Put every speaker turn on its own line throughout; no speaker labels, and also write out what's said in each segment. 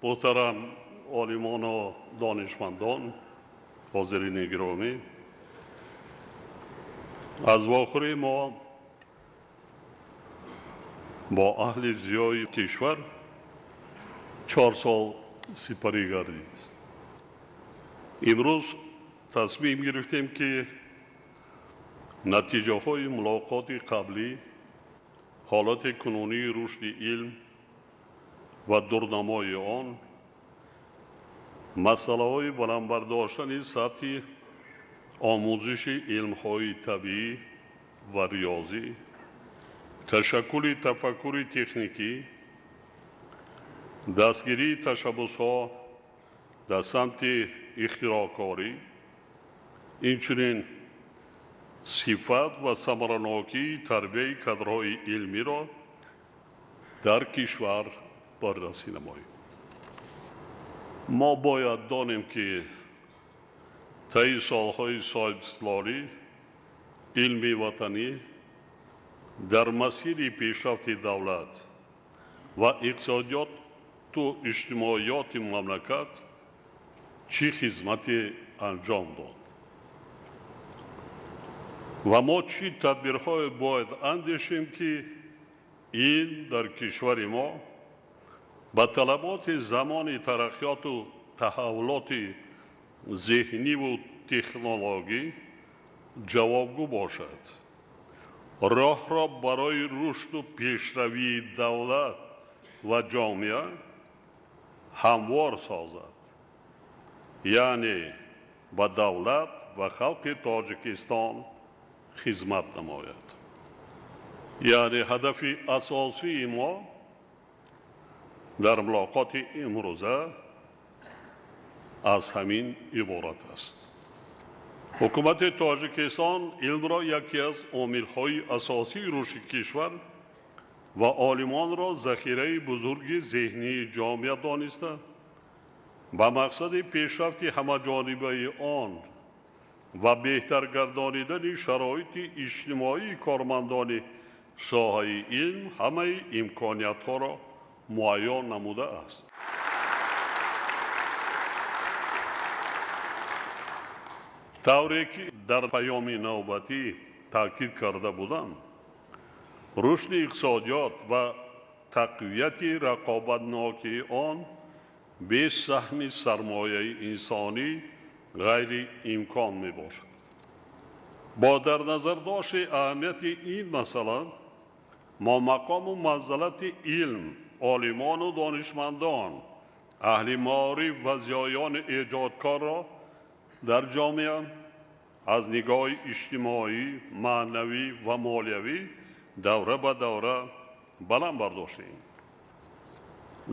Муҳтарам олимону донишмандон, ҳозирини гиромӣ, аз вохӯрии мо бо аҳли зиёи кишвар 4 сол сипарӣ гардид. Имрӯз тасмим гирифтем, ки натиҷаҳои мулоқоти қаблӣ, ҳолати кунунии рушди илм ва дурнамои он, масъалаҳои баланд бардоштани сатҳи омӯзиши илмҳои табиӣ ва риёзӣ, ташаккули тафаккури техникӣ, дастгирии ташаббусҳо дар самти ихтироъкорӣ, инчунин сифат ва самаранокии тарбияи кадрҳои илмиро дар кишвар баррасӣ намоем. Мо бояд донем, ки таи солҳои соҳибистиқлолӣ илми ватанӣ дар масири пешрафти давлат ва иқтисодиёту иҷтимоиёти мамлакат чӣ хизмате анҷом дод ва мо чӣ тадбирҳое бояд андешем, ки илм дар кишвари мо ба талаботи замони тараққиёту таҳаввулоти зеҳниву технологӣ ҷавобгӯ бошад, роҳро барои рушду пешравии давлат ва ҷомеа ҳамвор созад, яъне ба давлат ва халқи Тоҷикистон хизмат намояд. Яъне ҳадафи асосии мо дар мулоқоти имрӯза аз ҳамин иборат аст. Ҳукумати Тоҷикистон илмро яке аз омилҳои асосии рушди кишвар ва олимонро захираи бузурги зеҳнии ҷомеа дониста, ба мақсади пешрафти ҳамаҷонибаи он ва беҳтар гардонидани шароити иҷтимоии кормандони соҳаи илм ҳамаи имкониятҳоро муайян намудааст. Тавре ки дар паёми навбатӣ таъкид карда будам, рушди иқтисодиёт ва тақвияти рақобатнокии он бе саҳми сармояи инсонӣ ғайриимкон мебошад. Бо дар назардошти аҳамияти ин масъала мо мақому манзалати илм, олимону донишмандон, аҳли маориф ва зиёёни эҷодкорро дар ҷомеа аз нигоҳи иҷтимоӣ, маънавӣ ва молиявӣ давра ба давра баланд бардоштем.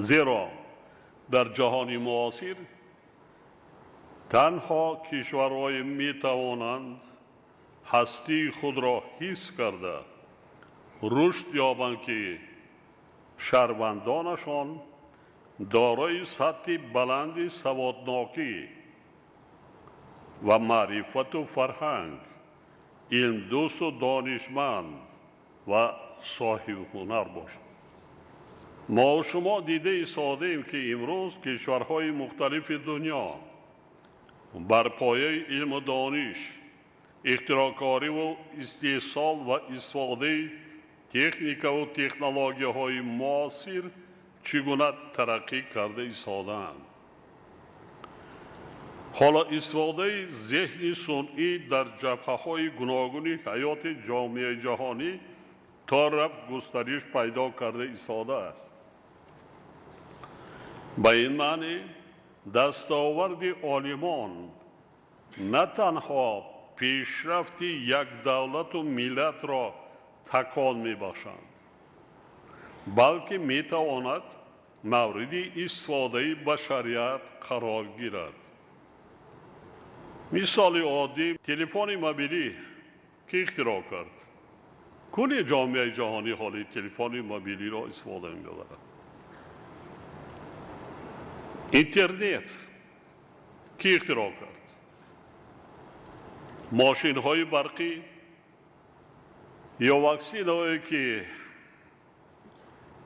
Зеро дар ҷаҳони муосир танҳо кишварҳое метавонанд ҳастии худро ҳифз карда рушд ёбанд, ки шаҳрвандонашон дорои сатҳи баланди саводнокӣ ва маърифату фарҳанг, илмдӯсту донишманд ва соҳибҳунар бошанд. Мо шумо дида истодаем, ки имрӯз кишварҳои мухталифи дунё бар пояи илму дониш, ихтироъкориву истеҳсол ва истифодаи техникаву технологияҳои муосир чӣ гуна тараққӣ карда истодаанд. Ҳоло истифодаи зеҳни сунъӣ дар ҷабҳаҳои гуногуни ҳаёти ҷомеаи ҷаҳонӣ то рафт густариш пайдо карда истодааст. Ба ин маънӣ дастоварди олимон на танҳо пешрафти як давлату миллатро такон мебахшанд, балки метавонад мавриди истифодаи башарият қарор гирад. Мисоли оддӣ телефони мобилӣ, ки ихтироъ кард. Кулли ҷомеаи ҷаҳонӣ ҳоли телефони мобилиро истифода мебарад. Интернет ки ихтироъ кард? Мошинҳои барқӣ ё ваксинаҳое, ки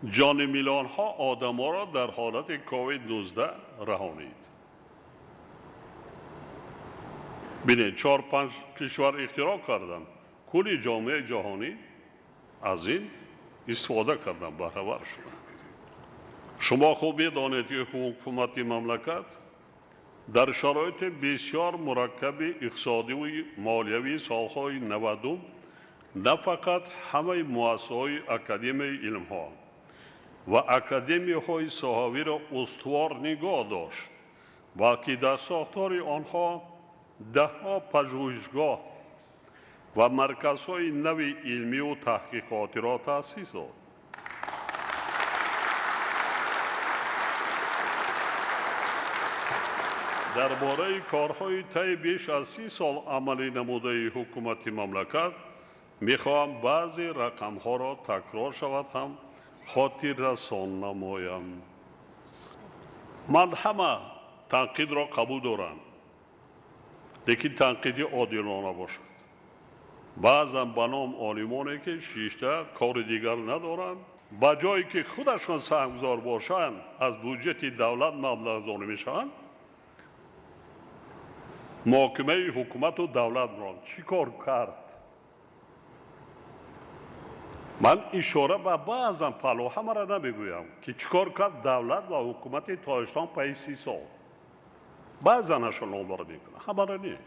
Ҷони миллионҳо одаморо дар ҳолати ковид-19 раҳонид. Бинед, 4-5 кишвар ихтироъ карданд, кулли ҷомеаи ҷаҳонӣ аз ин истифода карданд, баҳравар шуданд. Шумо хуб медонед, ки ҳукумати мамлакат дар шароити бисёр мураккаби иқтисодиву молиявии солҳои 90 на фақат ҳамаи муассисаҳои Академияи илмҳо ва академияҳои соҳавиро устувор нигоҳ дошт, балки дар сохтори онҳо даҳҳо пажӯҳишгоҳ ва марказҳои нави илмиву таҳқиқотиро таъсис дод. Дар бораи корҳои таи беш аз 30 сол амалӣ намудаи ҳукумати мамлакат мехоҳам баъзе рақамҳоро такрор шавад ҳам хотиррасон намоям. Ман ҳама танқидро қабул дорам, лекин танқиди одилона бошад. Баъзан ба ном олимоне, ки шишта кори дигар надоранд, ба ҷое ки худашон саҳмгузор бошанд, аз буҷети давлат маблағгузорӣ мешаванд, муҳокимаи ҳукумату давлатро чӣ кор кард? Ман ишора ба баъзан паҳлӯ ҳамаро намегӯям, ки чӣ кор кард давлат ва ҳукумати Тоҷикистон пайи 30 сол. Баъзанашро номбар мекунам, ҳамаро не.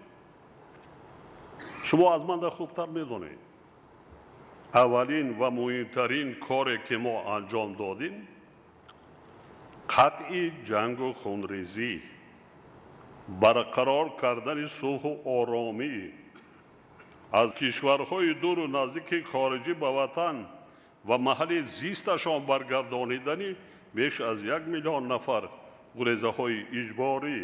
Шумо аз ман хубтар медонед. Аввалин ва муҳимтарин коре, ки мо анҷом додем, қатъи ҷангу хунрезӣ, барқарор кардани сулҳу оромӣ, аз кишварҳои дуру наздики хориҷӣ ба ватан ва маҳалли зисташон баргардонидани беш аз 1 миллион нафар гурезаҳои иҷборӣ,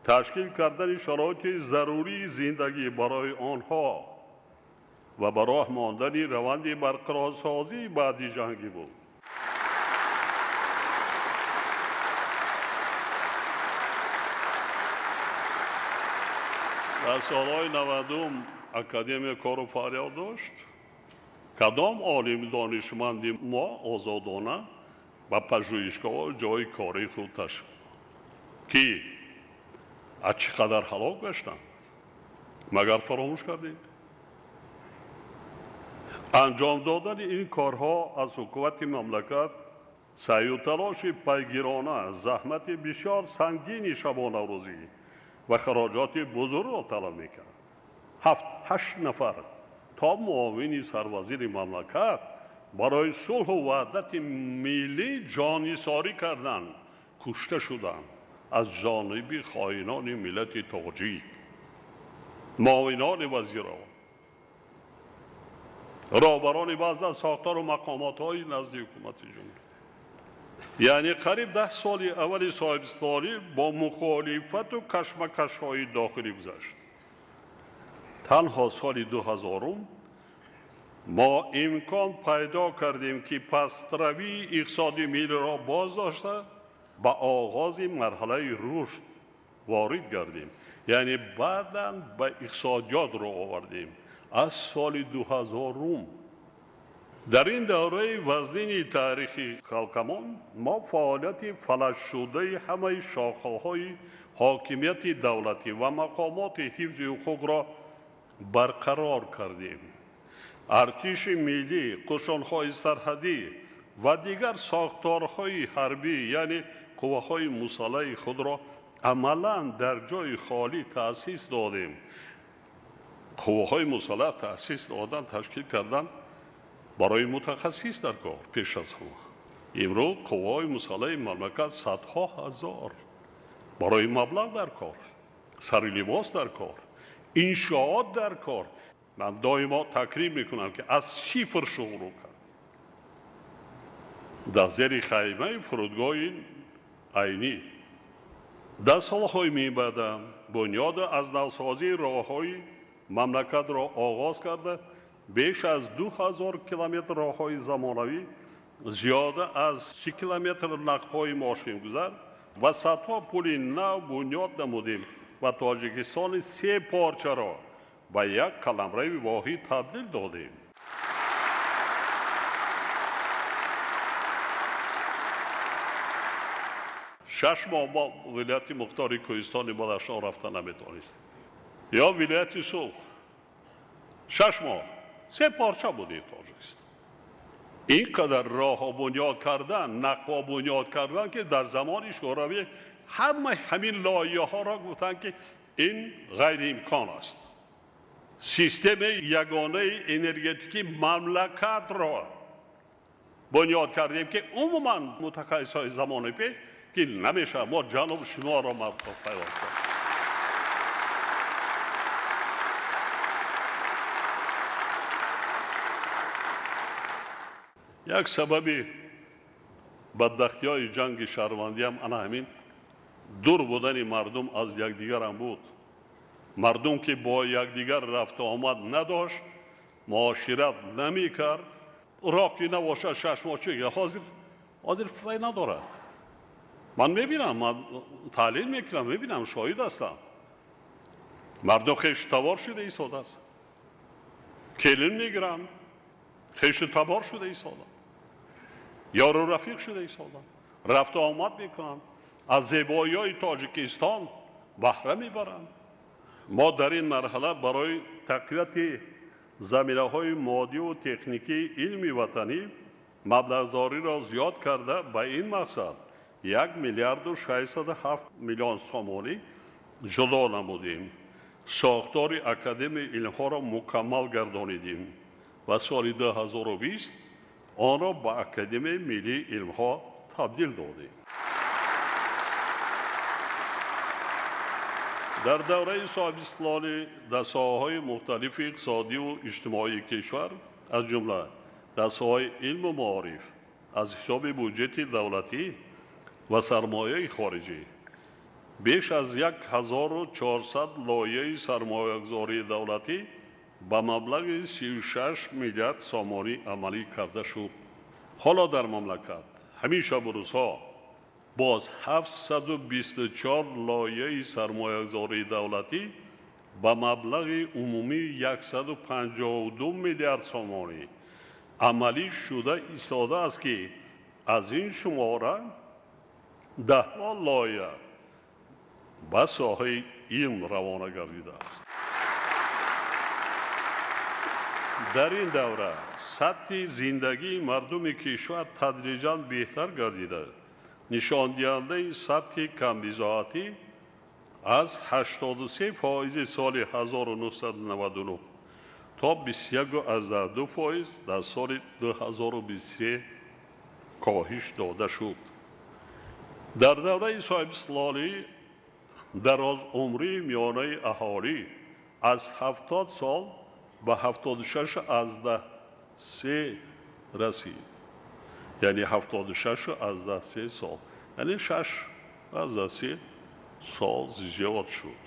ташкил кардани шароити зарурии зиндагӣ барои онҳо ва ба роҳ мондани раванди барқарорсозии баъди ҷангӣ буд. Дар солҳои 90 академия кору фаъолият дошт. Кадом олим донишманди мо озодона ба пажӯҳишгоҳ ҷои кори худ ташриф ки аз чӣ қадар ҳалок гаштанд, магар фаромӯш кардем? Анҷом додани ин корҳо аз ҳукумати мамлакат саъю талоши пайгирона, заҳмати бисёр сангини шабонарӯзӣ ва хароҷоти бузургро талаб мекард. 7-8 нафар то муовини сарвазири мамлакат барои сулҳу ваҳдати миллӣ ҷонисорӣ карданд, кушта шуданд аз ҷониби хоинони миллати тоҷик, муовинони вазиро, роҳбарони баъзе аз сохтору мақомотҳои назди ҳукумати ҷумҳурӣ. Яъне қариб 10 соли аввали соҳибистиқлолӣ бо мухолифату кашмакашҳои дохилӣ гузашт. Танҳо соли 2000 мо имкон пайдо кардем, ки пастравии иқтисоди миллиро боз дошта ба оғози марҳалаи рушд ворид гардем. Яъне баъдан ба иқтисодиёт рӯ овардем аз соли 2000. Дар ин давраи вазнини таърихи халқамон мо фаъолияти фалаҷшудаи ҳамаи шохаҳои ҳокимияти давлатӣ ва мақомоти ҳифзи ҳуқуқро барқарор кардем. Артиши миллӣ, қӯшунҳои сарҳадӣ ва дигар сохторҳои ҳарбӣ, яъне қувваҳои мусаллаҳи худро амалан дар ҷои холӣ таъсис додем. Қувваҳои мусаллаҳ таъсис додан, ташкил кардан барои мутахассис дар кор пеш аз ҳама. Имрӯз қувваҳои мусаллаҳи мамлакат садҳо ҳазор барои маблағ дар кор, сари либос дар кор, иншоот дар кор. Ман доимо такрим мекунам, ки аз сифр шурӯъ кард. Дар зери хаймаи фурудгоҳи Айнӣ. Дар солҳои мебаъда бунёду аз навсозии роҳҳои мамлакатро оғоз карда, беш аз 2000 километр роҳҳои замонавӣ, зиёда аз 30 километр нақбҳои мошингузар ва садҳо пули нав бунёд намудем ва Тоҷикистони се порчаро ба як қаламрави воҳид табдил додем. 6 моҳ мо вилояти мухтори Кӯҳистони Бадахшон рафта наметавонистем. Ё вилояти Суғд 6 моҳ се порча буди Тоҷикистон. Ин қадар роҳҳо бунёд кардан, нақбҳо бунёд кардан, ки дар замони Шӯравӣ ҳама ҳамин лоиҳаҳоро гуфтанд, ки ин ғайриимкон аст. Системаи ягонаи энергетикии мамлакатро бунёд кардем, ки умуман мутахассисҳои замони пеш ки намешавад, мо ҷануб шимолро пайваст кардем. Як сабаби бадбахтиҳои ҷанги шаҳрвандӣ ҳам ана ҳамин дур будани мардум аз якдигарам буд. Мардум ки бо якдигар рафту омад надошт, муошират намекард, роҳ ки набошад 6 моҳ чи ҳозир фай надорад. Ман мебинам, ман таҳлил мекунам, мебинам, шоҳид ҳастам. Мардум хешу табор шуда истодааст, келин мегиранд, хешу табор шуда истоданд, ёру рафиқ шуда истоданд, рафту омад мекунанд, аз зебоиҳои Тоҷикистон баҳра мебаранд. Мо дар ин марҳала барои тақвияти заминаҳои моддиву техникии илми ватанӣ маблағзориро зиёд карда, ба ин мақсад 1 миллиарду 607 миллион сомонӣ ҷудо намудем. Сохтори Академияи илмҳоро мукаммал гардонидем ва соли 2020 онро ба Академияи миллии илмҳо табдил додем. Дар давраи соҳибистиқлолӣ дар соҳаҳои мухталифи иқтисодиву иҷтимоии кишвар, аз ҷумла дар соҳаи илму маориф, аз ҳисоби буҷети давлатӣ ва сармояи хориҷӣ беш аз 1400 лоиҳаи сармоягузории давлатӣ ба маблағи 36 миллиард сомонӣ амалӣ карда шуд. Ҳоло дар мамлакат ҳамин шабу рӯзҳо боз 724 лоиҳаи сармоягузории давлатӣ ба маблағи умумии 152 миллиард сомонӣ амалӣ шуда истодааст, ки аз ин шумора даҳҳо лоиҳа ба соҳаи илм равона гардидааст. Дар ин давра сатҳи зиндагии мардуми кишвар тадриҷан беҳтар гардида, нишондиҳандаи сатҳи камбизоатӣ аз 83% соли 1999 то 21,2% дар соли 2023 коҳиш дода шуд. Дар давраи соҳибистиқлолӣ дарозумрии миёнаи аҳолӣ аз 70 сол ба 76,3 расид. Яъне 76,3 сол, яъне 6,3 сол зиёд шуд.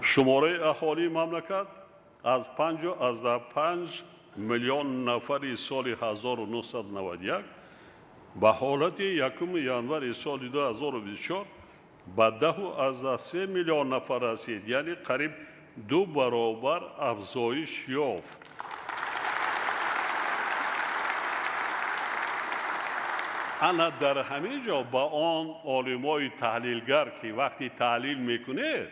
Шумораи аҳолии мамлакат аз 5,5 миллион нафари соли 1991 ба ҳолати 1 январи соли 2024 ба 10,3 миллион нафар расид, яъне қариб 2 баробар афзоиш ёфт. Ана дар ҳамин ҷо ба он олимои таҳлилгар, ки вақти таҳлил мекунед,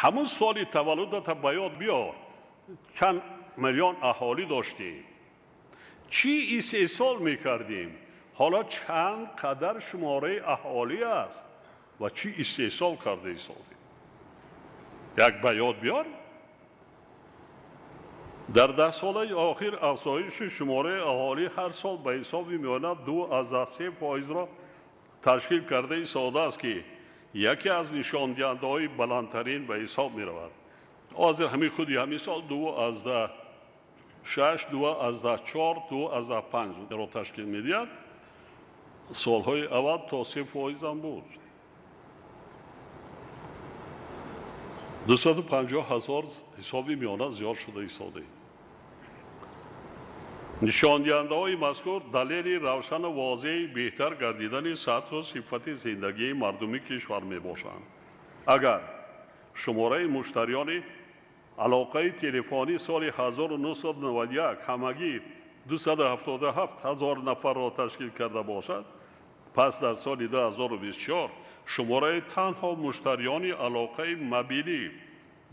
ҳамун соли таваллудата ба ёд биёр, чанд миллион аҳолӣ доштем, чӣ истеҳсол мекардем, ҳоло чанд қадар шумораи аҳолӣ аст ва чӣ истеҳсол карда истодем. Як ба ёд биёр. Дар 10 солаи охир афзоиши шумораи аҳолӣ ҳар сол ба ҳисоби миёна 2,3%-ро ташкил карда истодааст, ки яке аз нишондиҳандаҳои баландтарин ба ҳисоб меравад. Ҳозир ҳамин худи ҳамин сол 2,6, 2,4, 2,5-ро ташкил медиҳад. Солҳои аввал то 3% ҳам буд. 250 ҳазор ҳисоби миёна зиёд шуда истодаем. Нишондиҳандаҳои мазкур далели равшану возеҳи беҳтар гардидани сатҳу сифати зиндагии мардуми кишвар мебошанд. Агар шумораи муштариёни алоқаи телефонӣ соли 1991 ҳамагӣ 277 ҳазор нафарро ташкил карда бошад, Пас дар соли 2024 шумораи танҳо муштариёни алоқаи мобилӣ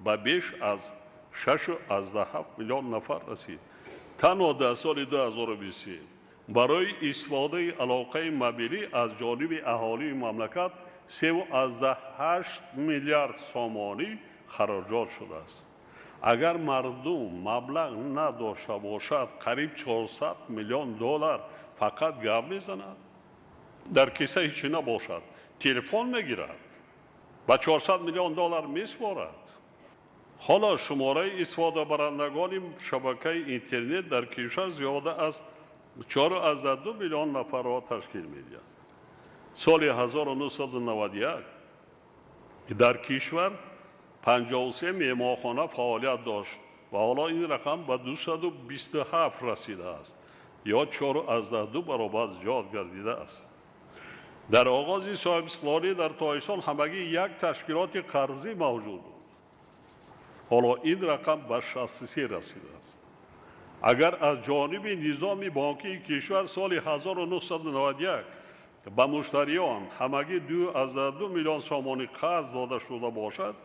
ба беш аз 6,7 миллион нафар расид. Танҳо дар соли 2023 барои истифодаи алоқаи мобилӣ аз ҷониби аҳолии мамлакат 3,8 миллиард сомонӣ хароҷот шудааст. Агар мардум маблағ надошта бошад, қариб 400 миллион доллар фақат гап мезанад. Дар киса ҳеҷ набошад, телефон мегирад, ба 400 миллион доллар месупорад. Ҳоло шумораи истифодабарандагони шабакаи интернет дар кишвар зиёда аз 4,2 миллион нафарро ташкил медиҳад. Соли 1991 дар кишвар 53 меҳмонхона фаъолият дошт ва ҳоло ин рақам ба 227 расидааст, ё 4,2 баробар зиёд гардидааст. Дар оғози соҳибистиқлолӣ дар Тоҷикистон ҳамагӣ як ташкилоти қарзӣ мавҷуд буд. Ҳоло ин рақам ба 63 расидааст. Агар аз ҷониби низоми бонкии кишвар соли 1991 ба муштариён ҳамагӣ 2,2 миллион сомонӣ қарз дода шуда бошад,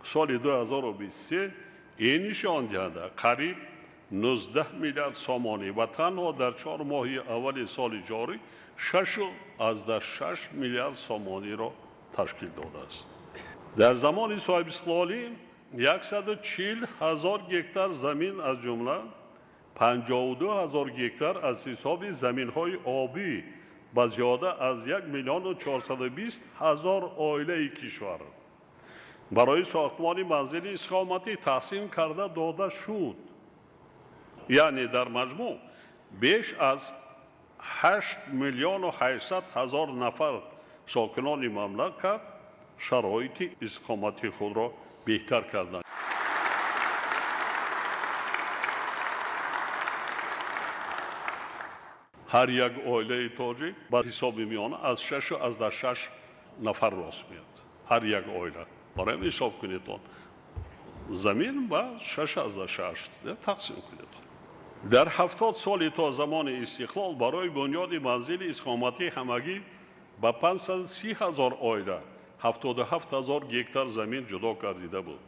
соли 2023 ин нишондиҳанда қариб 19 миллиард сомонӣ ва танҳо дар 4 моҳи аввали соли ҷорӣ 6,6 миллиард сомониро ташкил додааст. Дар замони соҳибистиқлолӣ 140 ҳазор гектар замин, аз ҷумла 52 ҳазор гектар аз ҳисоби заминҳои обӣ ба зиёда аз 1 420 000 оилаи кишвар барои сохтмони манзили истиқоматӣ тақсим карда дода шуд. Яъне дар маҷмӯъ беш аз 8 800 000 нафар сокинони мамлакат шароити истиқомати худро беҳтар карданд. Ҳар як оилаи тоҷик ба ҳисоби миёна аз 6,6 нафар рост меяд. Ҳар як оила. Барои ҳисоб кунед он. Замин ба 6,6 тақсим кунед. Дар 70 соли то замони истиқлол барои бунёди манзили истиқоматӣ ҳамагӣ ба 530 ҳазор оила 77 ҳазор гектар замин ҷудо гардида буд.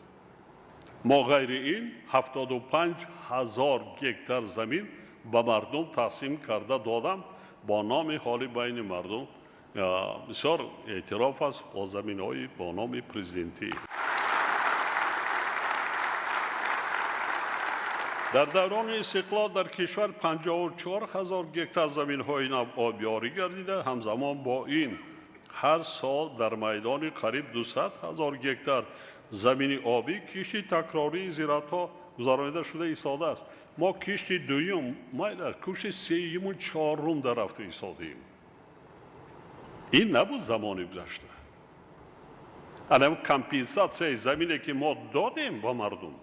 Мо ғайри ин 75 ҳазор гектар замин ба мардум тақсим карда додам бо номи ҳоли байни мардум бисёр эътироф аст бо заминҳои бо номи президентӣ. Дар даврони истиқлол дар кишвар 54 ҳазор гектар заминҳои нав обёрӣ гардида, ҳамзамон бо ин ҳар сол дар майдони қариб 200 ҳазор гектар замини обӣ кишти такрории зироатҳо гузаронида шуда истодааст. Мо кишти дуюм, майла кишти сеюму чорум дар рафта истодаем. Ин набуд замони гузашта. Анам компенсатсияи замине ки мо додем ба мардум,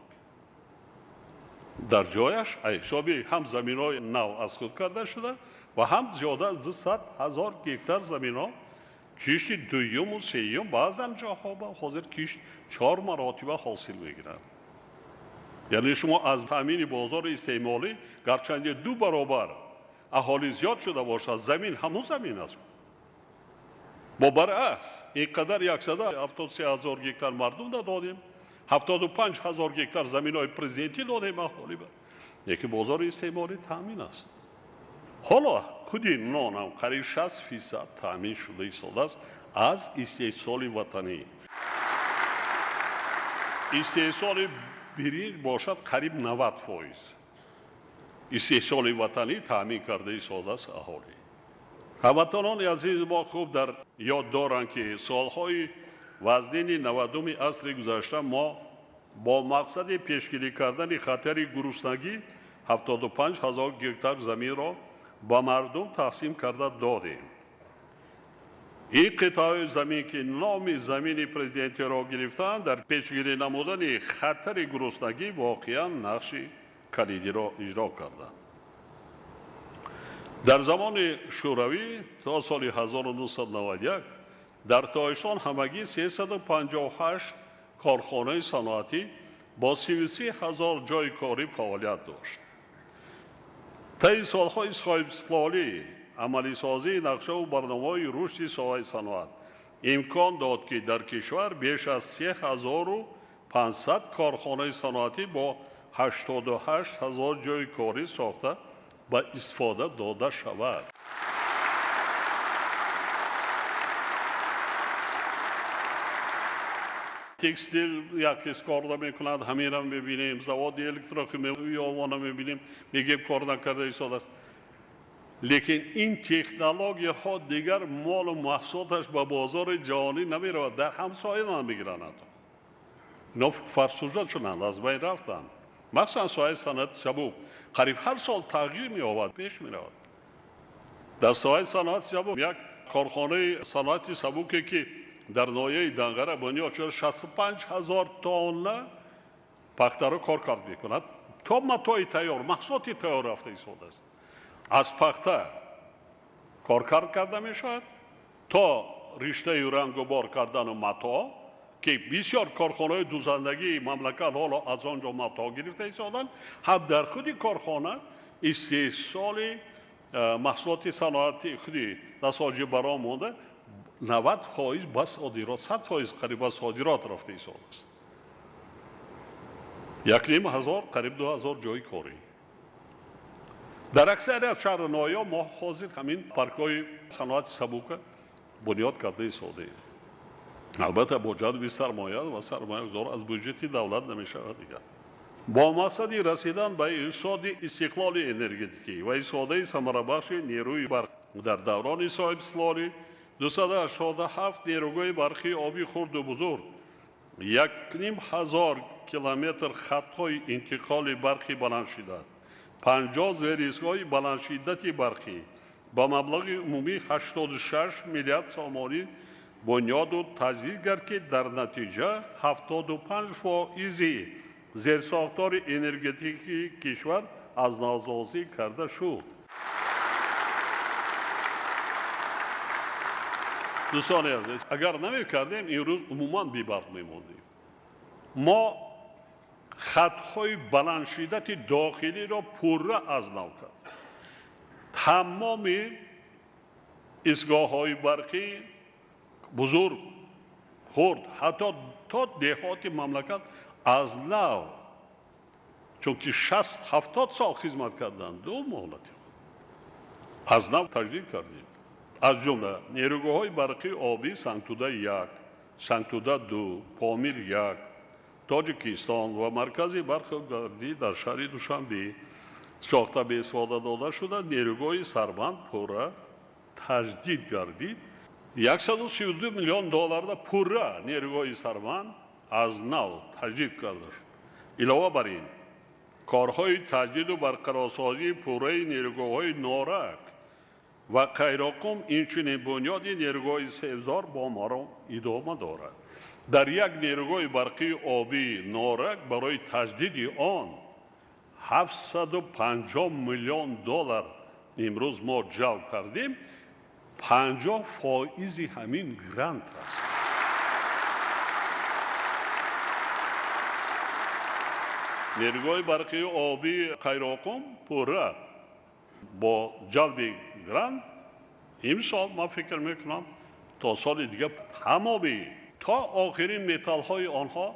дар ҷояш ҳисоби ҳам заминҳои нав аз худ карда шуда ва ҳам зиёда аз 200 ҳазор гектар заминҳо кишти дуюму сеюм, баъзан ҷоҳо ба ҳозир кишт 4 маротиба ҳосил мегирад. Яъне шумо аз таъмини бозори истеъмолӣ гарчанде 2 баробар аҳолӣ зиёд шуда бошад, замин ҳамун замин аст. Бо баръакс ин қадар 173 ҳазор гектар мардум додем, 75 ҳазор гектар заминҳои президентӣ додем аҳолӣ, лекин бозори истеъмолӣ таъмин аст. Ҳоло худи нонам қариб 60% таъмин шуда истодааст аз истеҳсоли ватанӣ. Истеҳсоли биринҷ бошад қариб 90% истеҳсоли ватанӣ таъмин карда истодааст аҳолӣ. Ҳамватанони азиз, мо хуб дар ёд доранд, ки солҳои вазнини 90-уми асри гузашта мо бо мақсади пешгирӣ кардани хатари гуруснагӣ 75 ҳазор гектар заминро ба мардум тақсим карда додем. Ин қитъаи замин ки номи замини президентиро гирифтаанд, дар пешгирӣ намудани хатари гуруснагӣ воқеан нақши калидиро иҷро карданд. Дар замони Шӯравӣ то соли 1991 дар Тоҷикистон ҳамагӣ 358 корхонаи саноатӣ бо 33 ҳазор ҷойи корӣ фаъолият дошт. Таи солҳои соҳибистиқлолӣ амалисозии нақшаву барномаҳои рушди соҳаи саноат имкон дод, ки дар кишвар беш аз 3500 корхонаи саноатӣ бо 88 ҳазор ҷойи корӣ сохта ба истифода дода шавад. Текстил як кис кор намекунад, ҳаминро мебинем, заводи электрохимиявии овона мебинем, мегӯем кор накарда истодааст. Лекин ин технологияҳо дигар молу маҳсулоташ ба бозори ҷаҳонӣ намеравад, дар ҳамсоя намегиранд ҳатто. Ино фарсужа шуданд, аз байн рафтанд. Махсусан соҳаи саноати сабук қариб ҳар сол тағйир меёбад, пеш меравад. Дар соҳаи саноати сабук як корхонаи саноати сабуке, ки дар ноҳияи Данғара бунёд шуда, 65 ҳазор тонна пахтаро кор кард мекунад, то матои тайёр, маҳсулоти тайёр рафта истодааст. Аз пахта коркард карда мешавад то риштаи рангубор кардану матоъ, ки бисёр корхонаҳои дузандагии мамлакат ҳоло аз он ҷо матоъ гирифта истоданд. Ҳам дар худи корхона истеҳсоли маҳсулоти саноати худи насоҷӣ баром монда 90% ба содирот, 100% қариб ба содирот рафта истодааст. 1500, қариб 2000 ҷойи корӣ. Дар аксарият шаҳру ноҳияҳо мо ҳозир ҳамин паркҳои саноати сабука бунёд карда истодаем. Албатта бо ҷалби сармоя ва сармоягузор аз буҷети давлат намешавад дигар. Бо мақсади расидан ба иқтисоди истиқлоли энергетикӣ ва истифодаи самарабахши нерӯи барқ дар даврони соҳибистиқлолӣ 287 нерӯгоҳи барқии оби хурду бузург, 1500 километр хатҳои интиқоли барқи баландшиддат, 50 зеристгоҳи баландшиддати барқӣ ба маблағи умумии 86 миллиард сомонӣ бунёду таҷдид кард, ки дар натиҷа 75% зерсохтори энергетикии кишвар аз навсозӣ карда шуд. Дӯстони азиз, агар намекардем, имрӯз умуман бебарқ мемондем. Мо хатҳои баландшиддати дохилиро пурра аз нав кардем. Тамоми истгоҳҳои барқӣ бузург, хурд, ҳатто то деҳоти мамлакат аз нав, чунки 60-70 сол хизмат карданд, ду муҳлати худ аз нав таҷдид кардем. Аз ҷумла нерӯгоҳҳои барқии обӣ Сангтуда 1, Сангтуда 2, Помир 1, Тоҷикистон ва маркази барқи гардӣ дар шаҳри Душанбе сохта ба истифода дода шуда, нерӯгоҳи Сарбанд пурра таҷдид гардид. 132 миллион долларда пурра нерӯгоҳи Сарбанд аз нав таҷдид карда шуд. Илова бар ин, корҳои таҷдиду барқарорсозии пурраи нерӯгоҳҳои Норак ва Қайроқум, инчунин бунёди нерӯгоҳи Севзор бо маром идома дорад. Дар як нерӯгоҳи барқии обии Норак барои таҷдиди он 750 миллион доллар имрӯз мо ҷалб кардем, 50% ҳамин грант аст. Нерӯгоҳи барқии обии Қайроқум пурра бо ҷалби грант имсол ман фикр мекунам то соли дигар тамоми то охирин металлҳои онҳо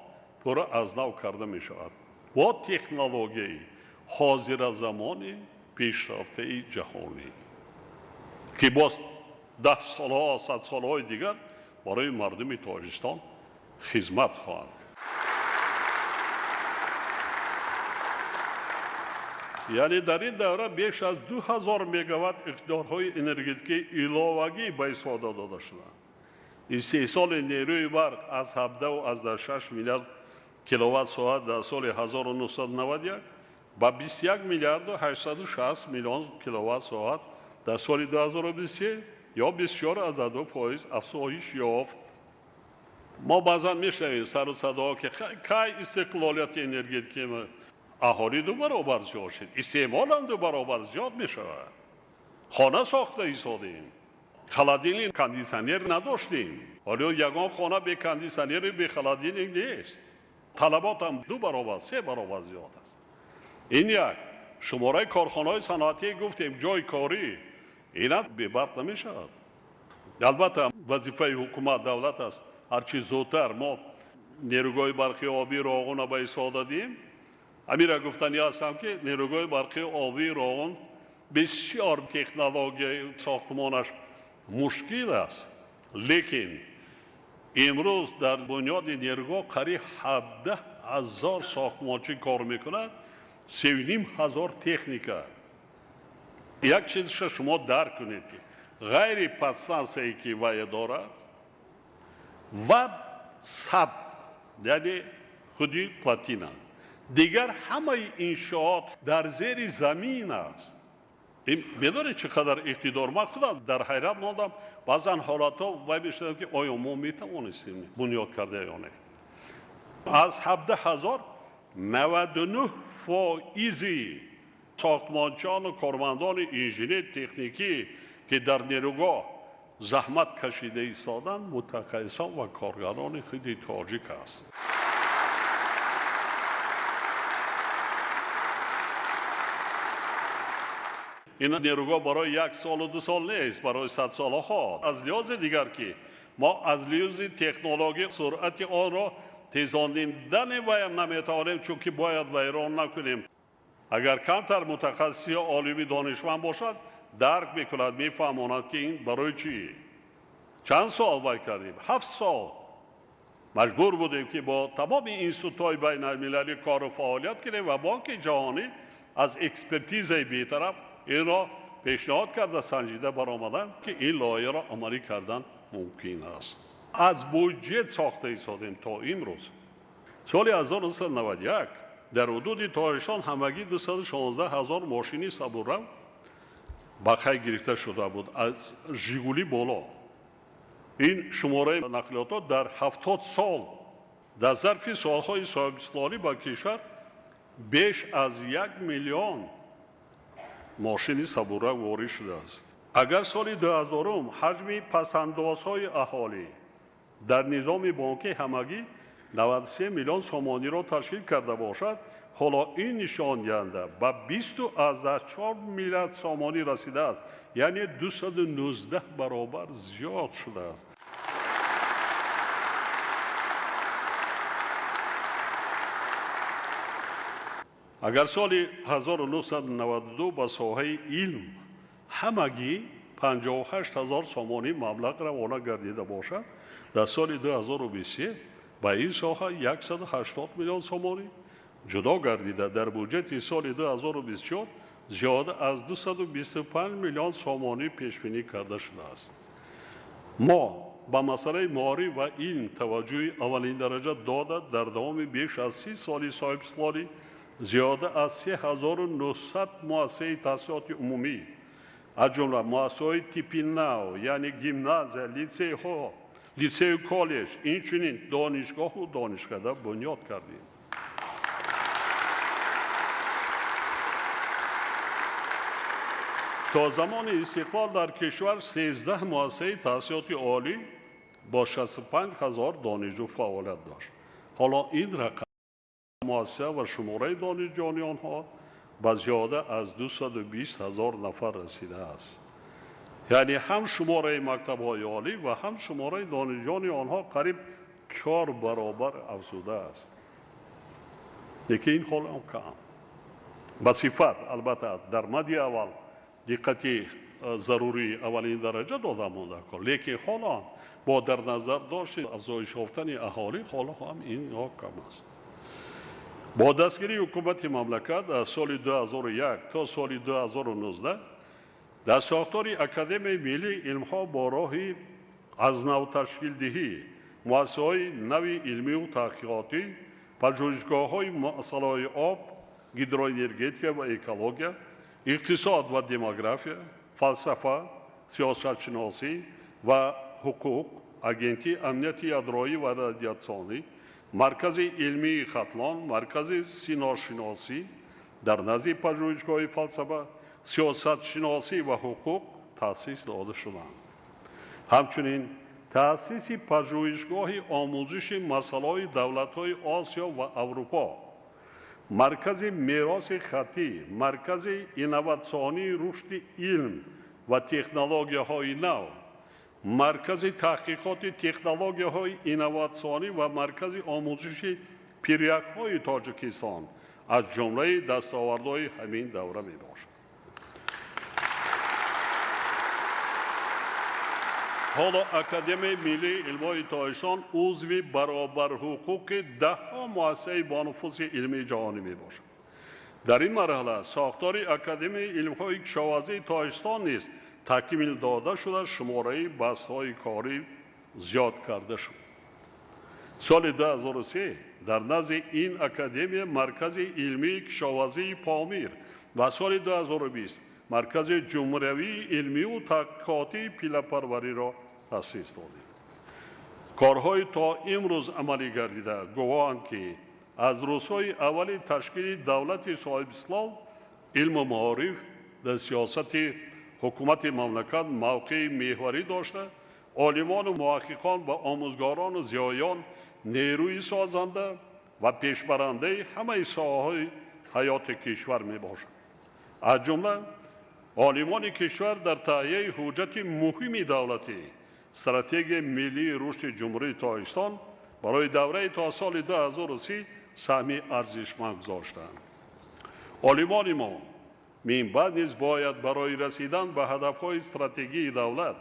пурра аз нав карда мешавад бо технологияи ҳозиразамони пешрафтаи ҷаҳонӣ, ки боз 10 солҳо, 100 солҳои дигар барои мардуми Тоҷикистон хизмат хоҳанд. Яъне дар ин давра беш аз 2000 мегаватт иқтидорҳои энергетикии иловагӣ ба истифода дода шуданд. Истеҳсоли нерӯи барқ аз 17,6 миллиард киловатт соат дар соли 1991 ба 21 миллиарду 860 миллион киловатт соат дар соли 2023 ё 24,2% афзоиш ёфт. Мо баъзан мешунавем сару садоҳо, ки кай истиқлолияти энергетикии аҳолӣ ду баробар зиёд шуд, истеъмолам ду баробар зиёд мешавад. Хона сохта истодем, холодильник, кондитсионер надоштем. Ҳоло ягон хона бе кондитсионеру бе холодильник нест. Талаботам ду баробар, се баробар зиёд аст. Ин як. Шумораи корхонаҳои саноатӣ гуфтем, ҷойи корӣ Ина бебарқ намешавад. Албатта вазифаи ҳукумат давлат аст. Ҳарчи зудтар мо нерӯгоҳи барқи обии Роғунро ба истифода диҳем. Амира гуфтанӣ ҳастам, ки нерӯгоҳи барқи обии Роғун бисёр технологияи сохтмонаш мушкил аст, лекин имрӯз дар бунёди нерӯгоҳ қариб 17 ҳазор сохтмончӣ кор мекунад, 3,5 ҳазор техника. Як чизша шумо дарк кунед, ки ғайри подстансияе ки вай дорад ва сад, яъне худи плотина, дигар ҳамаи иншоот дар зери замин аст. Медонед чӣ қадар иқтидор? Ман худам дар ҳайрат мондам. Баъзан ҳолатҳо вай мешудам, ки оё мо метавонистем бунёд карда ё не. Аз 17 ҳазор 99 фоизи сохтмончиёну кормандони инженер техникӣ, ки дар нерӯгоҳ заҳмат кашида истоданд, мутахассисон ва коргарони худи тоҷик аст. Ин нерӯгоҳ барои як солу 2 сол нест, барои садсолаҳо. Аз лиҳози дигар, ки мо аз лиҳози технология суръати онро тезонидани ваям наметавонем, чунки бояд вайрон накунем. Агар камтар мутахассис ё олими донишманд бошад, дарк мекунад, мефаҳмонад, ки ин барои чӣ чанд сол вай кардем. 7 сол маҷбур будем, ки бо тамоми институтҳои байналмилалӣ кору фаъолият кунем ва Бонки ҷаҳонӣ аз экспертизаи бетараф инро пешниҳод карда, санҷида баромаданд, ки ин лоиҳаро амалӣ кардан мумкин аст. Аз буҷет сохта истодем то имрӯз. Соли 1991 дар ҳудуди Тоҷикистон ҳамагӣ 216 ҳазор мошини сабукрав ба қайд гирифта шуда буд, аз Жигули боло. Ин шумораи нақлиётҳо дар 70 сол, дар зарфи солҳои соҳибистиқлолӣ ба кишвар беш аз 1 миллион мошини сабукрав ворид шудааст. Агар соли 2000-ум ҳаҷми пасандозҳои аҳолӣ дар низоми бонкӣ ҳамагӣ 93 миллион сомониро ташкил карда бошад, ҳоло ин нишондиҳанда ба 20,4 миллиард сомонӣ расидааст, яъне 219 баробар зиёд шудааст. Агар соли 1992 ба соҳаи илм ҳамагӣ 58 ҳазор сомонӣ маблағ равона гардида бошад, дар соли 2023 ба ин соҳа 180 миллион сомонӣ ҷудо гардида, дар буҷети соли 2024 зиёда аз 225 миллион сомонӣ пешбинӣ карда шудааст. Мо ба масъалаи маориф ва илм таваҷҷӯҳи аввалиндараҷа дода, дар давоми беш аз 30 соли соҳибистиқлолӣ зиёда аз 3900 муассисаи таҳсилоти умумӣ, аз ҷумла муассисаҳои типи нав, яъне гимназия, литсейҳо, литсею коллеҷ, инчунин донишгоҳу донишкада бунёд кардем. То замони истиқлол дар кишвар 13 муассисаи таҳсилоти олӣ бо 65 ҳазор донишҷӯ фаъолият дошт. Ҳоло ин рақам муассиса ва шумораи донишҷӯёни онҳо ба зиёда аз 220 ҳазор нафар расидааст. Яъне ҳам шумораи мактабҳои олӣ ва ҳам шумораи донишҷӯёни онҳо қариб 4 баробар афзудааст. Лекин ин ҳолам кам ба сифат, албатта, дар мади аввал диққати зарурии аввалин дараҷа дода монда кор, лекин ҳоло бо дар назар дошти афзоиш ёфтани аҳолӣ ҳоло ҳам инҳо кам аст. Бо дастгирии ҳукумати мамлакат аз соли 2001 то соли 2019 дар сохтори Академияи миллии илмҳо бо роҳи аз нав ташкилдиҳӣ муассисаҳои нави илмию таҳқиқотӣ, пажӯҳишгоҳҳои масъалаҳои об, гидроэнергетика ва экология, иқтисод ва демография, фалсафа, сиёсатшиносӣ ва ҳуқуқ, Агентии амнияти ядроӣ ва радиатсионӣ, Маркази илмии Хатлон, Маркази синошиносӣ дар назди пажӯҳишгоҳи фалсафа, сиёсатшиносӣ ва ҳуқуқ таъсис дода шуданд. Ҳамчунин таъсиси пажӯҳишгоҳи омӯзиши масъалаҳои давлатҳои Осиё ва Аврупо, Маркази мероси хаттӣ, Маркази инноватсионии рушди илм ва технологияҳои нав, маркази таҳқиқоти технологияҳои инноватсионӣ ва маркази омӯзиши пиряхҳои Тоҷикистон аз ҷумлаи дастовардҳои ҳамин давра мебошад. Ҳоло Академияи миллии илмҳои Тоҷикистон узви баробарҳуқуқи даҳҳо муассисаи бонуфузи илмии ҷаҳонӣ мебошад. Дар ин марҳала сохтори Академияи илмҳои кишоварзии Тоҷикистон низ такмил дода шуда, шумораи бастҳои корӣ зиёд карда шуд. Соли 2003 дар назди ин академия Маркази илмии кишоварзии Помир ва соли 2020 Маркази ҷумҳуриявии илмию таҳқиқотии пиллапарвариро таъсис додем. Корҳои то имрӯз амалӣ гардида гувоҳанд, ки аз рӯзҳои аввали ташкили давлати соҳибистиқлол илму маориф дар сиёсати ҳукумати мамлакат мавқеи меҳварӣ дошта, олимону муҳаққиқон ва омӯзгорону зиёиён нерӯи созанда ва пешбарандаи ҳамаи соҳаҳои ҳаёти кишвар мебошанд. Аз ҷумла олимони кишвар дар таҳияи ҳуҷҷати муҳими давлатӣ стратегияи миллии рушди Ҷумҳурии Тоҷикистон барои давраи то соли 2030 саҳми арзишманд гузоштанд. Олимони мо минбаъд низ бояд барои расидан ба ҳадафҳои стратегии давлат,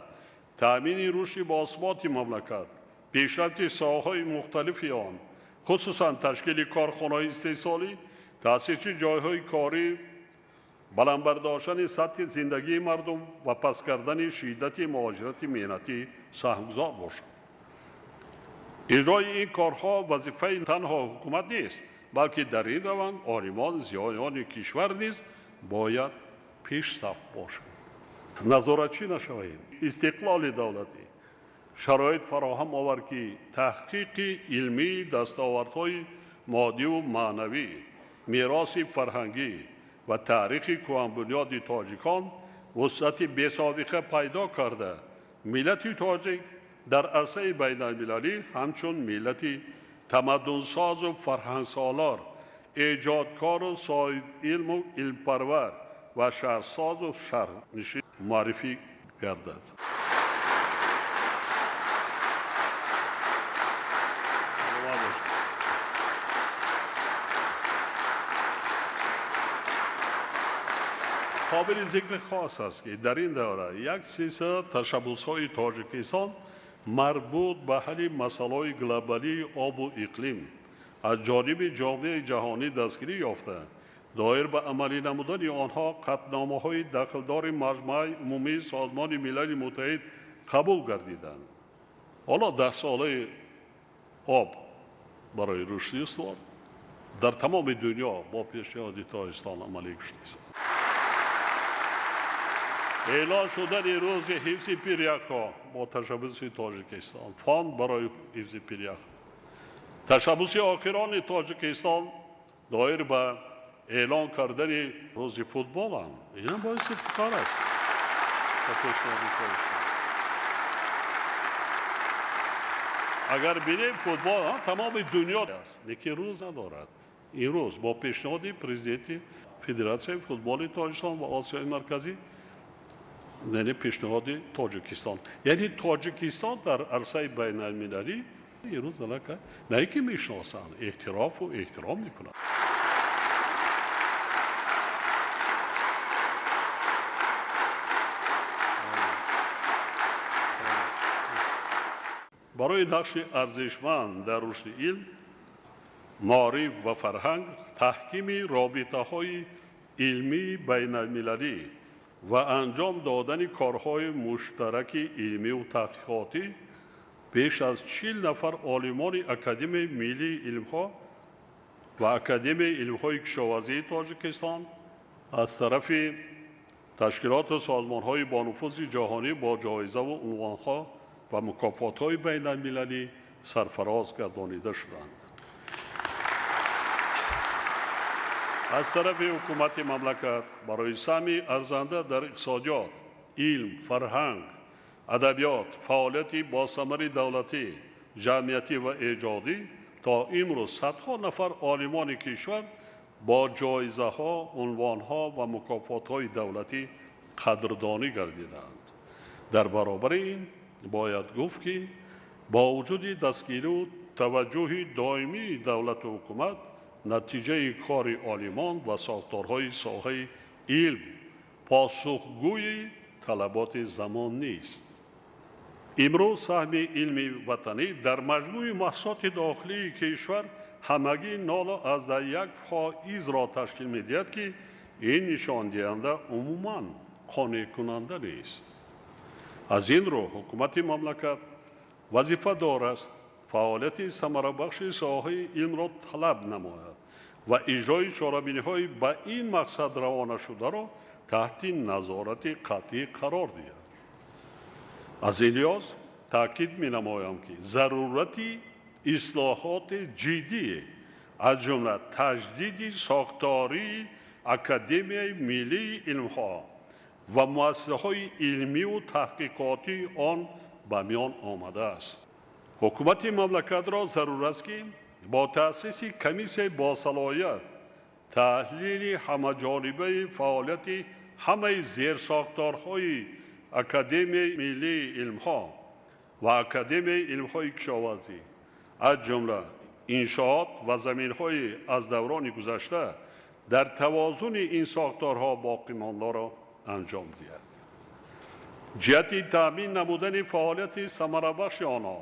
таъмини рушди босуботи мамлакат, пешрафти соҳаҳои мухталифи он, хусусан ташкили корхонаҳои истеҳсолӣ, таъсиси ҷойҳои корӣ, баланд бардоштани сатҳи зиндагии мардум ва паст кардани шиддати муҳоҷирати меҳнатӣ саҳмгузор бошанд. Иҷрои ин корҳо вазифаи танҳо ҳукумат нест, балки дар ин раванд олимон, зиёиёни кишвар низ бояд пешсаф бошанд. Назоратчӣ нашавем. Истиқлоли давлатӣ шароит фароҳам овард, ки таҳқиқи илмии дастовардҳои моддиву маънавӣ, мероси фарҳангӣ ва таърихи кӯҳанбунёди тоҷикон вусъати бесобиқа пайдо карда, миллати тоҷик дар арсаи байналмилалӣ ҳамчун миллати тамаддунсозу фарҳангсолор, эҷодкору соҳибилму илмпарвар ва шаҳрсозу шаҳрнишин муаррифӣ гардад. Қобили зикри хос аст, ки дар ин давра як силсила ташаббусҳои Тоҷикистон марбут ба ҳалли масъалаҳои глобалии обу иқлим аз ҷониби ҷомеаи ҷаҳонӣ дастгирӣ ёфта, доир ба амалӣ намудани онҳо қатъномаҳои дахлдори Маҷмааи умумии Созмони Милали Муттаҳид қабул гардиданд. Ҳоло даҳсолаи об барои рушди устувор дар тамоми дунё бо пешниҳоди Тоҷикистон амалӣ гардид. Эълон шудани рӯзи ҳифзи пиряхҳо бо ташаббуси Тоҷикистон, фонд барои ҳифзи пиряхҳо, ташаббуси охирони Тоҷикистон доир ба эълон кардани рӯзи футболам, инам боиси ифтихор аст. Агар бинем, футбол тамоми дунё аст, лекин рӯз надорад. Ин рӯз бо пешниҳоди президенти Федератсияи футболи Тоҷикистон ва Осиёи Марказӣ, яъне пешниҳоди Тоҷикистон, яъне Тоҷикистон дар арсаи байналмилалӣ имрӯз аллакай на ин ки мешиносанд, эътирофу эҳтиром мекунанд. Барои нақши арзишманд дар рушди илм, маориф ва фарҳанг, таҳкими робитаҳои илмии байналмилалӣ ва анҷом додани корҳои муштараки илмию таҳқиқотӣ беш аз 40 нафар олимони Академияи миллии илмҳо ва Академияи илмҳои кишоварзии Тоҷикистон аз тарафи ташкилоту созмонҳои бонуфузи ҷаҳонӣ бо ҷоизаву унвонҳо ва мукофотҳои байналмилалӣ сарфароз гардонида шуданд. Аз тарафи ҳукумати мамлакат барои саҳми арзанда дар иқтисодиёт, илм, фарҳанг, адабиёт, фаъолияти босамари давлатӣ, ҷамъиятӣ ва эҷодӣ то имрӯз садҳо нафар олимони кишвар бо ҷоизаҳо, унвонҳо ва мукофотҳои давлатӣ қадрдонӣ гардиданд. Дар баробари ин бояд гуфт, ки бо вуҷуди дастгирию таваҷҷӯҳи доимии давлату ҳукумат, натиҷаи кори олимон ва сохторҳои соҳаи илм посухгӯи талаботи замон нест. Имрӯз саҳми илми ватанӣ дар маҷмӯи маҳсулоти дохилии кишвар ҳамагӣ 0,1%-ро ташкил медиҳад, ки ин нишондиҳанда умуман қонеъкунанда нест. Аз ин рӯ ҳукумати мамлакат вазифадор аст фаъолияти самарабахши соҳаи илмро талаб намояд ва иҷрои чорабиниҳои ба ин мақсад равона шударо таҳти назорати қатъӣ қарор диҳад. Аз ин лиҳоз таъкид менамоям, ки зарурати ислоҳоти ҷиддӣ, аз ҷумла таҷдиди сохтории Академияи миллии илмҳо ва муассисаҳои илмию таҳқиқотии он ба миён омадааст. Ҳукумати мамлакатро зарур аст, ки бо таъсиси комиссияи босалоҳият таҳлили ҳамаҷонибаи фаъолияти ҳамаи зерсохторҳои Академияи миллии илмҳо ва Академияи илмҳои кишоварзӣ, аз ҷумла иншоот ва заминҳои аз даврони гузашта дар тавозуни ин сохторҳо боқимондаро анҷом диҳад. Ҷиҳати таъмин намудани фаъолияти самарабахши онҳо,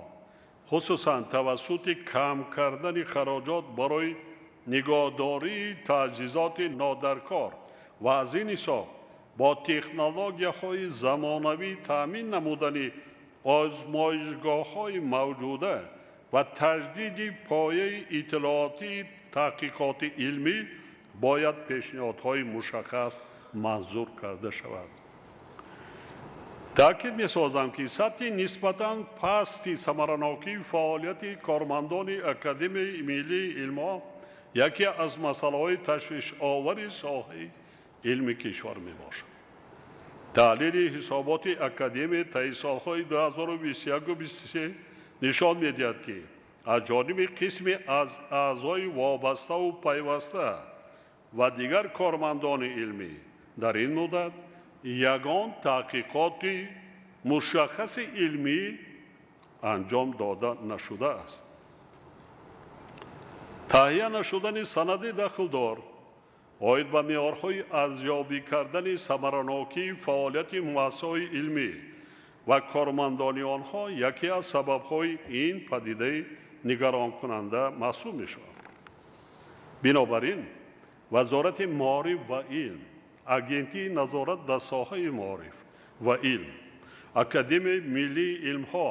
хусусан тавассути кам кардани хароҷот барои нигоҳдории таҷҳизоти нодаркор ва аз ин ҳисоб бо технологияҳои замонавӣ таъмин намудани озмоишгоҳҳои мавҷуда ва таҷдиди пояи иттилоотии таҳқиқоти илмӣ бояд пешниҳодҳои мушаххас манзур карда шавад. Таъкид месозам, ки сатҳи нисбатан пасти самаранокии фаъолияти кормандони Академияи миллии илмҳо яке аз масъалаҳои ташвишовари соҳаи илми кишвар мебошад. Таҳлили ҳисоботи академия таи солҳои 2021-23 нишон медиҳад, ки аз ҷониби қисме аз аъзои вобаставу пайваста ва дигар кормандони илмӣ дар ин муддат ягон таҳқиқоти мушаххаси илмӣ анҷом дода нашудааст. Таҳия нашудани санади дахлдор оид ба меъёрҳои арзёбӣ кардани самаранокии фаъолияти муассисаҳои илмӣ ва кормандони онҳо яке аз сабабҳои ин падидаи нигаронкунанда маҳсуб мешавад. Бинобар ин Вазорати маориф ва илм, Агентии назорат дар соҳаи маориф ва илм, Академияи миллии илмҳо,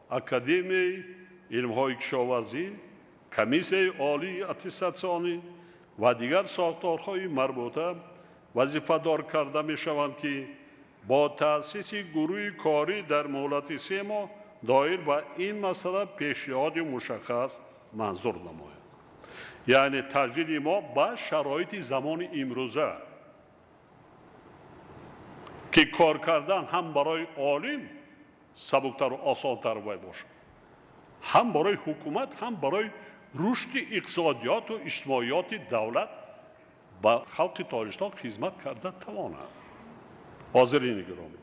Академияи илмҳои кишоварзӣ, Комиссияи олии аттестатсионӣ ва дигар сохторҳои марбута вазифадор карда мешаванд, ки бо таъсиси гурӯҳи корӣ дар муҳлати 3 моҳ доир ба ин масъала пешниҳоди мушаххас манзур намояд. Яъне таҷдиди мо ба шароити замони имрӯза, ки кор кардан ҳам барои олим сабуктару осонтар бояд бошад, ҳам барои ҳукумат, ҳам барои рушди иқтисодиёту иҷтимоиёти давлат ба халқи Тоҷикистон хизмат карда тавонад. Ҳозирини гиромӣ,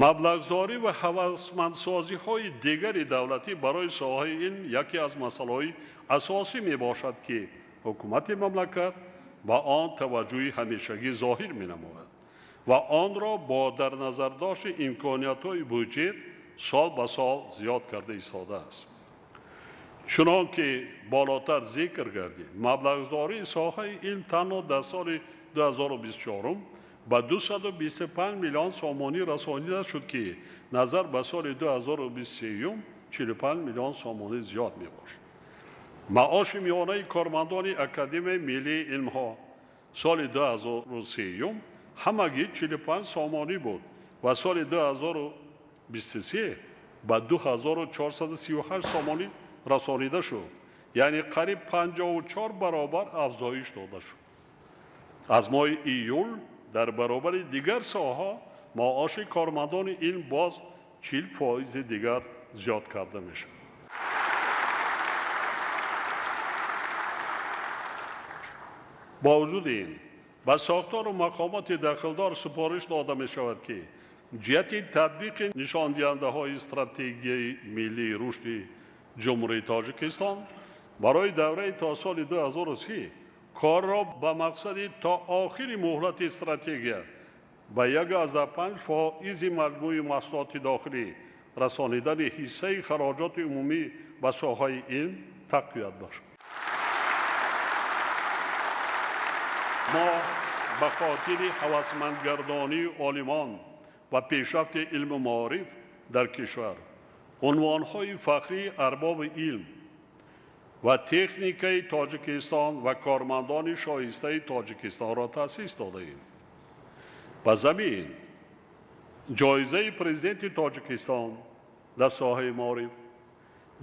маблағгузорӣ ва ҳавасмандсозиҳои дигари давлатӣ барои соҳаи илм яке аз масъалаҳои асосӣ мебошад, ки ҳукумати мамлакат ба он таваҷҷӯҳи ҳамешагӣ зоҳир менамояд ва онро бо дар назардошти имкониятҳои буҷет сол ба сол зиёд карда истодааст. Чунон ки болотар зикр гардид, маблағгузории соҳаи илм танҳо дар соли 2024 ба 225 миллион сомонӣ расонида шуд, ки назар ба соли 2023 45 миллион сомонӣ зиёд мебошад. Маоши миёнаи кормандони Академияи миллии илмҳо соли 2003 ҳамагӣ 45 сомонӣ буд ва соли 2023 ба 2438 сомонӣ расонида шуд, яъне қариб 54 баробар афзоиш дода шуд. Аз моҳи июл дар баробари дигар соҳаҳо маоши кормандони илм боз 40% дигар зиёд карда мешавад. Бо вуҷуди ин, Ба сохтору мақомоти дахлдор супориш дода мешавад, ки ҷиҳати татбиқи нишондиҳандаҳои стратегияи миллии рушди Ҷумҳурии Тоҷикистон барои давраи то соли 2030 корро ба мақсади то охири муҳлати стратегия ба 1,5% маҷмӯи маҳсулоти дохилӣ расонидани ҳиссаи хароҷоти умумӣ ба соҳаи илм тақвият бахшад. Мо ба хотири ҳавасмандгардонии олимон ва пешрафти илму маориф дар кишвар унвонҳои фахрии арбоби илм ва техникаи Тоҷикистон ва кормандони шоистаи Тоҷикистонро таъсис додаем. Ба замин ҷоизаи президенти Тоҷикистон дар соҳаи маориф,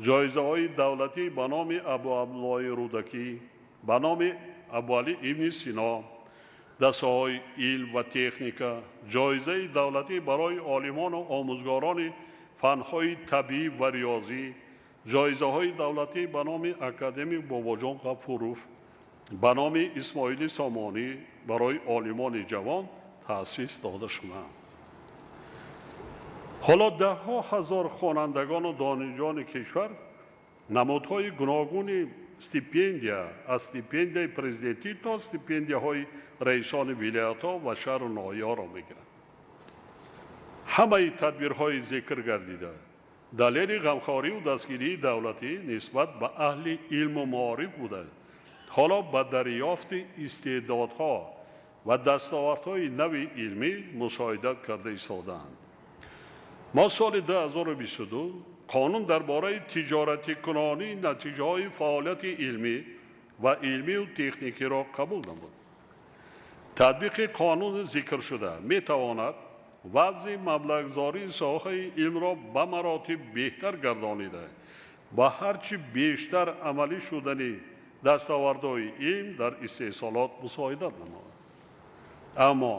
ҷоизаҳои давлатӣ ба номи Абуабдуллоҳи Рӯдакӣ, ба номи Абуалӣ ибни Сино дар соҳаи илм ва техника, ҷоизаи давлатӣ барои олимону омӯзгорони фанҳои табиӣ ва риёзӣ, ҷоизаҳои давлатӣ ба номи академик Бобоҷон Ғафуров, ба номи Исмоили Сомонӣ барои олимони ҷавон таъсис дода шуданд. Ҳоло даҳҳо ҳазор хонандагону донишҷӯёни кишвар намудҳои гуногуни стипендия аз стипендияи президентӣ то стипендияҳои раисони вилоятҳо ва шаҳру ноҳияҳоро мегиранд. Ҳамаи тадбирҳои зикр гардида далели ғамхорию дастгирии давлатӣ нисбат ба аҳли илму маориф буда, ҳоло ба дарёфти истеъдодҳо ва дастовардҳои нави илмӣ мусоидат карда истодаанд. Мо соли 2022 қонун дар бораи тиҷоратикунонии натиҷаҳои фаъолияти илмӣ ва илмию техникиро қабул намуд. Татбиқи қонуни зикршуда метавонад вазъи маблағгузории соҳаи илмро ба маротиб беҳтар гардонида, ба ҳарчи бештар амалӣ шудани дастовардҳои илм дар истеҳсолот мусоидат намояд. Аммо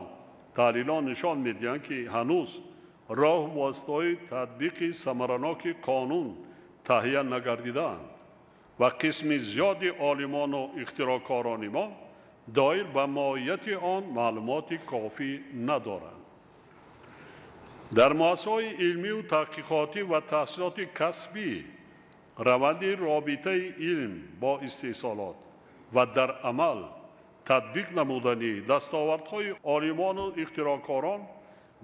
таҳлилҳо нишон медиҳанд, ки ҳанӯз роҳу воситаҳои татбиқи самараноки қонун таҳия нагардидаанд ва қисми зиёди олимону ихтироъкорони мо доир ба моҳияти он маълумоти кофӣ надоранд. Дар муассисаҳои илмию таҳқиқотӣ ва таҳсилоти касбӣ раванди робитаи илм бо истеҳсолот ва дар амал татбиқ намудани дастовардҳои олимону ихтироъкорон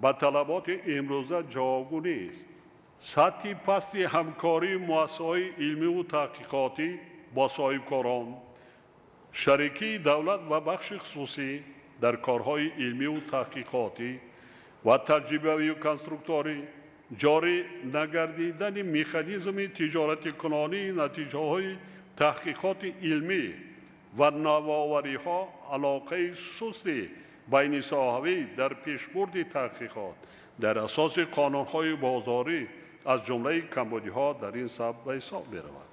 ба талаботи имрӯза ҷавобгӯ нест. Сатҳи пасти ҳамкории муассисаҳои илмию таҳқиқотӣ бо соҳибкорон, шарикии давлат ва бахши хусусӣ дар корҳои илмию таҳқиқотӣ ва таҷрибавию конструкторӣ, ҷорӣ нагардидани механизми тиҷоратикунонии натиҷаҳои таҳқиқоти илмӣ ва навовариҳо, алоқаи сусти байнисоҳавӣ дар пешбурди таҳқиқот дар асоси қонунҳои бозорӣ аз ҷумлаи камбудиҳо дар ин самт ба ҳисоб меравад.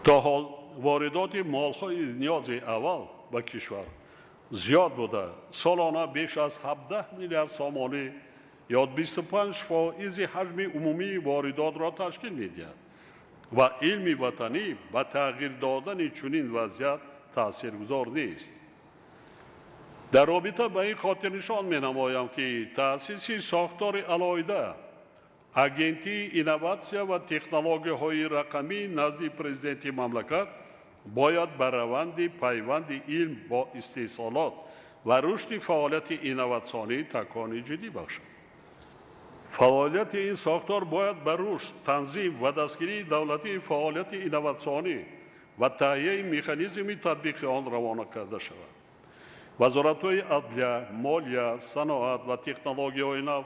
То ҳол воридоти молҳои ниёзи аввал ба кишвар зиёд буда, солона беш аз 17 миллиард сомонӣ ё 25% ҳаҷми умумии воридотро ташкил медиҳад ва илми ватанӣ ба тағйир додани чунин вазъият таъсиргузор нест. Дар робита ба ин хотирнишон менамоям, ки таъсиси сохтори алоҳида Агентии инноватсия ва технологияҳои рақамӣ назди президенти мамлакат бояд ба раванди пайванди илм бо истеҳсолот ва рушди фаъолияти инноватсионӣ такони ҷиддӣ бахшад. Фаъолияти ин сохтор бояд ба рушд, танзим ва дастгирии давлатии фаъолияти инноватсионӣ ва таҳияи механизми татбиқи он равона карда шавад. Вазоратҳои адлия, молия, саноат ва технологияҳои нав,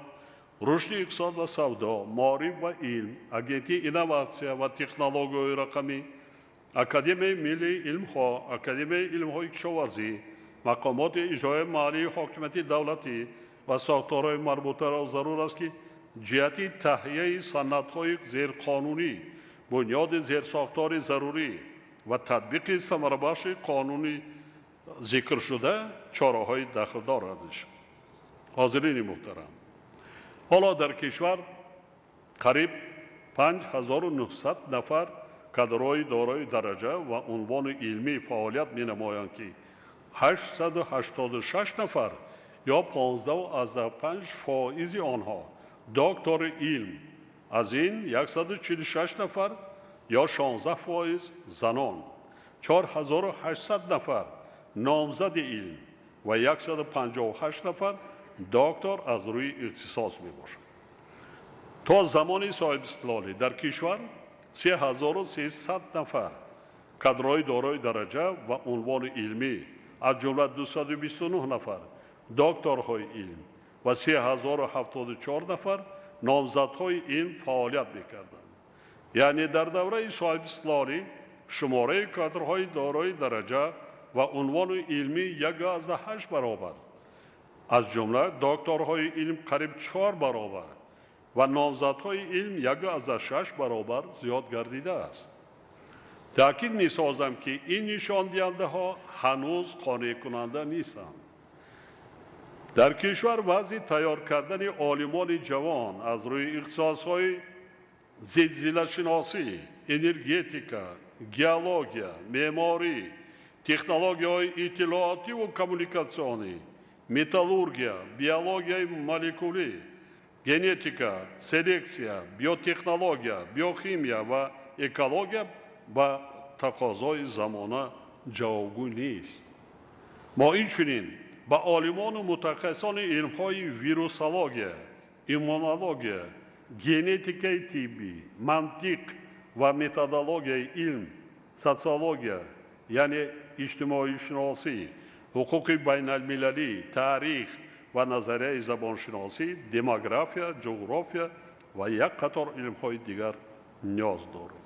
рушди иқтисод ва савдо, маориф ва илм, Агентии инноватсия ва технологияҳои рақамӣ, Академияи миллии илмҳо, Академияи илмҳои кишоварзӣ, мақомоти иҷроияи маҳаллии ҳокимияти давлатӣ ва сохторҳои марбутаро зарур аст, ки ҷиҳати таҳияи санадҳои зерқонунӣ, бунёди зерсохтори зарурӣ ва татбиқи самарабахши қонуни зикршуда чораҳои дахлдор андешанд. Ҳозирини муҳтарам, ҳоло дар кишвар қариб 5900 нафар кадрҳои дорои дараҷа ва унвони илмӣ фаъолият менамоянд, ки 886 нафар ё 15,5% онҳо доктори илм, аз ин 146 нафар ё 16% занон, 4800 нафар номзади илм ва 158 нафар доктор аз рӯи ихтисос мебошанд. То замони соҳибистиқлолӣ дар кишвар 3300 нафар кадрҳои дорои дараҷа ва унвони илмӣ, аз ҷумла 229 нафар докторҳои илм ва 3074 нафар номзадҳои илм фаъолият мекарданд. Яъне дар давраи соҳибистиқлолӣ шумораи кадрҳои дорои дараҷа ва унвони илмӣ 1,8 баробар, аз ҷумла докторҳои илм қариб 4 баробар ва номзадҳои илм 1,6 баробар зиёд гардидааст. Таъкид месозам, ки ин нишондиҳандаҳо ҳанӯз қонеъкунанда нестанд. Дар кишвар вазъи тайёр кардани олимони ҷавон аз рӯи ихтисосҳои зилзилашиносӣ, энергетика, геология, меъморӣ, технологияҳои иттилоотиву коммуникатсионӣ, металлургия, биологияи молекулӣ, генетика, селексия, биотехнология, биохимия ва экология ба тақозои замона ҷавобгӯ нест. Мо инчунин ба олимону мутахассисони илмҳои вирусология, иммунология, генетикаи тиббӣ, мантиқ ва методологияи илм, социология, яъне иҷтимоишиносӣ, ҳуқуқи байналмилалӣ, таърих ва назарияи забоншиносӣ, демография, ҷуғрофия ва як қатор илмҳои дигар ниёз дорем.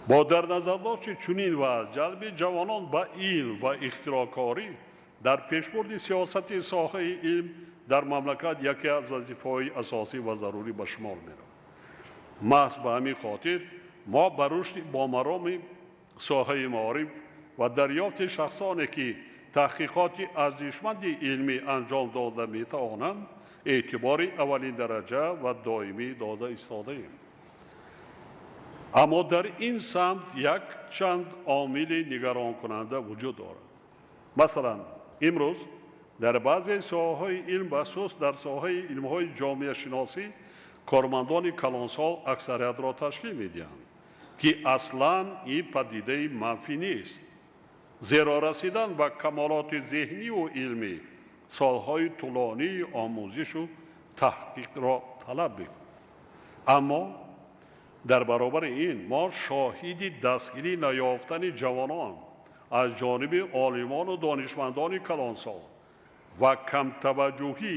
Бо дар назардошти чунин вазъ ҷалби ҷавонон ба илм ва ихтироъкорӣ дар пешбурди сиёсати соҳаи илм дар мамлакат яке аз вазифаҳои асосӣ ва зарурӣ ба шумор меравад. Маҳз ба ҳамин хотир мо ба рушди бомароми соҳаи маориф ва дарёфти шахсоне ки таҳқиқоти арзишманди илмӣ анҷом дода метавонанд, эътибори аввалин дараҷа ва доимӣ дода истодаем. Аммо дар ин самт якчанд омили нигаронкунанда вуҷуд дорад. Масалан, имрӯз дар баъзе соҳаҳои илм, бахусус дар соҳаи илмҳои ҷомеашиносӣ, кормандони калонсол аксариятро ташкил медиҳанд, ки аслан ин падидаи манфӣ нест, зеро расидан ба камолоти зеҳниву илмӣ солҳои тӯлонии омӯзишу таҳқиқро талаб мекунад. Аммо дар баробари ин мо шоҳиди дастгирӣ наёфтани ҷавонон аз ҷониби олимону донишмандони калонсол ва камтаваҷҷӯҳӣ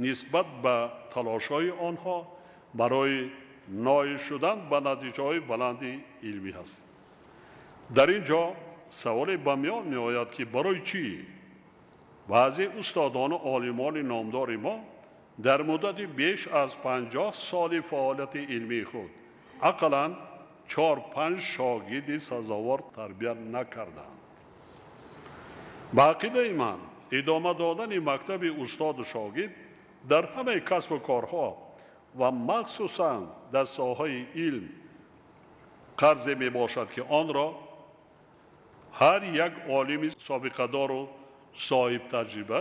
нисбат ба талошҳои онҳо барои ноил шудан ба натиҷаҳои баланди илмӣ ҳастем. Дар ин ҷо саволе ба миён меояд, ки барои чӣ баъзе устодону олимони номдори мо дар муддати беш аз 50 соли фаъолияти илмии худ ақаллан 4-5 шогирди сазовор тарбия накарданд. Ба ақидаи ман, идома додани мактаби устоду шогирд дар ҳамаи касбу корҳо ва махсусан дар соҳаи илм қарзе мебошад, ки онро ҳар як олими собиқадору соҳибтаҷриба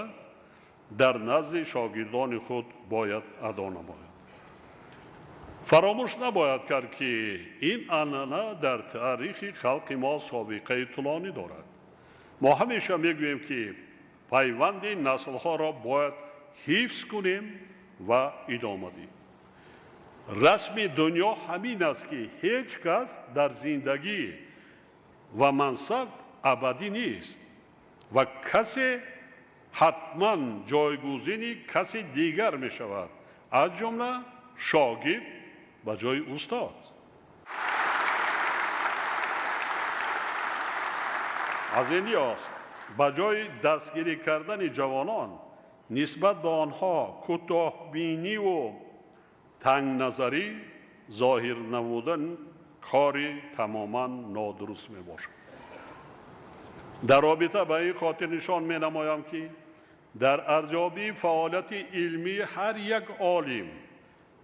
дар назди шогирдони худ бояд адо намояд. Фаромӯш набояд кард, ки ин анъана дар таърихи халқи мо собиқаи тӯлонӣ дорад. Мо ҳамеша мегӯем, ки пайванди наслҳоро бояд ҳифз кунем ва идома диҳем. Расми дунё ҳамин аст, ки ҳеҷ кас дар зиндагӣ ва мансаб абадӣ нест ва касе ҳатман ҷойгузини каси дигар мешавад, аз ҷумла шогирд ба ҷои устод. Аз ин лиҳоз ба ҷои дастгирӣ кардани ҷавонон нисбат ба онҳо кӯтоҳбиниву тангназарӣ зоҳир намудан кори тамоман нодуруст мебошад. Дар робита ба ин хотирнишон менамоям, ки дар арзёбии фаъолияти илмии ҳар як олим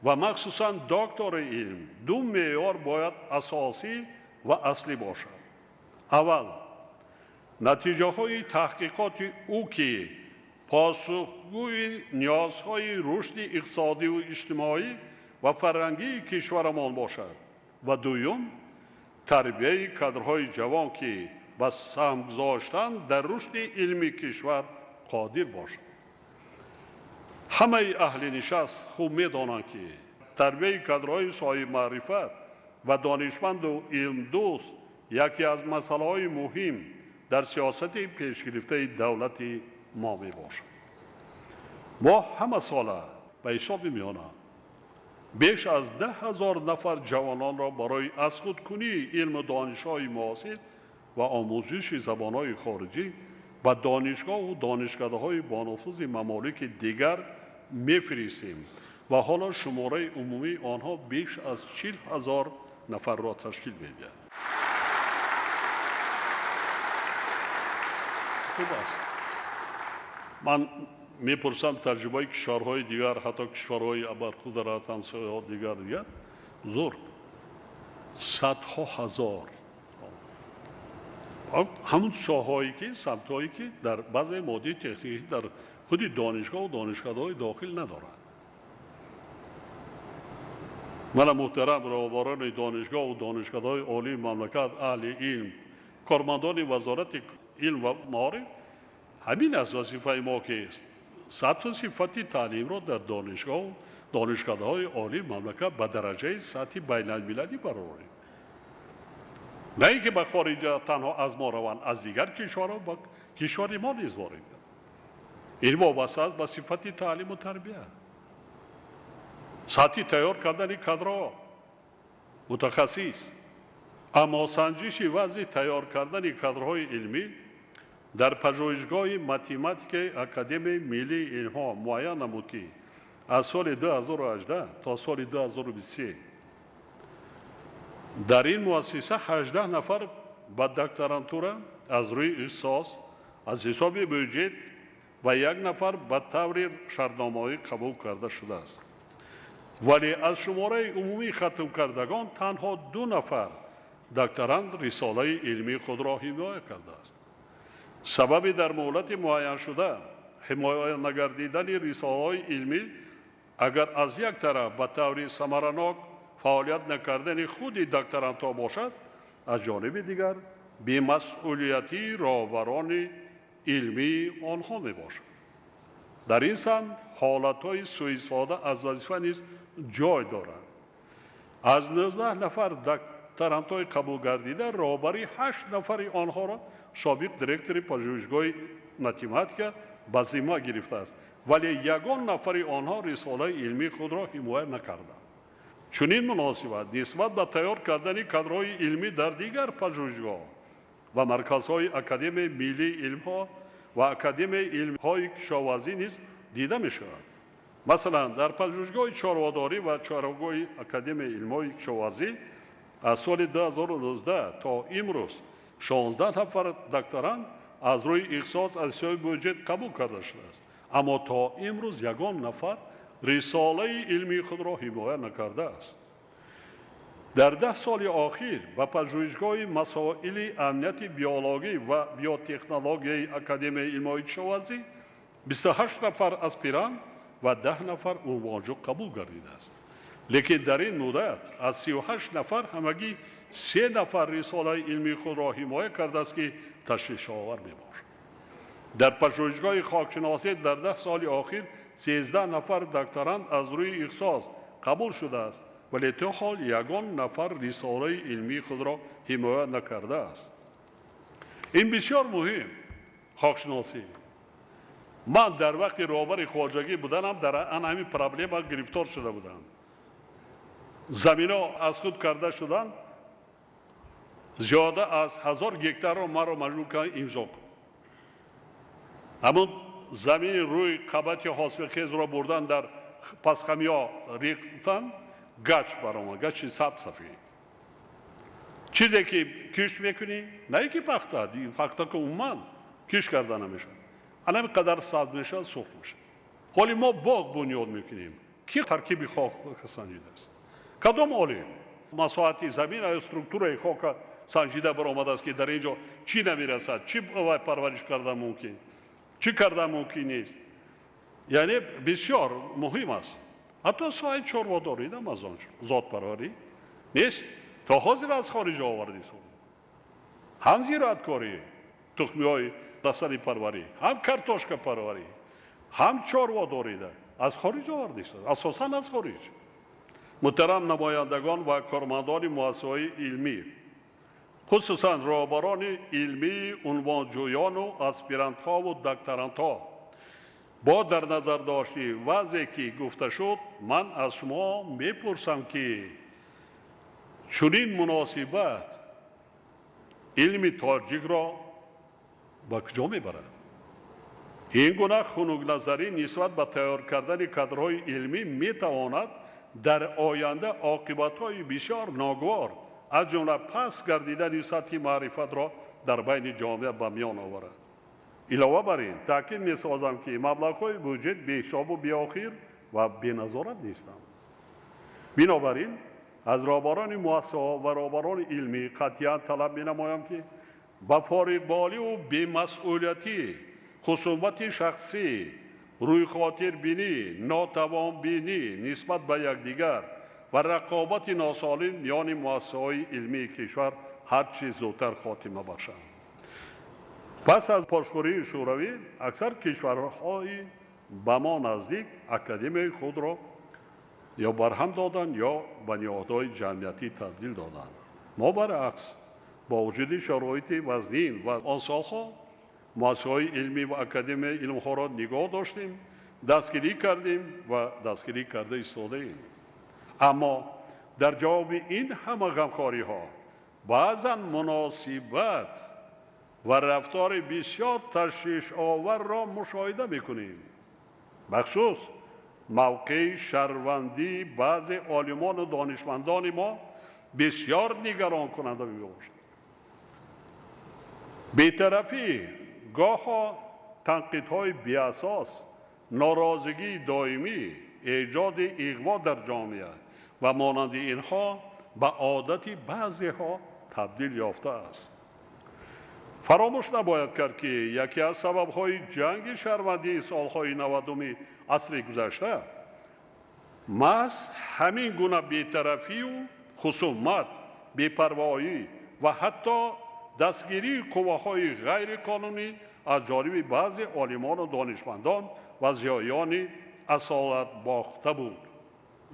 ва махсусан доктори илм ду меъёр бояд асосӣ ва аслӣ бошад. Аввал, Натиҷаҳои таҳқиқоти ӯ, ки посухгӯи ниёзҳои рушди иқтисодиву иҷтимоӣ ва фарҳангии кишварамон бошад, ва дуюм, тарбияи кадрҳои ҷавон, ки ба саҳм гузоштан дар рушди илми кишвар қодир бошад. Ҳамаи аҳли нишаст хуб медонанд, ки тарбияи кадрҳои соҳибмаърифат ва донишманду илмдӯст яке аз масъалаҳои муҳим дар сиёсати пешгирифтаи давлати мо мебошад. Мо ҳама сола ба ҳисоби миёна беш аз 10 000 нафар ҷавононро барои аз худкунии илму донишҳои муосир ва омӯзиши забонҳои хориҷӣ ба донишгоҳу донишкадаҳои бонуфузи мамолики дигар мефиристем ва ҳоло шумораи умумии онҳо беш аз 40 000 нафарро ташкил медиҳад. Хуб аст. Ман мепурсам, таҷрибаи кишварҳои дигар, ҳатто кишварҳои абарқудрат, ҳамсояҳо, дигар зур садҳо ҳазор ҳамун соҳаҳое ки, самтҳое ки дар баъзе моддии техникӣ дар худи донишгоҳу донишкадаҳои дохил надоранд. Мана, муҳтарам роҳбарони донишгоҳу донишкадаҳои олии мамлакат, аҳли илм, кормандони Вазорати илм ва маориф, ҳамин аст вазифаи мо, ки сатҳу сифати таълимро дар донишгоҳу донишкадаҳои олии мамлакат ба дараҷаи сатҳи байналмилалӣ барорем, на ин ки ба хориҷа танҳо аз мо раванд, аз дигар кишварҳо ба кишвари мо низ ворид. Ин вобаста аст ба сифати таълиму тарбия, сатҳи тайёр кардани кадрҳо, мутахассис. Аммо санҷиши вазъи тайёр кардани кадрҳои илмӣ дар пажӯҳишгоҳи математикаи Академияи миллии илмҳо муайян намуд, ки аз соли 2018 то соли 2023 дар ин муассиса 18 нафар ба докторантура аз рӯи ихтисос аз ҳисоби бюҷет ва як нафар ба таври шартномавӣ қабул карда шудааст, вале аз шумораи умумии хатмкардагон танҳо ду нафар докторант рисолаи илмии худро ҳимоя кардааст. Сабаби дар муҳлати муайяншуда ҳимоя нагардидани рисолаҳои илмӣ агар аз як тараф ба таври самаранок фаъолият накардани худи докторантҳо бошад, аз ҷониби дигар бемасъулиятии роҳбарони илмии онҳо мебошад. Дар ин самт ҳолатҳои сӯистифода аз вазифа низ ҷой доранд. Аз 19 нафар докторантҳои қабулгардида роҳбари ҳашт нафари онҳоро собиқ директори пажӯҳишгоҳи математика ба зимма гирифтааст, вале ягон нафари онҳо рисолаи илмии худро ҳимоя накарданд. Чунин муносибат нисбат ба тайёр кардани кадрҳои илмӣ дар дигар пажӯҳишгоҳ ва марказҳои Академияи миллии илмҳо ва Академияи илмҳои кишоварзӣ низ дида мешавад. Масалан, дар пажӯҳишгоҳи чорводорӣ ва чорвогоҳи Академияи илмҳои кишоварзӣ аз соли 2019 то имрӯз 16 нафар докторант аз рӯи ихтисос аз ҳисоби бюҷет қабул карда шудааст, аммо то имрӯз ягон нафар рисолаи илмии худро ҳимоя накардааст. Дар 10 соли охир ба пажӯҳишгоҳи масоили амнияти биологӣ ва биотехнологияи Академияи илмҳои кишоварзӣ 28 нафар аспирант ва 10 нафар унвонҷӯ қабул гардидааст, лекин дар ин муддат аз 38 нафар ҳамагӣ се нафар рисолаи илмии худро ҳимоя кардааст, ки ташвишовар мебошад. Дар пажӯҳишгоҳи хокшиносӣ дар 10 соли охир 13 нафар докторант аз рӯи ихтисос қабул шудааст, вале то ҳол ягон нафар рисолаи илмии худро ҳимоя накардааст. Ин бисёр муҳим, хокшиносӣ. Ман дар вақти роҳбари хоҷагӣ буданам дар ан ҳамин проблема гирифтор шуда будам. Замино аз худ карда шуданд, зиёда аз 1000 гектарро маро маҷбур карданд имзо кун. Ҳамун замини рӯи қабати ҳосилхезро бурдан, дар пасхамиҳо рехтан, гач баромад, гачи сабз, сафед. Чизе ки кишт мекунӣ, на ин ки пахта, пахта ки умуман кишт карда намешавад, анами қадар сабз мешавад, сурх мешавад. Ҳоли мо боғ бунёд мекунем, ки таркиби хок санҷидааст? Кадом олим? Масоҳати замин ё структураи хока санҷида баромадааст, ки дар ин ҷо чӣ намерасад, чӣ парвариш кардан мумкин, чӣ кардан мумкин нест. Яъне бисёр муҳим аст. Ҳатто соҳаи чорводорӣ дам аз он зотпарварӣ нест, то ҳозир аз хориҷ оварди. Ҳам зироаткорӣ, тухмиҳои растанипарварӣ, ҳам картошкапарварӣ, ҳам чорводорӣ аз хориҷ оварди, асосан аз хориҷ. Муҳтарам намояндагон ва кормандони муассисаҳои илмӣ, хусусан роҳбарони илмии унвонҷӯёну аспирантҳову докторантҳо, бо дар назардошти вазъе ки гуфта шуд, ман аз шумо мепурсам, ки чунин муносибат илми тоҷикро ба куҷо мебарад? Ин гуна хунукназарӣ нисбат ба тайёр кардани кадрҳои илмӣ метавонад дар оянда оқибатҳои бисёр ногувор, аз ҷумла паст гардидани сатҳи маърифатро дар байни ҷомеа ба миён оварад. Илова бар ин, таъкид месозам, ки маблағҳои буҷет беҳисобу беохир ва беназорат нестанд. Бинобар ин, аз роҳбарони муассисаҳо ва роҳбарони илмӣ қатъиян талаб менамоям, ки ба фориғболиву бемасъулиятӣ, хусумати шахсӣ, рӯйхотирбинӣ, нотавонбинӣ нисбат ба якдигар ва рақобати носолим миёни муассисаҳои илмии кишвар ҳар чӣ зудтар хотима бахшанд. Пас аз пошхӯрии Шӯравӣ аксар кишварҳои ба мо наздик академияи худро ё барҳам доданд, ё ба ниҳодҳои ҷамъиятӣ табдил доданд. Мо баръакс, бо вуҷуди шароити вазнин ва он солҳо муассисаҳои илмӣ ва академияи илмҳоро нигоҳ доштем, дастгирӣ кардем ва дастгирӣ карда истодаем. Аммо дар ҷавоби ин ҳама ғамхориҳо баъзан муносибат ва рафтори бисёр ташвишоварро мушоҳида мекунем. Бахусус мавқеи шаҳрвандии баъзе олимону донишмандони мо бисёр нигаронкунанда мебошад. Бетарафӣ, гоҳо танқидҳои беасос, норозигии доимӣ, эҷоди иғво дар ҷомеа ва монанди инҳо ба одати баъзеҳо табдил ёфтааст. Фаромӯш набояд кард, ки яке аз сабабҳои ҷанги шаҳрвандии солҳои 90-уми асри гузашта маҳз ҳамин гуна бетарафию хусумат, бепарвоӣ ва ҳатто дастгирии қувваҳои ғайриқонунӣ аз ҷониби баъзе олимону донишмандон ва зиёиёни асолатбохта буд.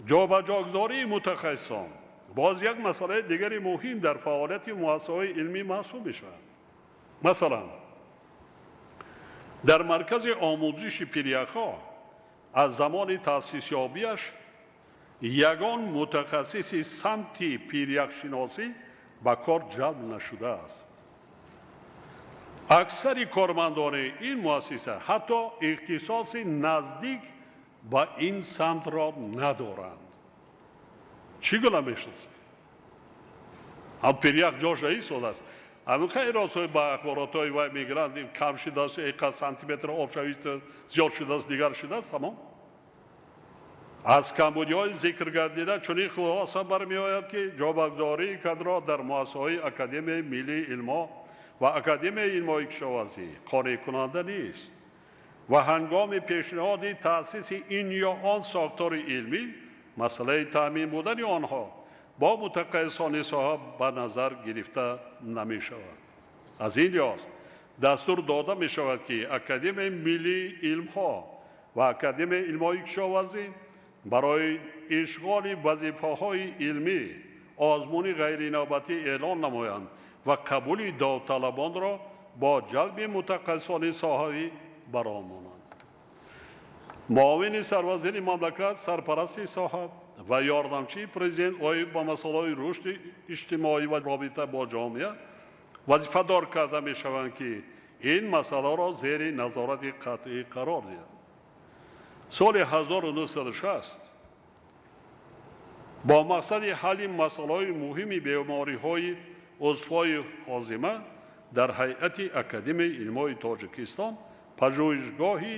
Ҷобаҷогузории мутахассисон боз як масъалаи дигари муҳим дар фаъолияти муассисаҳои илмӣ маҳсуб мешавад. Масалан, дар маркази омӯзиши пиряхҳо аз замони таъсисёбиаш ягон мутахассиси самти пиряхшиносӣ ба кор ҷалб нашудааст. Аксари кормандони ин муассиса ҳатто ихтисоси наздик ба ин самтро надоранд. Чӣ гуна мешиносед? Ҳам пирях ҷош наистодааст. Ҳамин хайросҳои ба ахборотҳои вай мегиранд, кам шудааст, эқад сантиметр об шавист, зиёд шудааст, дигар шудааст, тамом. Аз камбудиҳои зикр гардида чунин хулоса бармеояд, ки ҷобагузории кадрҳо дар муассисаҳои Академияи миллии илмҳо ва Академияи илмҳои кишоварзӣ қонеъкунанда нест ва ҳангоми пешниҳоди таъсиси ин ё он сохтори илмӣ масъалаи таъмин будани онҳо бо мутахассисони соҳа ба назар гирифта намешавад. Аз ин лиҳоз дастур дода мешавад, ки Академияи миллии илмҳо ва Академияи илмҳои кишоварзӣ барои ишғоли вазифаҳои илмӣ озмуни ғайринавбатӣ эълон намоянд ва қабули довталабонро бо ҷалби мутахассисони соҳавӣ бароҳ монанд. Муовини сарвазири мамлакат, сарпарасти соҳа ва ёрдамчии президент оид ба масъалаҳои рушди иҷтимоӣ ва робита бо ҷомеа вазифадор карда мешаванд, ки ин масъаларо зери назорати қатъӣ қарор диҳанд. Соли 1960 бо мақсади ҳалли масъалаҳои муҳими бемориҳои узвҳои ҳозима дар ҳайати Академияи илмҳои Тоҷикистон пажӯҳишгоҳи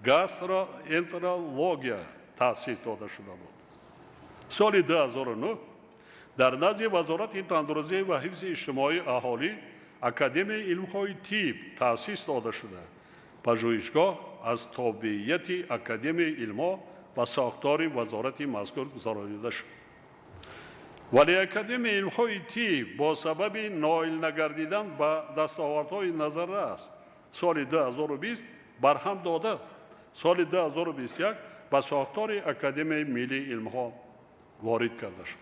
гастроэнтерология таъсис дода шуда буд. Соли 2009 Дар назди Вазорати тандурустӣ ва ҳифзи иҷтимоии аҳолӣ Академияи илмҳои тиб таъсис дода шуда. Пажӯҳишгоҳ аз тобеияти Академияи илмҳо ба сохтори вазорати мазкур гузаронида шуд. Вале Академияи илмҳои тиб бо сабаби ноил нагардидан ба дастовардҳои назаррас соли 2020 барҳам дода, соли 2021 ба сохтори Академияи миллии илмҳо ворид карда шуд.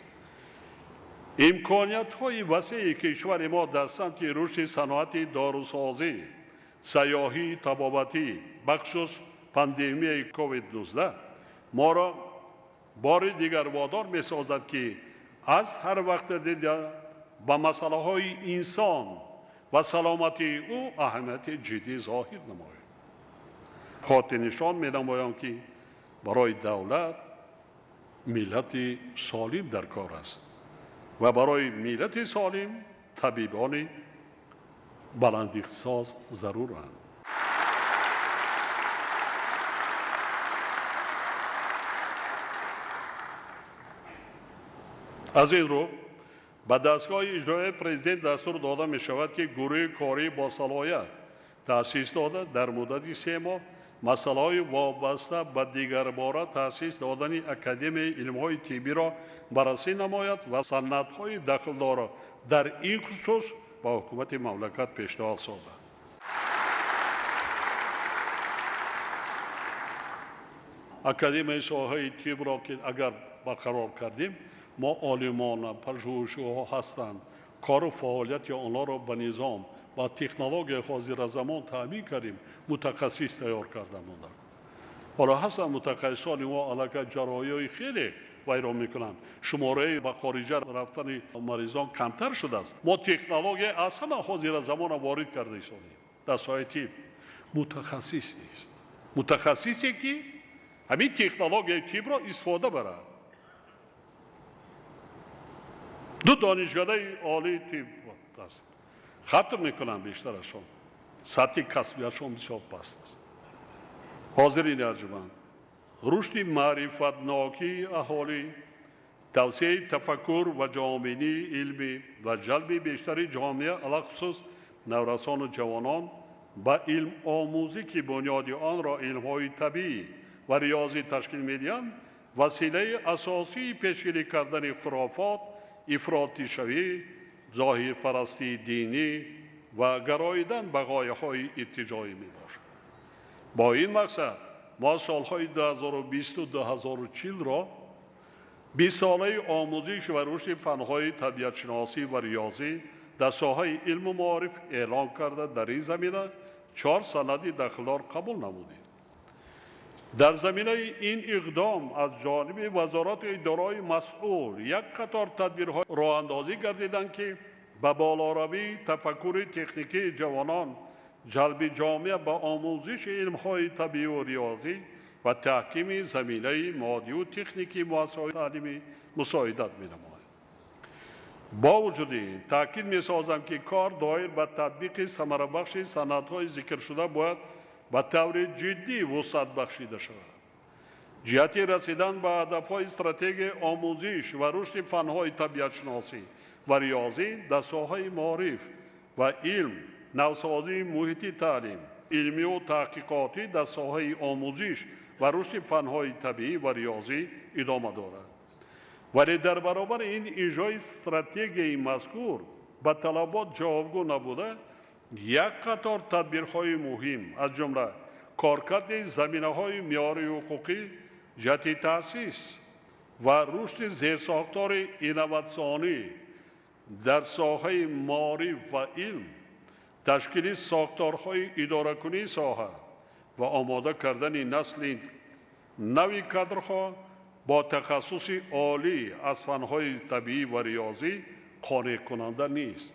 Имкониятҳои васеи кишвари мо дар самти рушди саноати дорусозӣ, сайёҳии табобатӣ, бахусус пандемияи COVID-19 моро бори дигар водор месозад, ки аз ҳар вақте дида ба масъалаҳои инсон ва саломатии ӯ аҳамияти ҷиддӣ зоҳир намоем. Хотирнишон менамоям, ки барои давлат миллати солим дар кор аст ва барои миллати солим табибони баландихтисос заруранд. Аз ин рӯ ба дастгоҳи иҷроияи президент дастур дода мешавад, ки гурӯҳи корӣ бо салоҳият таъсис дода дар муддати 3 моҳ масъалаҳои вобаста ба дигарбора таъсис додани Академияи илмҳои тиббиро баррасӣ намояд ва санадҳои дахлдорро дар ин хусус ба ҳукумати мамлакат пешниҳод созад. Академияи соҳаи тибро ки агар барқарор кардем, мо олимона, пажӯҳишҳо ҳастанд, кору фаъолияти онҳоро ба низом ва технологияи ҳозиразамон таъмин кардем, мутахассис тайёр карда монда. Ҳоло ҳастанд мутахассисони мо аллакай ҷарроҳиҳои хеле вайрон мекунанд. Шумораи ба хориҷа рафтани маризон камтар шудааст. Мо технология аз ҳама ҳозиразамонро ворид карда истодем дар соҳаи тиб. Мутахассис нест. Мутахассисе ки ҳамин технологияи тибро истифода барад. Ду донишгоҳи олии тиб аст. Хатм мекунанд бештарашон. Сатҳи касбиятшон бисёр паст аст. Ҳозирини арҷуманд, рушди маърифатнокии аҳолӣ, тавсеаи тафаккур ва ҷаҳонбинии илмӣ ва ҷалби бештари ҷомеа, алахусус наврасону ҷавонон ба илмомӯзӣ, ки бунёди онро илмҳои табиӣ ва риёзӣ ташкил медиҳанд, василаи асосии пешгирӣ кардани хурофот, ифротишавӣ, зоҳирпарастии динӣ ва гароидан ба ғояҳои иртиҷоӣ мебошад. Бо ин мақсад мо солҳои 2020-2040-ро 20-солаи омӯзиш ва рушди фанҳои табиатшиносӣ ва риёзӣ дар соҳаи илму маориф эълон карда, дар ин замина 4 санади дахлдор қабул намудем. Дар заминаи ин иқдом аз ҷониби вазорату идораҳои масъул як қатор тадбирҳо роҳандозӣ гардиданд, ки ба болоравии тафаккури техникии ҷавонон, ҷалби ҷомеа ба омӯзиши илмҳои табиӣ риёзӣ ва таҳкими заминаи моддию техникии муассисаҳои таълимӣ мусоидат менамояд. Бо вуҷуди ин таъкид месозам, ки кор доир ба татбиқи самарабахши санадҳои зикршуда бояд ба таври ҷиддӣ вусъат бахшида шавад. Ҷиҳати расидан ба ҳадафҳои стратегияи омӯзиш ва рушди фанҳои табиатшиносӣ ва риёзӣ дар соҳаи маориф ва илм, навсозии муҳити таълим, илмию таҳқиқотӣ дар соҳаи омӯзиш ва рушди фанҳои табиӣ ва риёзӣ идома дорад. Вале дар баробари ин иҷрои стратегияи мазкур ба талабот ҷавобгӯ набуда, як қатор тадбирҳои муҳим, аз ҷумла коркарди заминаҳои меъёрии ҳуқуқӣ ҷиҳати таъсис ва рушди зерсохтори инноватсионӣ дар соҳаи маориф ва илм, ташкили сохторҳои идоракунии соҳа ва омода кардани насли нави кадрҳо бо тахассуси олӣ аз фанҳои табиӣ ва риёзӣ қонеъкунанда нест.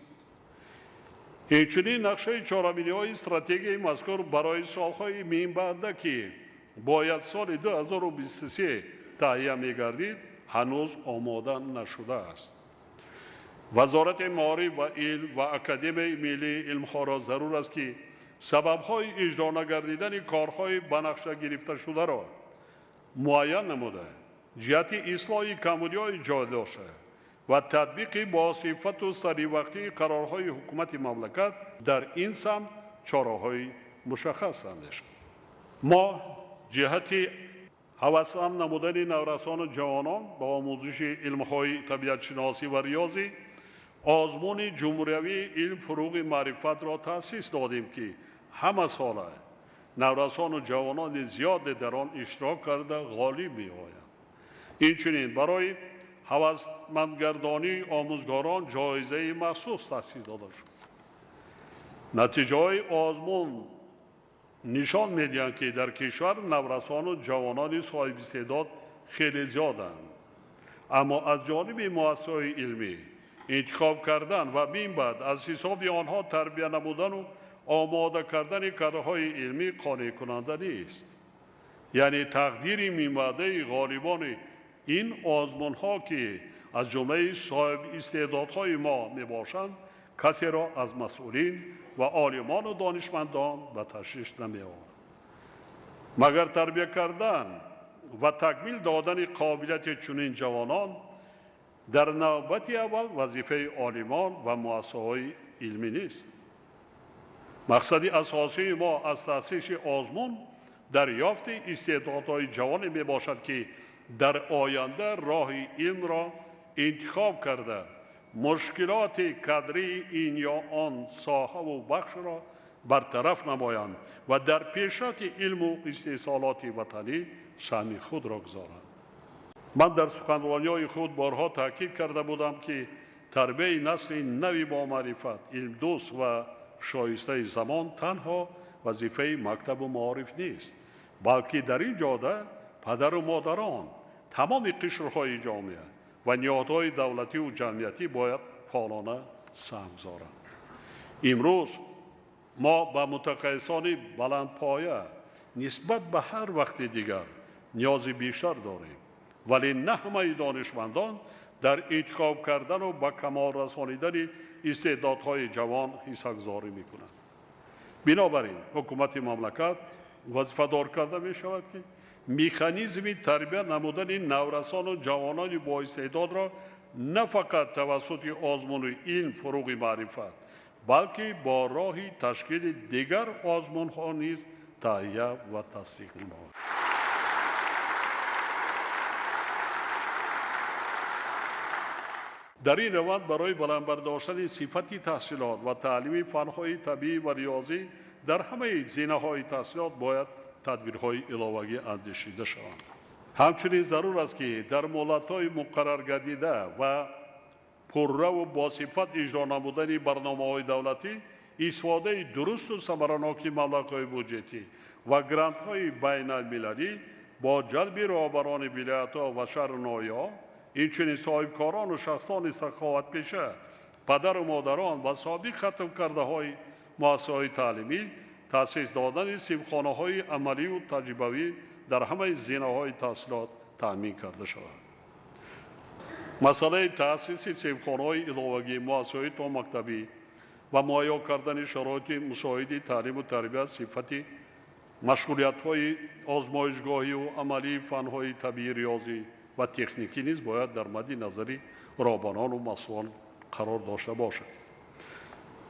Инчунин нақшаи чорабиниҳои стратегияи мазкур барои солҳои минбаъда, ки бояд соли 2023 таҳия мегардид, ҳанӯз омода нашудааст. Вазорати маориф ва илм ва Академияи миллии илмҳоро зарур аст, ки сабабҳои иҷро нагардидани корҳои ба нақша гирифташударо муайян намуда, ҷиҳати ислоҳи камбудиҳои ҷой дошта ва татбиқи босифату саривақтии қарорҳои ҳукумати мамлакат дар ин самт чораҳои мушаххас андешид. Мо ҷиҳати ҳавасманд намудани наврасону ҷавонон ба омӯзиши илмҳои табиатшиносӣ ва риёзӣ озмуни ҷумҳуриявии илм фуруғи маърифатро таъсис додем, ки ҳамасола наврасону ҷавонони зиёде дар он иштирок карда ғолиб меоянд. Инчунин барои ҳавасмандгардонии омӯзгорон ҷоизаи махсус таъсис дода шуд. Натиҷаҳои озмун нишон медиҳанд, ки дар кишвар наврасону ҷавонони соҳибистеъдод хеле зиёданд, аммо аз ҷониби муассисаҳои илмӣ интихоб кардан ва минбаъд аз ҳисоби онҳо тарбия намудану омода кардани кадрҳои илмӣ қонеъкунанда нест. Яъне тақдири минбаъдаи ғолибони ин озмунҳо, ки аз ҷумлаи соҳибистеъдодҳои мо мебошанд, касеро аз масъулин ва олимону донишмандон ба ташвиш намеорад. Магар тарбия кардан ва такмил додани қобилияти чунин ҷавонон дар навбати аввал вазифаи олимон ва муассисаҳои илмӣ нест. Мақсади асосии мо аз таъсиси озмун дарёфти истеъдодҳои ҷавоне мебошад, ки дар оянда роҳи илмро интихоб карда мушкилоти кадрии ин ё он соҳаву бахшро бартараф намоянд ва дар пешрафти илму истеҳсолоти ватанӣ саҳми худро гузоранд. Ман дар суханрониҳои худ борҳо таъкид карда будам, ки тарбияи насли нави бомаърифат, илмдӯст ва шоистаи замон танҳо вазифаи мактабу маориф нест, балки дар ин ҷода падару модарон, тамоми қишрҳои ҷомеа ва ниҳодҳои давлативу ҷамъиятӣ бояд фаъолона саҳм гузоранд. Имрӯз мо ба мутахассисони баландпоя нисбат ба ҳар вақти дигар ниёзи бештар дорем, вале на ҳамаи донишмандон дар интихоб кардану ба камол расонидани истеъдодҳои ҷавон ҳиссагузорӣ мекунанд. Бинобар ин ҳукумати мамлакат вазифадор карда мешавад, ки механизми тарбия намудани наврасону ҷавонони боистеъдодро на фақат тавассути озмуни илм фуруғи маърифат, балки бо роҳи ташкили дигар озмунҳо низ таҳия ва тасдиқ намояд. Дар ин раванд барои баланд бардоштани сифати таҳсилот ва таълими фанҳои табиӣ ва риёзӣ дар ҳамаи зинаҳои таҳсилот бояд тадбирҳои иловагӣ андешида шаванд. Ҳамчунин зарур аст, ки дар муҳлатҳои муқарраргардида ва пурраву босифат иҷро намудани барномаҳои давлатӣ, истифодаи дурусту самараноки маблағҳои буҷетӣ ва грантҳои байналмилалӣ бо ҷалби роҳбарони вилоятҳо ва шаҳру ноҳияҳо, инчунин соҳибкорону шахсони саховатпеша, падару модарон ва собиқ хатмкардаҳои муассисаҳои таълимӣ таъсис додани синфхонаҳои амаливу таҷрибавӣ дар ҳамаи зинаҳои таҳсилот таъмин карда шавад. Масъалаи таъсиси синфхонаҳои иловагӣ, муассисаҳои томактабӣ ва муҳайё кардани шароити мусоиди таълиму тарбия, сифати машғулиятҳои озмоишгоҳиву амалии фанҳои табиӣ, риёзӣ ва техникӣ низ бояд дар мадди назари роҳбарону масъулон қарор дошта бошад.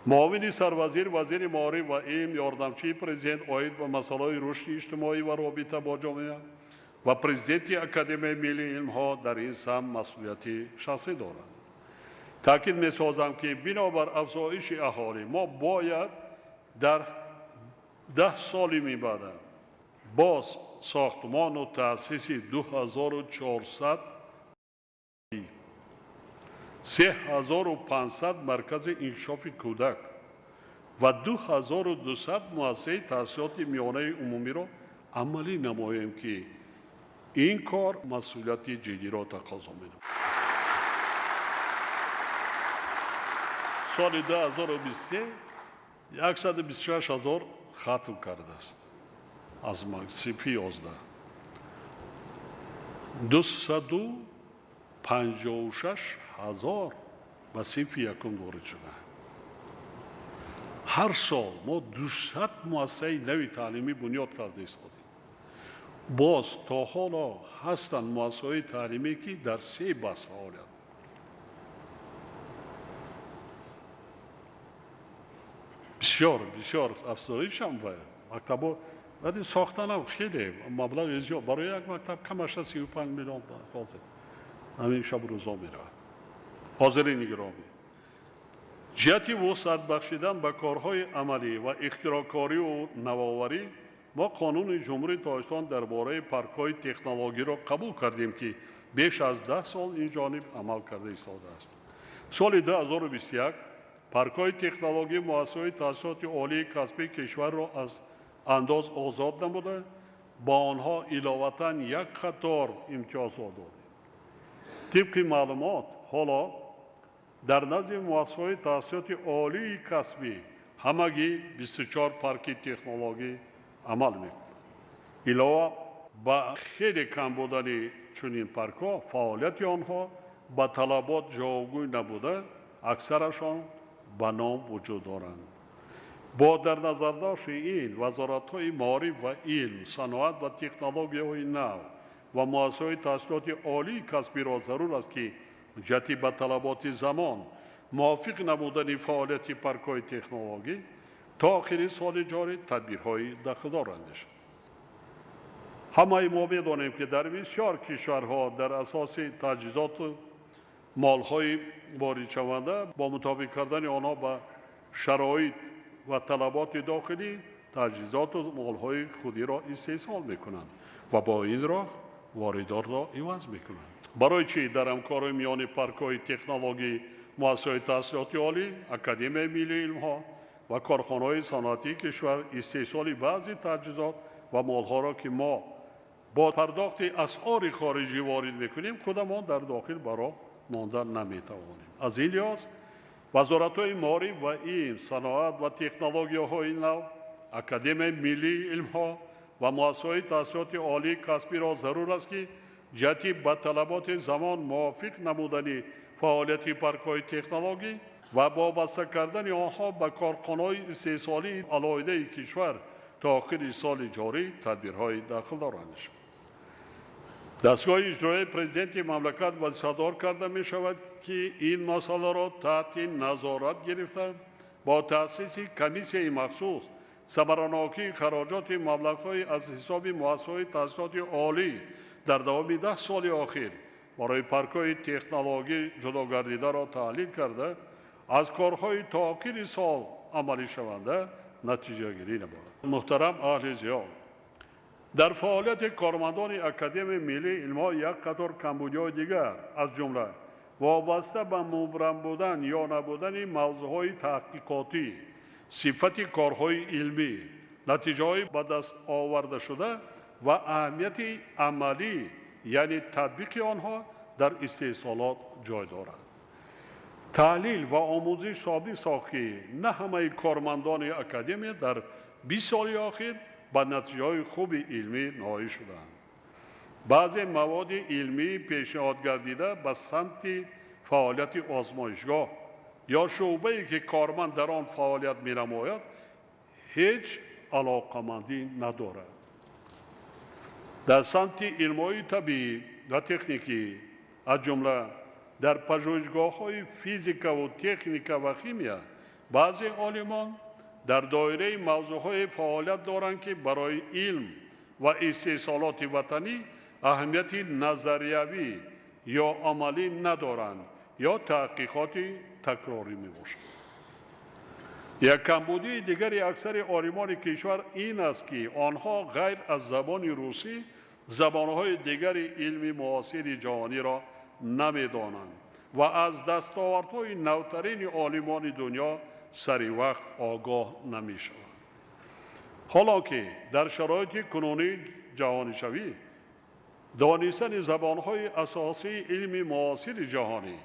Муовини сарвазир, вазири маориф ва илм, ёрдамчии президент оид ба масъалаҳои рушди иҷтимоӣ ва робита бо ҷомеа ва президенти Академияи миллии илмҳо дар ин самт масъулияти шахсӣ доранд. Таъкид месозам, ки бинобар афзоиши аҳолӣ мо бояд дар 10 соли мибаъда боз сохтмону таъсиси 2400 3500 маркази инкишофи кӯдак ва 2200 муассисаи таҳсилоти миёнаи умумиро амалӣ намоем, ки ин кор масъулияти ҷиддиро тақозо менамояд. Соли 2023 126 ҳазор хатм кардааст аз синфи 11. 256 ҳазор ба синфи якум ворид шудаанд. Ҳар сол мо 200 муассисаи нави таълимӣ бунёд карда истодем. Боз то ҳоло ҳастанд муассисаҳои таълимӣ, ки дар 3 бас фаъолият. Бисёр бисёр афзоиш ҳам бояд мактабҳо, вале сохтанам хеле маблағи зиёд. Барои як мактаб камаш 35 миллион ҳозир ҳамин шабу рӯзо меравад. Ҳозирини гиромӣ, ҷиҳати вусъат бахшидан ба корҳои амалӣ ва ихтироъкориву навоварӣ мо Қонуни Ҷумҳурии Тоҷикистон дар бораи паркҳои технологиро қабул кардем, ки беш аз 10 сол ин ҷониб амал карда истодааст. Соли 2021 паркҳои технологӣ муассисаҳои таҳсилоти олии касбии кишварро аз андоз озод намуда, ба онҳо иловатан як қатор имтиёзҳо додем. Тибқи маълумот, ҳоло дар назди муассисаҳои таҳсилоти олии касбӣ ҳамагӣ 24 парки технологӣ амал мекунад. Илова ба хеле кам будани чунин паркҳо, фаъолияти онҳо ба талабот ҷавобгӯй набуда, аксарашон ба ном вуҷуд доранд. Бо дар назардошти ин, вазоратҳои маориф ва илм, саноат ва технологияҳои нав ва муассисаҳои таҳсилоти олии касбиро зарур аст, ки ҷиҳати ба талаботи замон мувофиқ намудани фаъолияти паркҳои технологӣ то охири соли ҷорӣ тадбирҳои дахлдор андешанд. Ҳамаи мо медонем, ки дар бисёр кишварҳо дар асоси таҷҳизоту молҳои воридшаванда бо мутобиқ кардани онҳо ба шароит ва талаботи дохилӣ таҷҳизоту молҳои худиро истеҳсол мекунанд ва бо ин роҳ воридотро иваз мекунанд. Барои чӣ дар ҳамкории миёни паркҳои технологӣ, муассисаҳои таҳсилоти олӣ, Академияи миллии илмҳо ва корхонаҳои саноатии кишвар истеҳсоли баъзе таҷҳизот ва молҳоро, ки мо бо пардохти асъори хориҷӣ ворид мекунем, худамон дар дохил ба роҳ монда наметавонем? Аз ин лиҳоз вазоратҳои маориф ва илм, саноат ва технологияҳои нав, Академияи миллии илмҳо ва муассисаҳои таҳсилоти олии касбиро зарур аст, ки ҷиҳати ба талаботи замон мувофиқ намудани фаъолияти паркҳои технологӣ ва вобаста кардани онҳо ба корхонаҳои истеҳсолии алоҳидаи кишвар то охири соли ҷорӣ тадбирҳои дахлдор андешанд. Дастгоҳи иҷроияи президенти мамлакат вазифадор карда мешавад, ки ин масъаларо таҳти назорат гирифта, бо таъсиси комиссияи махсус самаранокии хароҷоти маблағҳои аз ҳисоби муассисаҳои таҳсилоти олӣ дар давоми 10 соли охир барои паркҳои технологӣ ҷудо гардидаро таҳлил карда, аз корҳои то охири сол амалишаванда натиҷагирӣ намояд. Муҳтарам аҳли зиё, дар фаъолияти кормандони Академияи миллии илмҳо як қатор камбудиҳои дигар, аз ҷумла вобаста ба мубрам будан ё набудани мавзӯъҳои таҳқиқотӣ, сифати корҳои илмӣ, натиҷаҳои ба даст овардашуда ва аҳамияти амалӣ, яъне татбиқи онҳо дар истеҳсолот ҷой дорад. Таҳлил ва омӯзиш собит сохт, ки на ҳамаи кормандони академия дар 20 соли охир ба натиҷаҳои хуби илмӣ ноил шуданд. Баъзе маводи илмии пешниҳод гардида ба самти фаъолияти озмоишгоҳ ё шӯъбае, ки корманд дар он фаъолият менамояд, ҳеҷ алоқамандӣ надорад. Дар самти илмҳои табиӣ ва техникӣ, аз ҷумла дар пажӯҳишгоҳҳои физикаву техника ва химия, баъзе олимон дар доираи мавзӯъҳое фаъолият доранд, ки барои илм ва истеҳсолоти ватанӣ аҳамияти назариявӣ ё амалӣ надоранд ё таҳқиқоти такрорӣ мебошанд. Як камбудии дигари аксари олимони кишвар ин аст, ки онҳо ғайр аз забони русӣ забонҳои дигари илми муосири ҷаҳониро намедонанд ва аз дастовардҳои навтарини олимони дунё сари вақт огоҳ намешаванд. Ҳоло ки дар шароити кунунии ҷаҳонишавӣ донистани забонҳои асосии илми муосири ҷаҳонӣ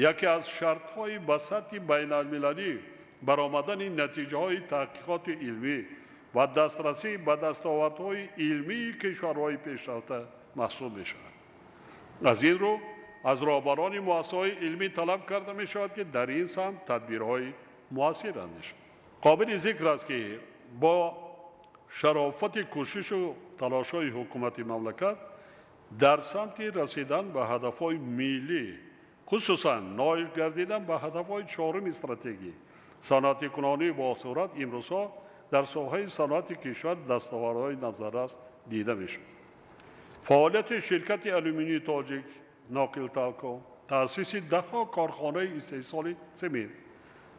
яке аз шартҳои ба сатҳи байналмилалӣ баромадани натиҷаҳои таҳқиқоти илмӣ ва дастрасӣ ба дастовардҳои илмии кишварҳои пешрафта маҳсуб мешавад. Аз ин рӯ аз роҳбарони муассисаҳои илмӣ талаб карда мешавад, ки дар ин самт тадбирҳои муассир андешанд. Қобили зикр аст, ки бо шарофати кӯшишу талошҳои ҳукумати мамлакат дар самти расидан ба ҳадафҳои миллӣ, хусусан ноил гардидан ба ҳадафҳои чоруми стратегӣ Саноатикунонии босуръат имрӯзҳо дар соҳаи саноати кишвар дастовардҳои назаррас дида мешавад. Фаъолияти ширкати алюминии тоҷик Нақилталко, таъсиси даҳҳо корхонаи истеҳсоли семент,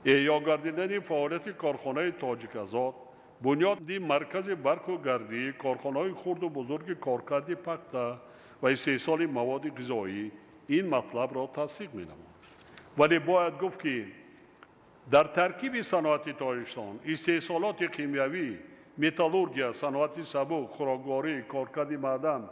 эҳё гардидани фаъолияти корхонаи Тоҷиказод, бунёди маркази барқу гардӣ, корхонаҳои хурду бузурги коркарди пахта ва истеҳсоли маводи ғизоӣ ин матлабро тасдиқ менамояд. Вале бояд гуфт, ки дар таркиби саноати Тоҷикистон истеҳсолоти химиявӣ, металлургия, саноати сабук, хӯрокворӣ, коркарди маъдан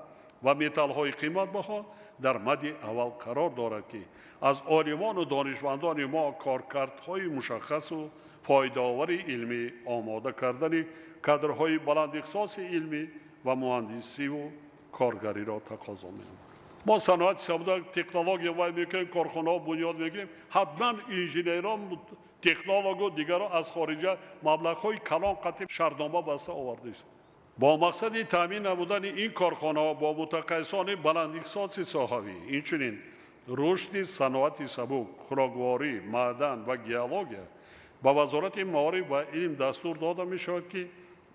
ва металлҳои қиматбаҳо дар мадди аввал қарор дорад, ки аз олимону донишмандони мо коркардҳои мушаххасу фоидаовари илмӣ, омода кардани кадрҳои баландихтисоси илмӣ ва муҳандисиву коргариро тақозо менамояд. Мо саноати сабук, технология вай мекунем, корхонаҳо бунёд мекунем, ҳатман инженерон, технологу дигарро аз хориҷа маблағҳои калон қатъи шартнома баста овардаист. Бо мақсади таъмин намудани ин корхонаҳо бо мутахассисони баландихтисоси соҳавӣ, инчунин рушди саноати сабук, хӯрокворӣ, маъдан ва геология ба Вазорати маориф ва илм дастур дода мешавад, ки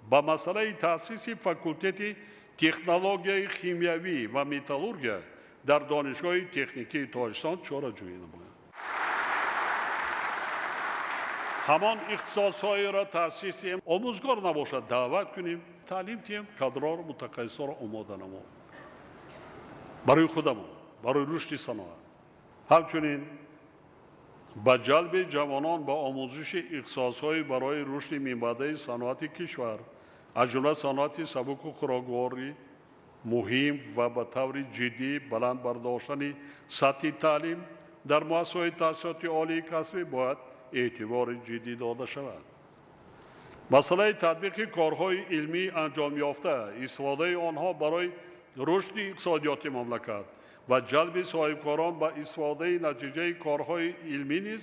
ба масъалаи таъсиси факултети технологияи химиявӣ ва металлургия дар Донишгоҳи техникии Тоҷикистон чораҷӯӣ намояд. Ҳамон ихтисосҳоеро таъсис диҳем, омӯзгор набошад, даъват кунем, таълим диҳем, кадрҳоро, мутахассисҳоро омода намоем барои худамон, барои рушди саноат. Ҳамчунин ба ҷалби ҷавонон ба омӯзиши ихтисосҳои барои рушди минбаъдаи саноати кишвар, аз ҷумла саноати сабуку хӯрокворӣ муҳим ва ба таври ҷиддӣ баланд бардоштани сатҳи таълим дар муассисаҳои таҳсилоти олии касбӣ бояд эътибори ҷиддӣ дода шавад. Масъалаи татбиқи корҳои илмии анҷомёфта, истифодаи онҳо барои рушди иқтисодиёти мамлакат ва ҷалби соҳибкорон ба истифодаи натиҷаи корҳои илмӣ низ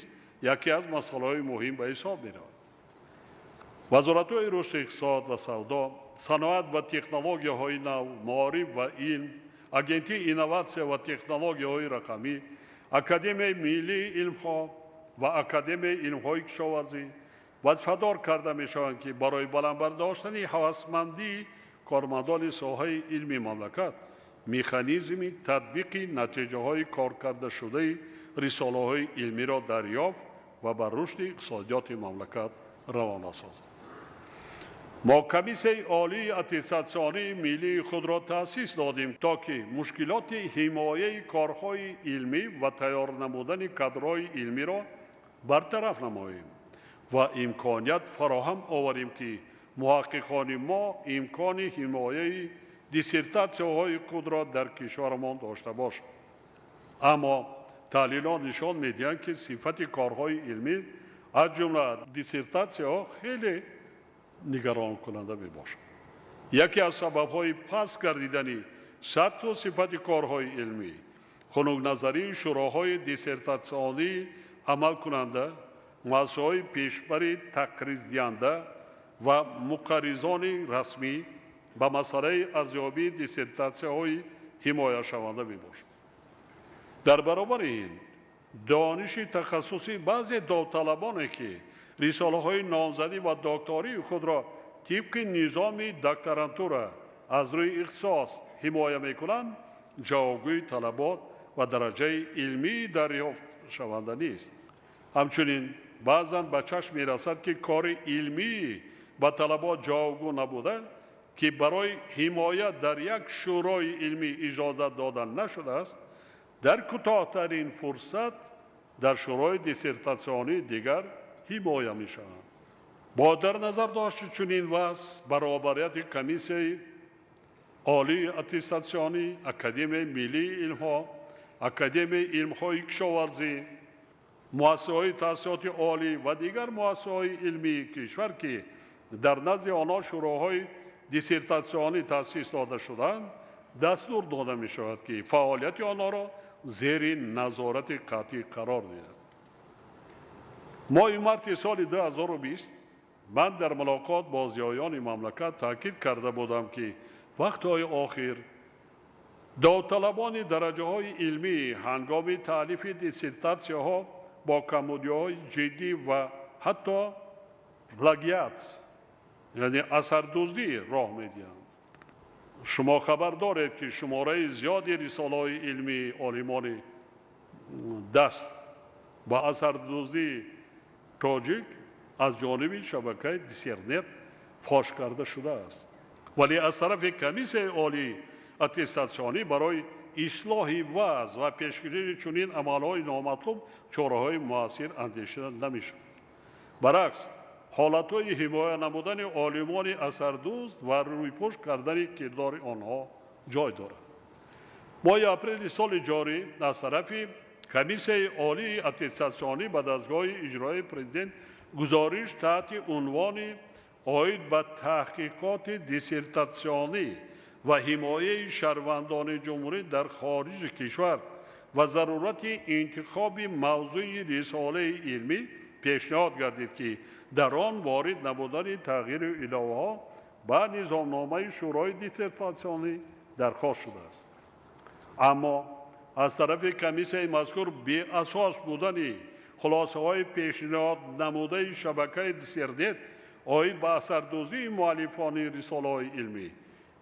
яке аз масъалаҳои муҳим ба ҳисоб меравад. Вазоратҳои рушди иқтисод ва савдо, саноат ва технологияҳои нав, маориф ва илм, Агентии инноватсия ва технологияҳои рақамӣ, Академияи миллии илмҳо ва Академияи илмҳои кишоварзӣ вазифадор карда мешаванд, ки барои баланд бардоштани ҳавасмандии кормандони соҳаи илми мамлакат механизми татбиқи натиҷаҳои коркардашудаи рисолаҳои илмиро дарёфт ва ба рушди иқтисодиёти мамлакат равона созанд. Мо Комиссияи олии аттестатсионии миллии худро таъсис додем, то ки мушкилоти ҳимояи корҳои илмӣ ва тайёр намудани кадрҳои илмиро бартараф намоем ва имконият фароҳам оварем, ки муҳаққиқони мо имкони ҳимояи диссертатсияҳои худро дар кишварамон дошта бошанд. Аммо таҳлилҳо нишон медиҳанд, ки сифати корҳои илмӣ, аз ҷумла диссертатсияҳо, хеле нигаронкунанда мебошад. Яке аз сабабҳои паст гардидани сатҳу сифати корҳои илмӣ хунукназарии шӯроҳои диссертатсионии амалкунанда, муассисаҳои пешбари тақриздиҳанда ва муқарризони расмӣ ба масъалаи арзёбии диссертатсияҳои ҳимояшаванда мебошад. Дар баробари ин дониши тахассусии баъзе довталабоне, ки рисолаҳои номзадӣ ва доктории худро тибқи низоми докторантура аз рӯи ихтисос ҳимоя мекунанд, ҷавобгӯи талабот ва дараҷаи илмии дарёфтшаванда нест. Ҳамчунин баъзан ба чашм мерасад, ки кори илмии ба талабот ҷавобгӯ набуда, ки барои ҳимоя дар як шӯрои илмӣ иҷозат дода нашудааст, дар кӯтоҳтарин фурсат дар шӯрои диссертатсионии дигар ҳимоя мешаванд. Бо дар назар дошти чунин вазъ баробарияти Комиссияи олии аттестатсионӣ, Академияи миллии илмҳо, Академияи илмҳои кишоварзӣ, муассисаҳои таҳсилоти олӣ ва дигар муассисаҳои илмии кишвар, ки дар назди онҳо шӯроҳои диссертатсионӣ таъсис дода шудаанд, дастур дода мешавад, ки фаъолияти онҳоро зери назорати қатъӣ қарор диҳанд. Моҳи марти соли 2020 ман дар мулоқот бо зиёёни мамлакат таъкид карда будам, ки вақтҳои охир довталабони дараҷаҳои илмӣ ҳангоми таълифи диссертатсияҳо бо камбудиҳои ҷиддӣ ва ҳатто плагиат, яъне асардуздӣ роҳ медиҳанд. Шумо хабар доред, ки шумораи зиёди рисолаҳои илмии олимони даст ба асардуздии тоҷик аз ҷониби шабакаи Диссернет фош карда шудааст. Вале аз тарафи Комиссияи олии аттестатсионӣ барои ислоҳи вазъ ва пешгирии чунин амалҳои номатлуб чораҳои муассир андешида намешавад. Баръакс, ҳолатҳои ҳимоя намудани олимони асардузд ва рӯйпӯш кардани кирдори онҳо ҷой дорад. Моҳи апрели соли ҷорӣ аз тарафи Комиссияи олии аттестатсионӣ ба дастгоҳи иҷроии президент гузориш таҳти унвони оид ба таҳқиқоти диссертатсионӣ ва ҳимояи шаҳрвандони ҷумҳурӣ дар хориҷи кишвар ва зарурати интихоби мавзӯи рисолаи илмӣ пешниҳод гардид, ки дар он ворид намудани тағйиру иловаҳо ба низомномаи Шӯрои диссертатсионӣ дархост шудааст. Аммо аз тарафи комиссияи мазкур беасос будани хулосаҳои пешниҳод намудаи шабакаи Диссернет оид ба асардуздии муаллифони рисолаҳои илмӣ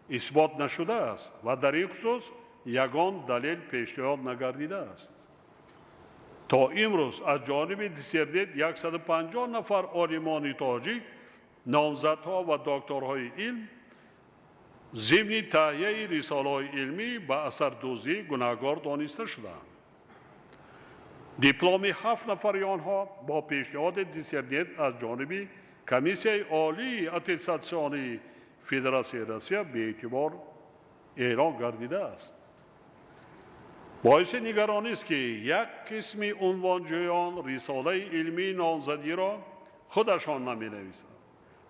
исбот нашудааст ва дар ин хусус ягон далел пешниҳод нагардидааст. То имрӯз аз ҷониби Диссернет 150 нафар олимони тоҷик, номзадҳо ва докторҳои илм зимни таҳияи рисолаҳои илмӣ ба асардуздӣ гунаҳгор дониста шудаанд. Дипломи 7 нафари онҳо бо пешниҳоди Диссернет аз ҷониби Комиссияи олии аттестатсионии Федератсияи Россия беэътибор эълон гардидааст. Боиси нигаронист, ки як қисми унвонҷӯён рисолаи илмии номзадиро худашон наменависанд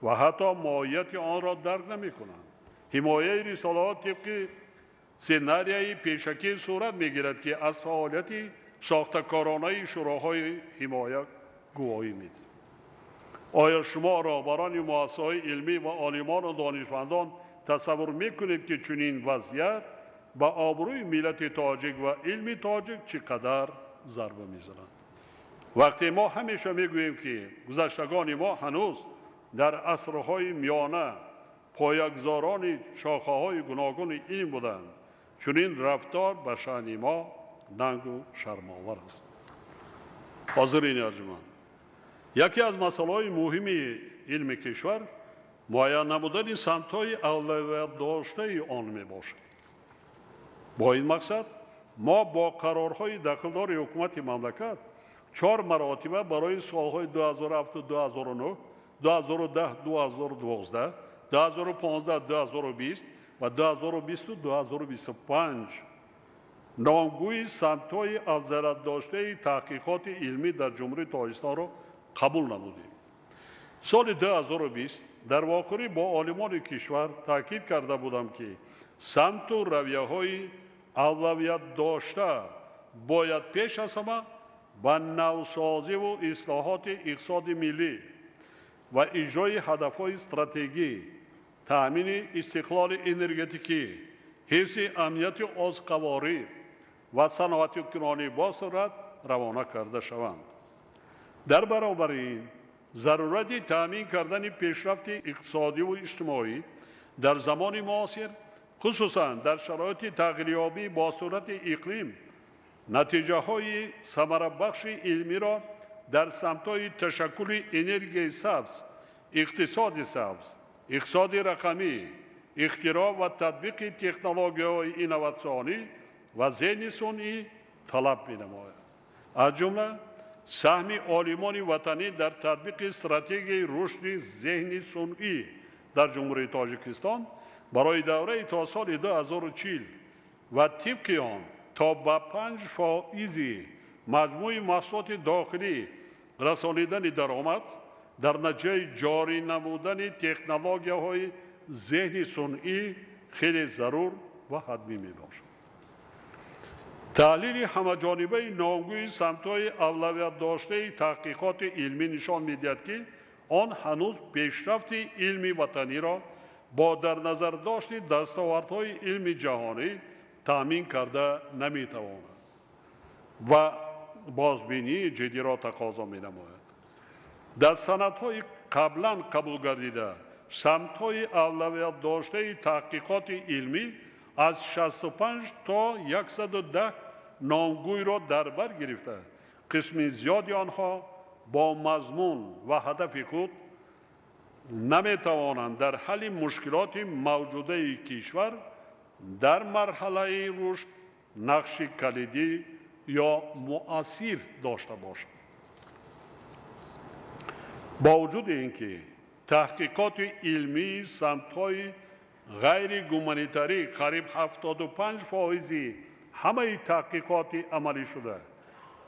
ва ҳатто моҳияти онро дарк намекунанд. Ҳимояи рисолаҳо тибқи сценарияи пешакӣ сурат мегирад, ки аз фаъолияти сохтакоронаи шӯроҳои ҳимоя гувоҳӣ медиҳад. Оё шумо роҳбарони муассисаҳои илмӣ ва олимону донишмандон тасаввур мекунед, ки чунин вазъият ба обрӯи миллати тоҷик ва илми тоҷик чӣ қадар зарба мезанад? Вақте мо ҳамеша мегӯем, ки гузаштагони мо ҳанӯз дар асрҳои миёна поягузорони шохаҳои гуногуни илм буданд, чунин рафтор ба шаъни мо нангу шармовар аст. Ҳозирини арҷуманд, яке аз масъалаҳои муҳими илми кишвар муайян намудани самтҳои авлавиятдоштаи он мебошад. Бо ин мақсад мо бо қарорҳои дахлдори ҳукумати мамлакат 4 маротиба барои солҳои 2007, 2009, 2010, 2012, 2015, 2020 ва 2020, 2025 номгӯи самтҳои афзалиятдоштаи таҳқиқоти илмӣ дар Ҷумҳурии Тоҷикистонро қабул намудем. Соли 2020 дар вохӯрӣ бо олимони кишвар таъкид карда будам, ки самту равияҳои авлавиятдошта бояд пеш аз ҳама ба навсозиву ислоҳоти иқтисоди миллӣ ва иҷрои ҳадафҳои стратегӣ, таъмини истиқлоли энергетикӣ, ҳифзи амнияти озуқаворӣ ва саноатикунонӣ бо суръат равона карда шаванд. Дар баробари ин зарурати таъмин кардани пешрафти иқтисодиву иҷтимоӣ дар замони муосир, хусусан дар шароити тағйирёбӣ бо суръати иқлим, натиҷаҳои самарабахши илмиро дар самтҳои ташаккули энергияи сабз, иқтисоди сабз, иқтисоди рақамӣ, ихтироъ ва татбиқи технологияҳои инноватсионӣ ва зеҳни сунъӣ талаб менамояд. Аз ҷумла саҳми олимони ватанӣ дар татбиқи стратегияи рушди зеҳни сунъӣ дар Ҷумҳурии Тоҷикистон барои давраи то соли 2040 ва тибқи он то ба 5% маҷмӯи маҳсулоти дохилӣ расонидани даромад дар натиҷаи ҷорӣ намудани технологияҳои зеҳни сунъӣ хеле зарур ва ҳатмӣ мебошад. Таҳлили ҳамаҷонибаи номгӯи самтҳои авлавиятдоштаи таҳқиқоти илмӣ нишон медиҳад, ки он ҳанӯз пешрафти илми ватаниро бо дар назардошти дастовардҳои илми ҷаҳонӣ таъмин карда наметавонад ва бозбинии ҷиддиро тақозо менамояд. Дар санадҳои қаблан қабул гардида самтҳои авлавиятдоштаи таҳқиқоти илмӣ аз 65 то 110 номгӯйро дар бар гирифта, қисми зиёди онҳо бо мазмун ва ҳадафи худ наметавонанд дар ҳалли мушкилоти мавҷудаи кишвар дар марҳалаи рушд нақши калидӣ ё муассир дошта бошанд. Бо вуҷуди ин ки таҳқиқоти илмии самтҳои ғайригуманитарӣ қариб 75% ҳамаи таҳқиқоти амалӣ шуда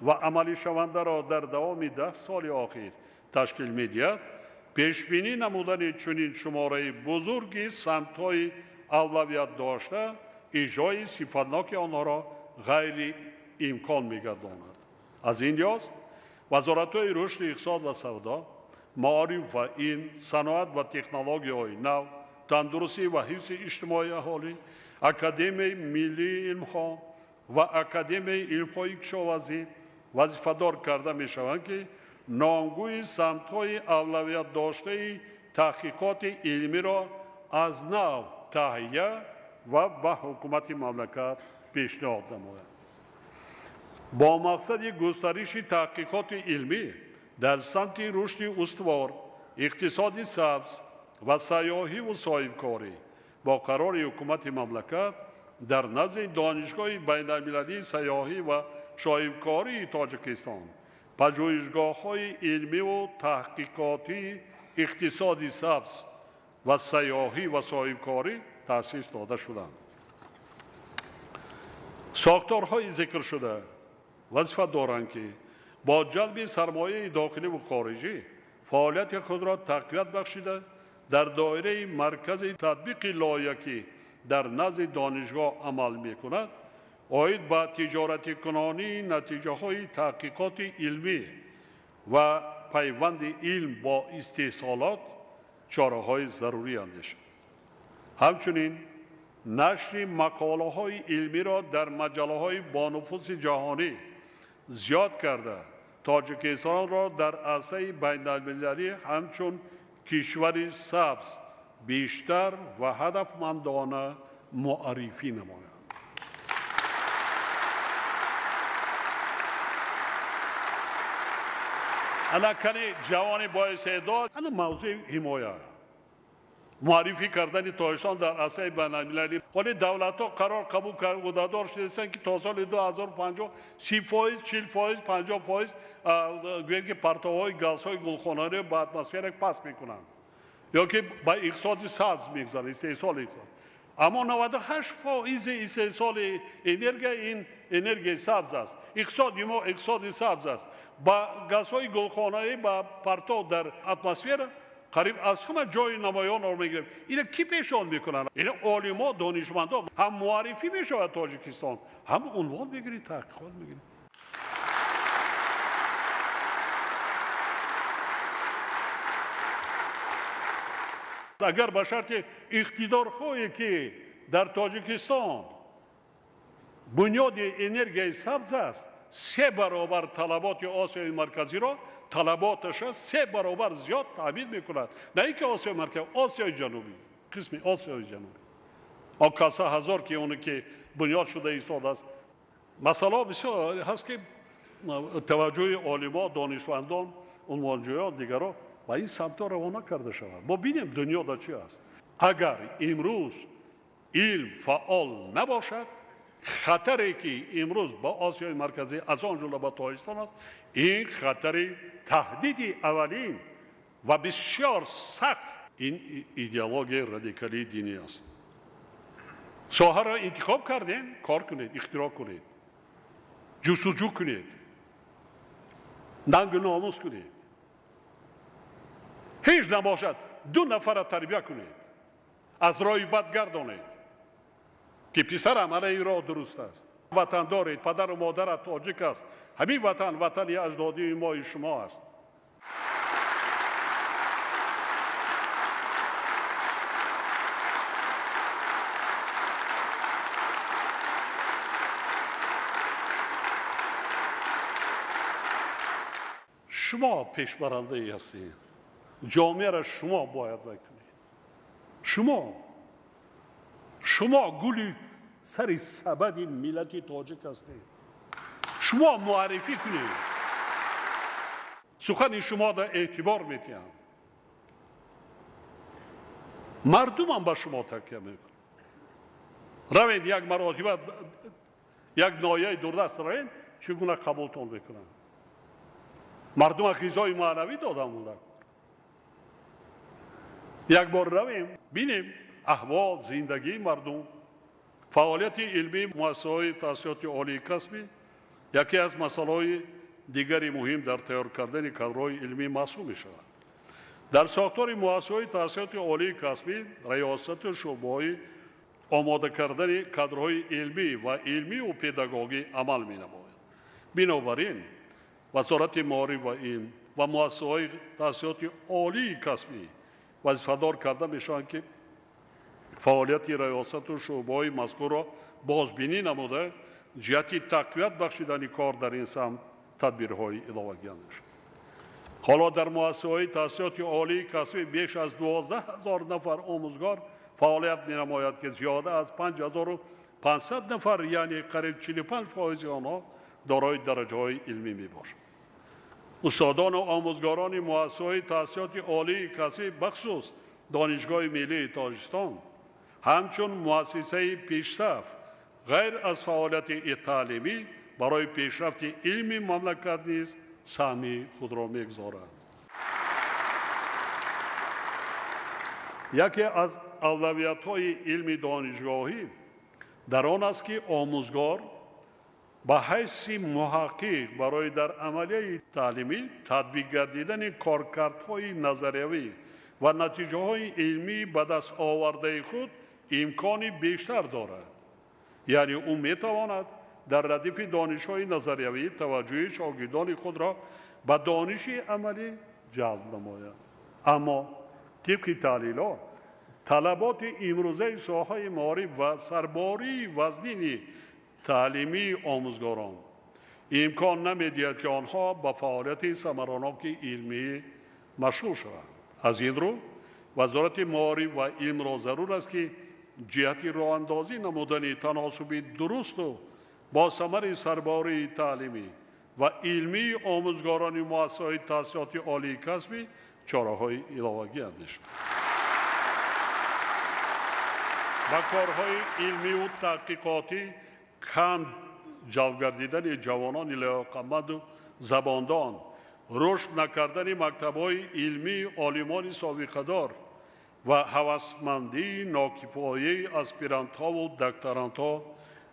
ва амалишавандаро дар давоми 10 соли охир ташкил медиҳад, пешбинӣ намудани чунин шумораи бузурги самтҳои авлавият дошта иҷрои сифатноки онҳоро ғайриимкон мегардонад. Аз ин лиҳоз вазоратҳои рушди иқтисод ва савдо, маориф ва илм, саноат ва технологияҳои нав, тандурустӣ ва ҳифзи иҷтимоии аҳолӣ, Академияи миллии илмҳо ва Академияи илмҳои кишоварзӣ вазифадор карда мешаванд, ки номгӯи самтҳои авлавиятдоштаи таҳқиқоти илмиро аз нав таҳия ва ба ҳукумати мамлакат пешниҳод намоянд. Бо мақсади густариши таҳқиқоти илмӣ дар самти рушди устувор, иқтисоди сабз ва сайёҳиву соҳибкорӣ бо қарори ҳукумати мамлакат дар назди Донишгоҳи байналмилалии сайёҳӣ ва соҳибкории Тоҷикистон пажӯҳишгоҳҳои илмиву таҳқиқотии иқтисоди сабз ва сайёҳӣ ва соҳибкорӣ таъсис дода шуданд. Сохторҳои зикршуда вазифа доранд, ки бо ҷалби сармояи дохилӣ ву хориҷӣ фаъолияти худро тақвият бахшида, дар доираи маркази татбиқи лоиҳа, ки дар назди донишгоҳ амал мекунад, оид ба тиҷоратикунонии натиҷаҳои таҳқиқоти илмӣ ва пайванди илм бо истеҳсолот чораҳои зарурӣ андешанд. Ҳамчунин нашри мақолаҳои илмиро дар маҷаллаҳои бонуфузи ҷаҳонӣ зиёд карда, Тоҷикистонро дар арсаи байналмилалӣ ҳамчун кишвари сабз бештар ва ҳадафмандона муаррифӣ намоянд. Ана кани ҷавони боистеъдод, ана мавзӯи ҳимоя, муаррифӣ кардани Тоҷикистон дар арсаи байналмилалӣ. Ҳоли давлатҳо қарор қабул кардадор шудастанд, ки то соли 2050 30%, 40%, 50% гӯем ки партовҳои газҳои гулхонаро ба атмосфера пас мекунанд ё ки ба иқтисоди сабз мегузаранд, истеҳсоли иқтисод. Аммо 98% истеҳсоли энергия ин энергияи сабз аст. Иқтисоди мо иқтисоди сабз аст. Ба газҳои гулхонаӣ, ба партов дар атмосфера қариб аз ҳама ҷои намоёнро мегирем. Ина кӣ пешон мекунанд? Ина олимо, донишмандо. Ҳам муаррифӣ мешавад Тоҷикистон, ҳам унвон мегирӣ, таҳқиқот мегирӣ. Агар ба шарти иқтидорҳое, ки дар Тоҷикистон бунёди энергияи сабз аст, 3 баробар талаботи Осиёи Марказиро талаботаша 3 баробар зиёд таъмин мекунад. На ин ки Осиёи Марказӣ, Осиёи Ҷанубӣ, қисми Осиёи Ҷанубӣ. Он каса ҳазор ки оне ки бунёд шуда истодааст. Масъалаҳо бисёр ҳаст, ки таваҷҷӯҳи олимо, донишмандон, унвонҷӯён, дигарон ба ин самтҳо равона карда шавад. Мо бинем дунё дар чӣ аст. Агар имрӯз илм фаъол набошад, хатаре ки имрӯз ба Осиёи Марказӣ, аз он ҷумла ба Тоҷикистон аст, ин хатари таҳдиди аввалин ва бисёр сахт ин идеологияи радикалии динӣ аст. Соҳаро интихоб кардем, кор кунед, ихтироъ кунед, ҷустуҷӯ кунед, нангу номус кунед. Ҳеҷ набошад, 2 нафарро тарбия кунед, аз роҳи бад гардонед, ки писарам ана ин роҳ дуруст аст. Ватан доред, падару модарат тоҷик аст. Ҳамин ватан ватани аҷдодии мои шумо аст. Шумо пешбарандае ҳастед, ҷомеаро шумо бояд бикунед. Шумо гули сари сабади миллати тоҷик ҳастед. Шумо муаррифӣ кунед, сухани шумо дар эътибор метиҳанд, мардумам ба шумо такя мекунад. Равед як маротиба як ноҳияи дурдаст равед, чӣ гуна қабултон мекунанд. Мардума ғизои маънавӣ додам буда. Як бор равем бинем аҳвол, зиндагии мардум. Фаъолияти илмии муассисаҳои таҳсилоти олии касбӣ яке аз масъалаҳои дигари муҳим дар тайёр кардани кадрҳои илмӣ маҳсуб мешавад. Дар сохтори муассисаҳои таҳсилоти олии касбӣ раёсату шӯъбаҳои омода кардани кадрҳои илмӣ ва илмию педагогӣ амал менамояд. Бинобар ин Вазорати маориф ва илм ва муассисаҳои таҳсилоти олии касбӣ вазифадор карда мешаванд, ки фаъолияти раёсату шӯъбаҳои мазкурро бозбинӣ намуда, ҷиҳати тақвият бахшидани кор дар ин самт тадбирҳои иловагӣ андешанд. Ҳоло дар муассисаҳои таҳсилоти олии касбӣ беш аз 12 000 нафар омӯзгор фаъолият менамояд, ки зиёда аз 5500 нафар, яъне қариб 45% онҳо дорои дараҷаҳои илмӣ мебошанд. Устодону омӯзгорони муассисаҳои таҳсилоти олии касбӣ, бахусус Донишгоҳи миллии Тоҷикистон, ҳамчун муассисаи пешсаф ғайр аз фаъолияти таълимӣ барои пешрафти илми мамлакат низ саҳми худро мегузорад. Яке аз авлавиятҳои илми донишгоҳӣ дар он аст, ки омӯзгор ба ҳайси муҳаққиқ барои дар амалияи таълимӣ татбиқ гардидани коркардҳои назариявӣ ва натиҷаҳои илмии ба даст овардаи худ имкони бештар дорад. Яъне ӯ метавонад дар радифи донишҳои назариявӣ таваҷҷӯҳи шогирдони худро ба дониши амалӣ ҷалб намояд. Аммо тибқи таҳлилҳо талаботи имрӯзаи соҳаи маориф ва сарбории вазнини таълимии омӯзгорон имкон намедиҳад, ки онҳо ба фаъолияти самараноки илмӣ машғул шаванд. Аз ин рӯ Вазорати маориф ва илмро зарур аст, ки ҷиҳати роҳандозӣ намудани таносуби дурусту бо самари сарбории таълимӣ ва илмии омӯзгорони муассисаҳои таҳсилоти олии касбӣ чораҳои иловагӣ андешад. Ба корҳои илмию таҳқиқотӣ кам ҷалб гардидани ҷавонони лаёқатманду забондон, рушд накардани мактабҳои илмии олимони собиқадор ва ҳавасмандии нокифояи аспирантҳову докторантҳо,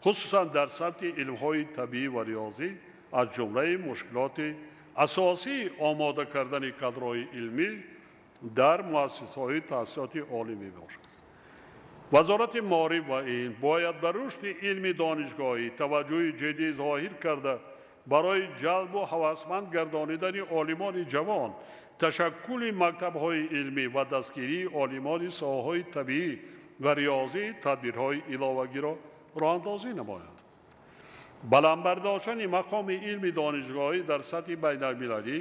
хусусан дар самти илмҳои табиӣ ва риёзӣ, аз ҷумлаи мушкилоти асосии омода кардани кадрҳои илмӣ дар муассисаҳои таҳсилоти олӣ мебошад. Вазорати маориф ва илм бояд ба рушди илми донишгоҳӣ таваҷҷӯҳи ҷиддӣ зоҳир карда, барои ҷалбу ҳавасманд гардонидани олимони ҷавон, ташаккули мактабҳои илмӣ ва дастгирии олимони соҳаҳои табиӣ ва риёзӣ тадбирҳои иловагиро роҳандозӣ намояд. Баланд бардоштани мақоми илми донишгоҳӣ дар сатҳи байналмилалӣ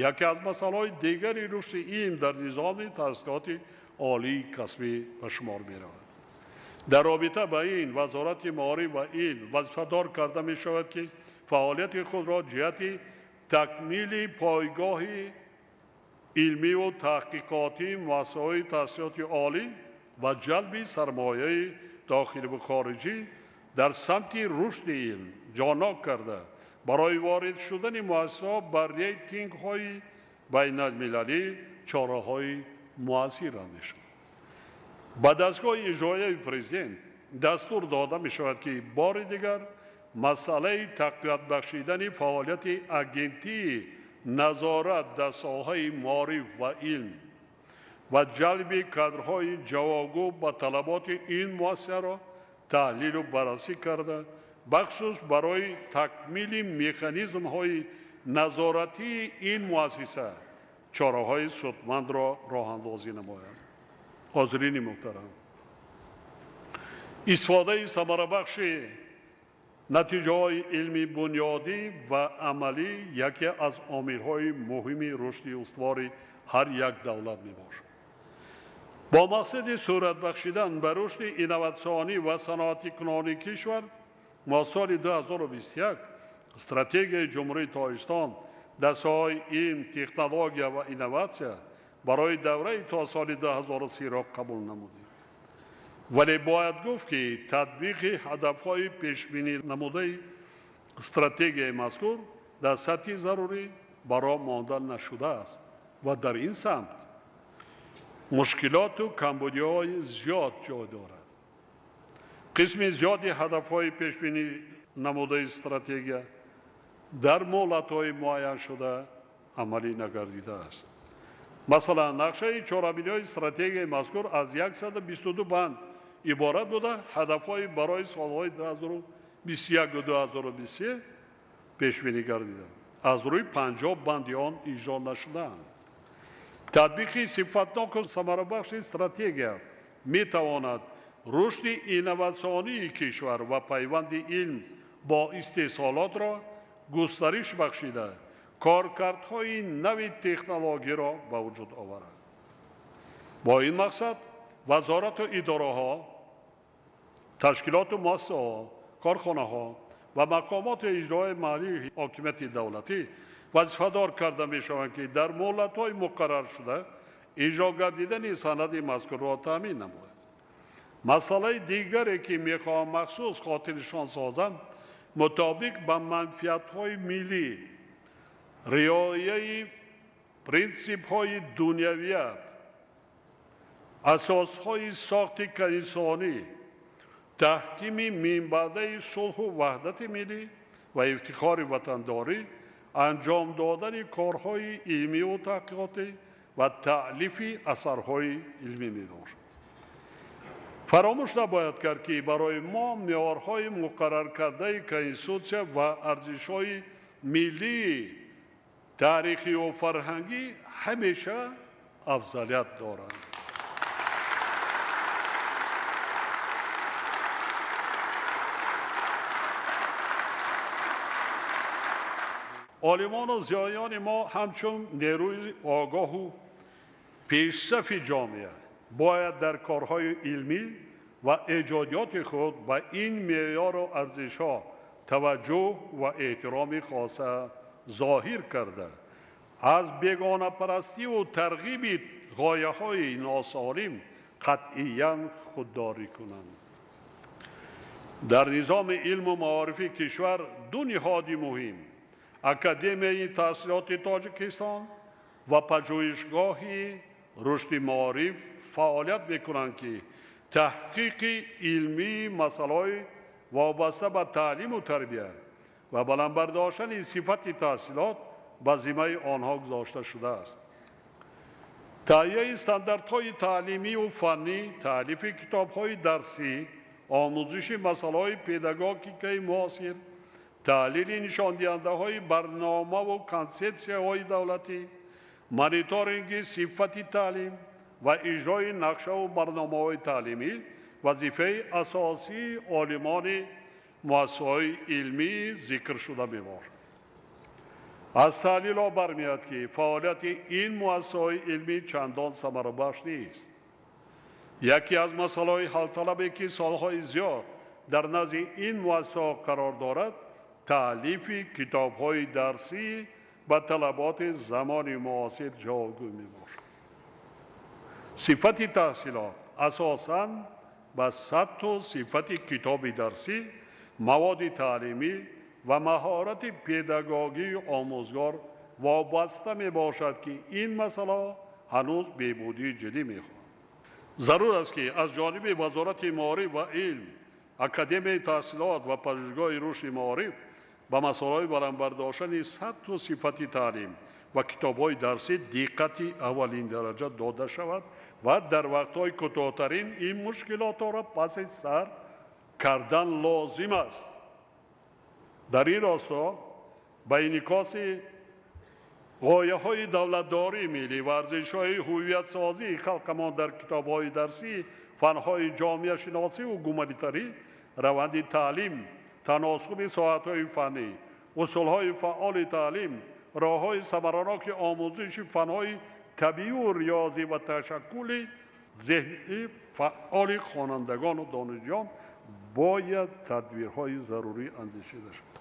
яке аз масъалаҳои дигари рушди илм дар низоми таҳсилоти олии касбӣ ба шумор меравад. Дар робита ба ин Вазорати маориф ва илм вазифадор карда мешавад, ки фаъолияти худро ҷиҳати такмили пойгоҳи илмиву таҳқиқотии муассисаҳои таҳсилоти олӣ ва ҷалби сармояи дохиливу хориҷӣ дар самти рушди илм ҷонок карда, барои ворид шудани муассисаҳо ба рейтингҳои байналмилалӣ чораҳои муассир андешад. Ба дастгоҳи иҷроияи президент дастур дода мешавад, ки бори дигар масъалаи тақвият бахшидани фаъолияти агентии назорат дар соҳаи маориф ва илм ва ҷалби кадрҳои ҷавобгӯ ба талаботи ин муассисаро таҳлилу баррасӣ карда, бахусус барои такмили механизмҳои назоратии ин муассиса чораҳои судмандро роҳандозӣ намояд. Ҳозирини муҳтарам, истифодаи самарабахши Натиҷаҳои илми бунёдӣ ва амалӣ яке аз омилҳои муҳими рушди устувори ҳар як давлат мебошад. Бо мақсади сурат бахшидан ба рушди инноватсионӣ ва саноатикунонии кишвар, мо соли 2021 стратегияи Ҷумҳурии Тоҷикистон дар соҳаи илм, технология ва инноватсия барои давраи то соли 2030 қабул намудем. Вале бояд гуфт, ки татбиқи ҳадафҳои пешбинӣ намудаи стратегияи мазкур дар сатҳи зарурӣ ба роҳ монда нашудааст ва дар ин самт мушкилоту камбудиҳои зиёд ҷой дорад. Қисми зиёди ҳадафҳои пешбинӣ намудаи стратегия дар муҳлатҳои муайяншуда амалӣ нагардидааст. Масалан, нақшаи чорабиниҳои стратегияи мазкур аз 122 банд иборат буда, ҳадафҳои барои солҳои 2021 2023 пешбинӣ гардиданд. Аз рӯи 50 банди он иҷро нашудаанд. Татбиқи сифатноку самарабахши стратегия метавонад рушди инноватсионии кишвар ва пайванди илм бо истеҳсолотро густариш бахшида, коркардҳои нави технологиро ба вуҷуд оварад. Бо ин мақсад вазорату идораҳо, ташкилоту муассисаҳо, корхонаҳо ва мақомоти иҷроии маҳаллии ҳокимияти давлатӣ вазифадор карда мешаванд, ки дар муҳлатҳои муқарраршуда иҷро гардидани санади мазкурро таъмин намояд. Масъалаи дигаре, ки мехоҳам махсус хотирнишон созам, мутобиқ ба манфиатҳои миллӣ, риояи принсипҳои дунявият, асосҳои сохти конститутсионӣ, таҳкими минбаъдаи сулҳу ваҳдати миллӣ ва ифтихори ватандорӣ, анҷом додани корҳои илмиву таҳқиқотӣ ва таълифи асарҳои илмӣ мебошад. Фаромӯш набояд кард, ки барои мо меъёрҳои муқарраркардаи конститутсия ва арзишҳои миллии таърихию фарҳангӣ ҳамеша афзалият доранд. Олимону зиёиёни мо ҳамчун нерӯи огоҳу пешсафи ҷомеа бояд дар корҳои илмӣ ва эҷодиёти худ ба ин меъёру арзишҳо таваҷҷӯҳ ва эҳтироми хоса зоҳир карда, аз бегонапарастиву тарғиби ғояҳои носолим қатъиян худдорӣ кунанд. Дар низоми илму маорифи кишвар ду ниҳоди муҳим Академияи таҳсилоти Тоҷикистон ва пажӯҳишгоҳи рушди маориф фаъолият мекунанд, ки таҳқиқи илмии масъалаҳои вобаста ба таълиму тарбия ва баланд бардоштани сифати таҳсилот ба зиммаи онҳо гузошта шудааст. Таҳияи стандартҳои таълимию фаннӣ, таълифи китобҳои дарсӣ, омӯзиши масъалаҳои педагогикаи муосир, таҳлили нишондиҳандаҳои барномаву консепсияҳои давлатӣ, мониторинги сифати таълим ва иҷрои нақшаву барномаҳои таълимӣ вазифаи асосии олимони муассисаҳои илмӣ зикршуда мебошад. Аз таҳлилҳо бармеояд, ки фаъолияти ин муассисаҳои илмӣ чандон самарабахш нест. Яке аз масъалаҳои ҳалталабе, ки солҳои зиёд дар назди ин муассисаҳо қарор дорад, таълифи китобҳои дарсӣ ба талаботи замони муосир ҷавобгӯ мебошад. Сифати таҳсилот асосан ба сатҳу сифати китоби дарсӣ, маводи таълимӣ ва маҳорати педагогии омӯзгор вобаста мебошад, ки ин масъала ҳанӯз беҳбудии ҷиддӣ мехоҳад. Зарур аст, ки аз ҷониби Вазорати маориф ва илм, Академияи таҳсилот ва пажӯҳишгоҳи рушди маориф ба масъалаҳои баланд бардоштани сатҳу сифати таълим ва китобҳои дарсӣ диққати аввалиндараҷа дода шавад ва дар вақтҳои кӯтоҳтарин ин мушкилотро паси сар кардан лозим аст. Дар ин росто ба инъикоси ғояҳои давлатдории миллӣ ва арзишҳои ҳувиятсозии халқамон дар китобҳои дарсӣ, фанҳои ҷомеашиносиву гуманитарӣ, раванди таълим, таносуби соатҳои фаннӣ, усулҳои фаъоли таълим, роҳҳои самараноки омӯзиши фанҳои табиию риёзӣ ва ташаккули зеҳнии фаъоли хонандагону донишҷӯён бояд тадбирҳои зарурӣ андешида шавад.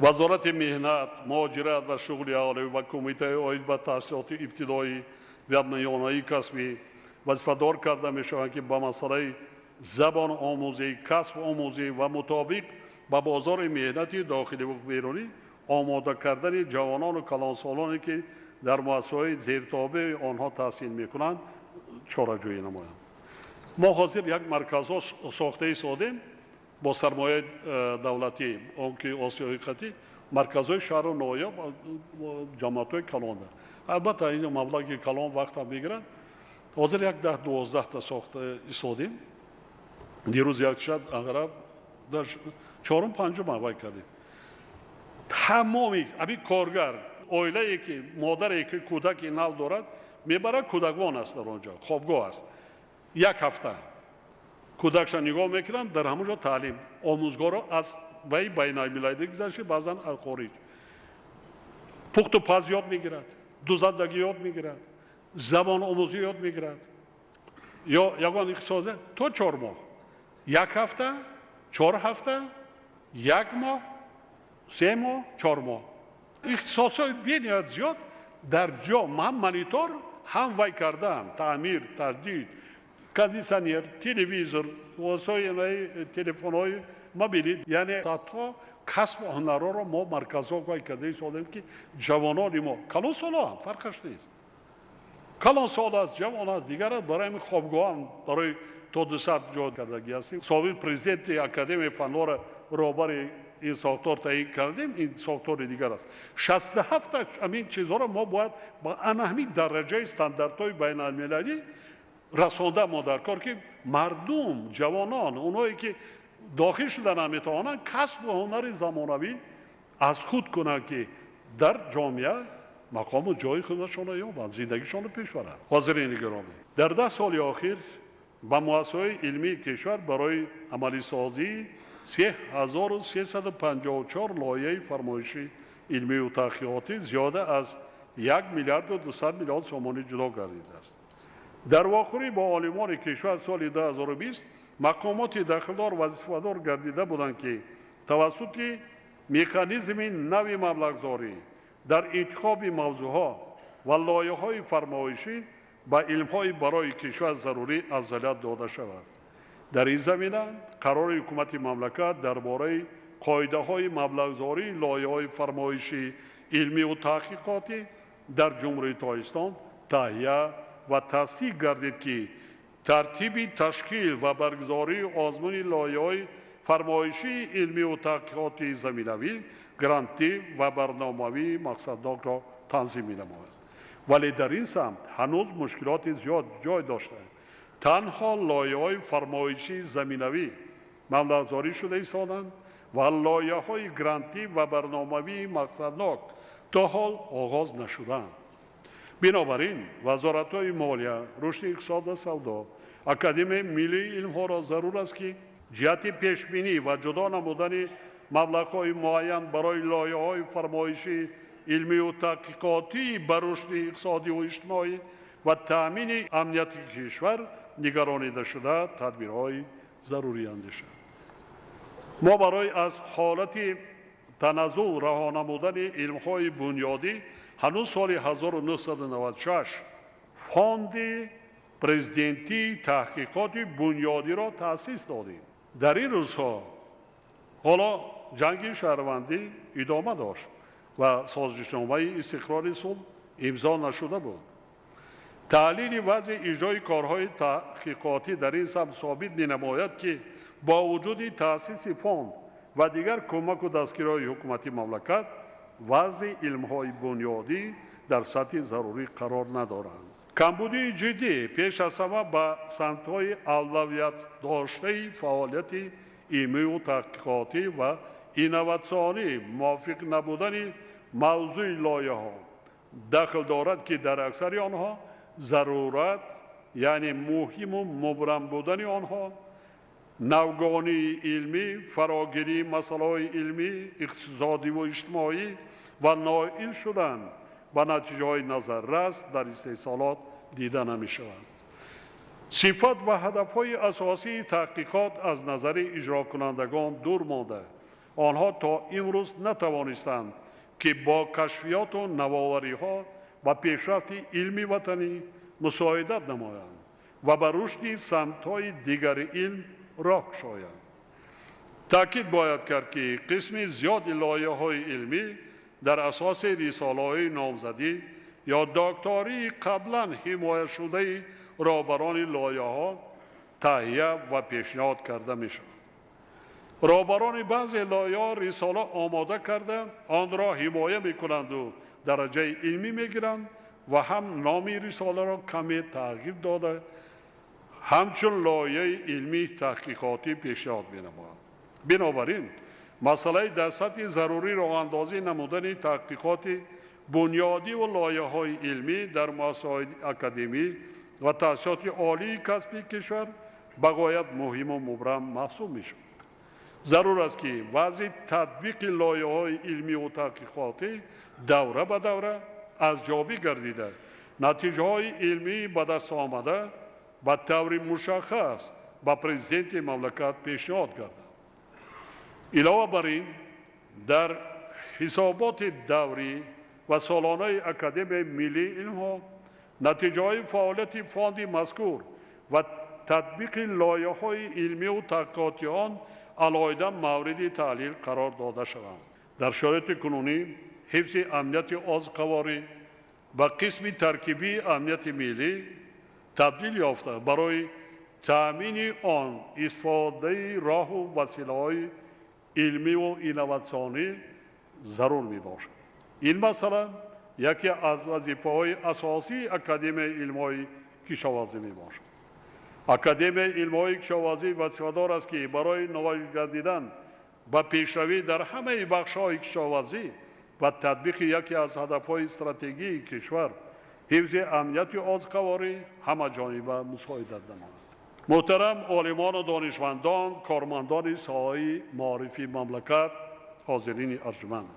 Вазорати меҳнат, муҳоҷират ва шуғли аҳолӣ ва Кумитаи оид ба таҳсилоти ибтидоӣ ва миёнаи касбӣ вазифадор карда мешаванд, ки ба масъалаи забономӯзӣ, касбомӯзӣ ва мутобиқ ба бозори меҳнати дохилӣ ва берунӣ омода кардани ҷавонону калонсолоне, ки дар муассисаҳои зертобеи онҳо таҳсил мекунанд, чораҷӯӣ намоянд. Мо ҳозир як марказҳо сохта истодем бо сармояи давлатӣ, он ки Осиёи қатӣ марказҳои шаҳру ноҳия, ҷамоатҳои калонда. Албатта ин маблағи калон вақтам мегирад. Ҳозир як 10-12та сохта истодем. Дирӯз як шаб ағраб дар чорум панҷум аввал кардем. Тамоми ҳамин коргар, оилае ки модаре ки кӯдаки нав дорад, мебарад, кӯдаквон аст дар он ҷо, хобгоҳ аст. Як ҳафта кӯдакша нигоҳ мекунанд, дар ҳамон ҷо таълим. Омӯзгоро аз вай байналмилалӣ гузашта, баъзан аз хориҷ. Пухту паз ёд мегирад, дузандагӣ ёд мегирад, забономӯзӣ ёд мегирад. Ё ягон ихтисосе то 4 моҳ. Як ҳафта, 4 ҳафта, як моҳ, 3 моҳ, 4 моҳ. Ихтисосҳои бениҳоят зиёд дар ҷо ҳам монитор, ҳам вай кардан, таъмир, таҷдид, кондитсионер, телевизор, воситаи телефонҳои мобилӣ, яъне садҳо касбу ҳунарҳоро мо марказҳо вай карда истодем, ки ҷавонони мо, калонсоло ҳам фарқаш нест, калонсол аст, ҷавон аст, дигар аст, барои ҳамин хобгоҳ ҳам барои то 200 ҷо кардагӣ ҳастем. Собиқ президенти Академияи фанҳоро роҳбари ин сохтор таъин кардем, ин сохтори дигар аст. 67 ҳамин чизҳоро мо бояд ба ана ҳамин дараҷаи стандартҳои байналмилалӣ расонда мо дар кор, ки мардум, ҷавонон, онҳое ки дохил шуда наметавонанд, касбу ҳунари замонавӣ аз худ кунанд, ки дар ҷомеа мақому ҷои худашонро ёбанд, зиндагишонро пеш баранд. Ҳозирини гиромӣ, дар 10 соли охир ба муассисаҳои илмии кишвар барои амалисозии 3354 лоиҳаи фармоиши илмию таҳқиқотӣ зиёда аз 1 миллиарду 200 миллион сомонӣ ҷудо гардидааст. Дар вохӯрӣ бо олимони кишвар соли 2020 мақомоти дахлдор вазифадор гардида буданд, ки тавассути механизми нави маблағгузорӣ дар интихоби мавзӯъҳо ва лоиҳаҳои фармоишӣ ба илмҳои барои кишвар зарурӣ афзалият дода шавад. Дар ин замина қарори ҳукумати мамлакат дар бораи қоидаҳои маблағгузории лоиҳаҳои фармоишӣ илмию таҳқиқотӣ дар Ҷумҳурии Тоҷикистон таҳия ва тасдиқ гардид, ки тартиби ташкил ва баргузории озмуни лоиҳаҳои фармоишии илмию таҳқиқотии заминавӣ, грантӣ ва барномавии мақсаднокро танзим менамояд. Вале дар ин самт ҳанӯз мушкилоти зиёд ҷой доштанд. Танҳо лоиҳаҳои фармоишии заминавӣ маблағгузорӣ шуда истоданд ва лоиҳаҳои грантӣ ва барномавии мақсаднок то ҳол оғоз нашуданд. Бинобар ин вазоратҳои молия, рушди иқтисод ва савдо, Академияи миллии илмҳоро зарур аст, ки ҷиҳати пешбинӣ ва ҷудо намудани маблағҳои муайян барои лоиҳаҳои фармоишии илмию таҳқиқотӣ ба рушди иқтисодию иҷтимоӣ ва таъмини амнияти кишвар нигаронида шуда тадбирҳои зарурӣ андешанд. Мо барои аз ҳолати таназзул раҳо намудани илмҳои бунёдӣ ҳанӯз соли 1996 фонди президентии таҳқиқоти бунёдиро таъсис додем. Дар ин рӯзҳо ҳоло ҷанги шаҳрвандӣ идома дошт ва созишномаи истиқрори сулҳ имзо нашуда буд. Таҳлили вазъи иҷрои корҳои таҳқиқотӣ дар ин самт собит менамояд, ки бо вуҷуди таъсиси фонд ва дигар кӯмаку дастгириҳои ҳукумати мамлакат, вазъи илмҳои бунёдӣ дар сатҳи зарурӣ қарор надоранд. Камбудии ҷиддӣ пеш аз ҳама ба самтҳои авлавиятдоштаи фаъолияти илмию таҳқиқотӣ ва инноватсионӣ мувофиқ набудани мавзӯи лоиҳаҳо дахл дорад, ки дар аксари онҳо зарурат, яъне муҳиму мубрам будани онҳо Навгонии илмӣ, фарогирии масъалаҳои илмӣ, иқтисодӣ ва иҷтимоӣ ва ноил шудан ба натиҷаҳои назаррас дар истеҳсолот дида намешаванд. Сифат ва ҳадафҳои асосии таҳқиқот аз назари иҷрокунандагон дур монда, онҳо то имрӯз натавонистанд, ки бо кашфиёту навовариҳо ба пешрафти илми ватанӣ мусоидат намоянд ва ба рушди самтҳои дигари илм роҳ кушоянд. Таъкид бояд кард, ки қисми зиёди лоиҳаҳои илмӣ дар асоси рисолаҳои номзадӣ ё доктории қаблан ҳимояшудаи роҳбарони лоиҳаҳо таҳия ва пешниҳод карда мешаванд. Роҳбарони баъзе лоиҳаҳо рисола омода карда, онро ҳимоя мекунанду дараҷаи илмӣ мегиранд ва ҳам номи рисоларо каме тағйир дода, ҳамчун лоиҳаи илмии таҳқиқотӣ пешниҳод менамоянд. Бинобар ин, масъалаи дар сатҳи зарурӣ роҳандозӣ намудани таҳқиқоти бунёдӣ ва лоиҳаҳои илмӣ дар муассисаҳои академӣ ва таҳсилоти олии касбии кишвар ба ғоят муҳиму мубрам маҳсуб мешавад. Зарур аст, ки вазъи татбиқи лоиҳаҳои илмиву таҳқиқотӣ давра ба давра арзёбӣ гардида, натиҷаҳои илмии ба даст омада ба таври мушаххас ба президенти мамлакат пешниҳод гардад. Илова бар ин, дар ҳисоботи даврӣ ва солонаи Академияи миллии илмҳо натиҷаҳои фаъолияти фонди мазкур ва татбиқи лоиҳаҳои илмиву таҳқиқотии он алоҳида мавриди таҳлил қарор дода шаванд. Дар шароити кунунӣ ҳифзи амнияти озуқаворӣ ба қисми таркибии амнияти миллӣ табдил ёфта, барои таъмини он истифодаи роҳу василаҳои илмиву инноватсионӣ зарур мебошад. Ин масъала яке аз вазифаҳои асосии Академияи илмҳои кишоварзӣ мебошад. Академияи илмҳои кишоварзӣ вазифадор аст, ки барои ноил гардидан ба пешравӣ дар ҳамаи бахшҳои кишоварзӣ ва татбиқи яке аз ҳадафҳои стратегии кишвар, ҳифзи амнияти озуқаворӣ, ҳамаҷониба мусоидат намояд. Муҳтарам олимону донишмандон, кормандони соҳаи маорифи мамлакат, ҳозирини арҷманд,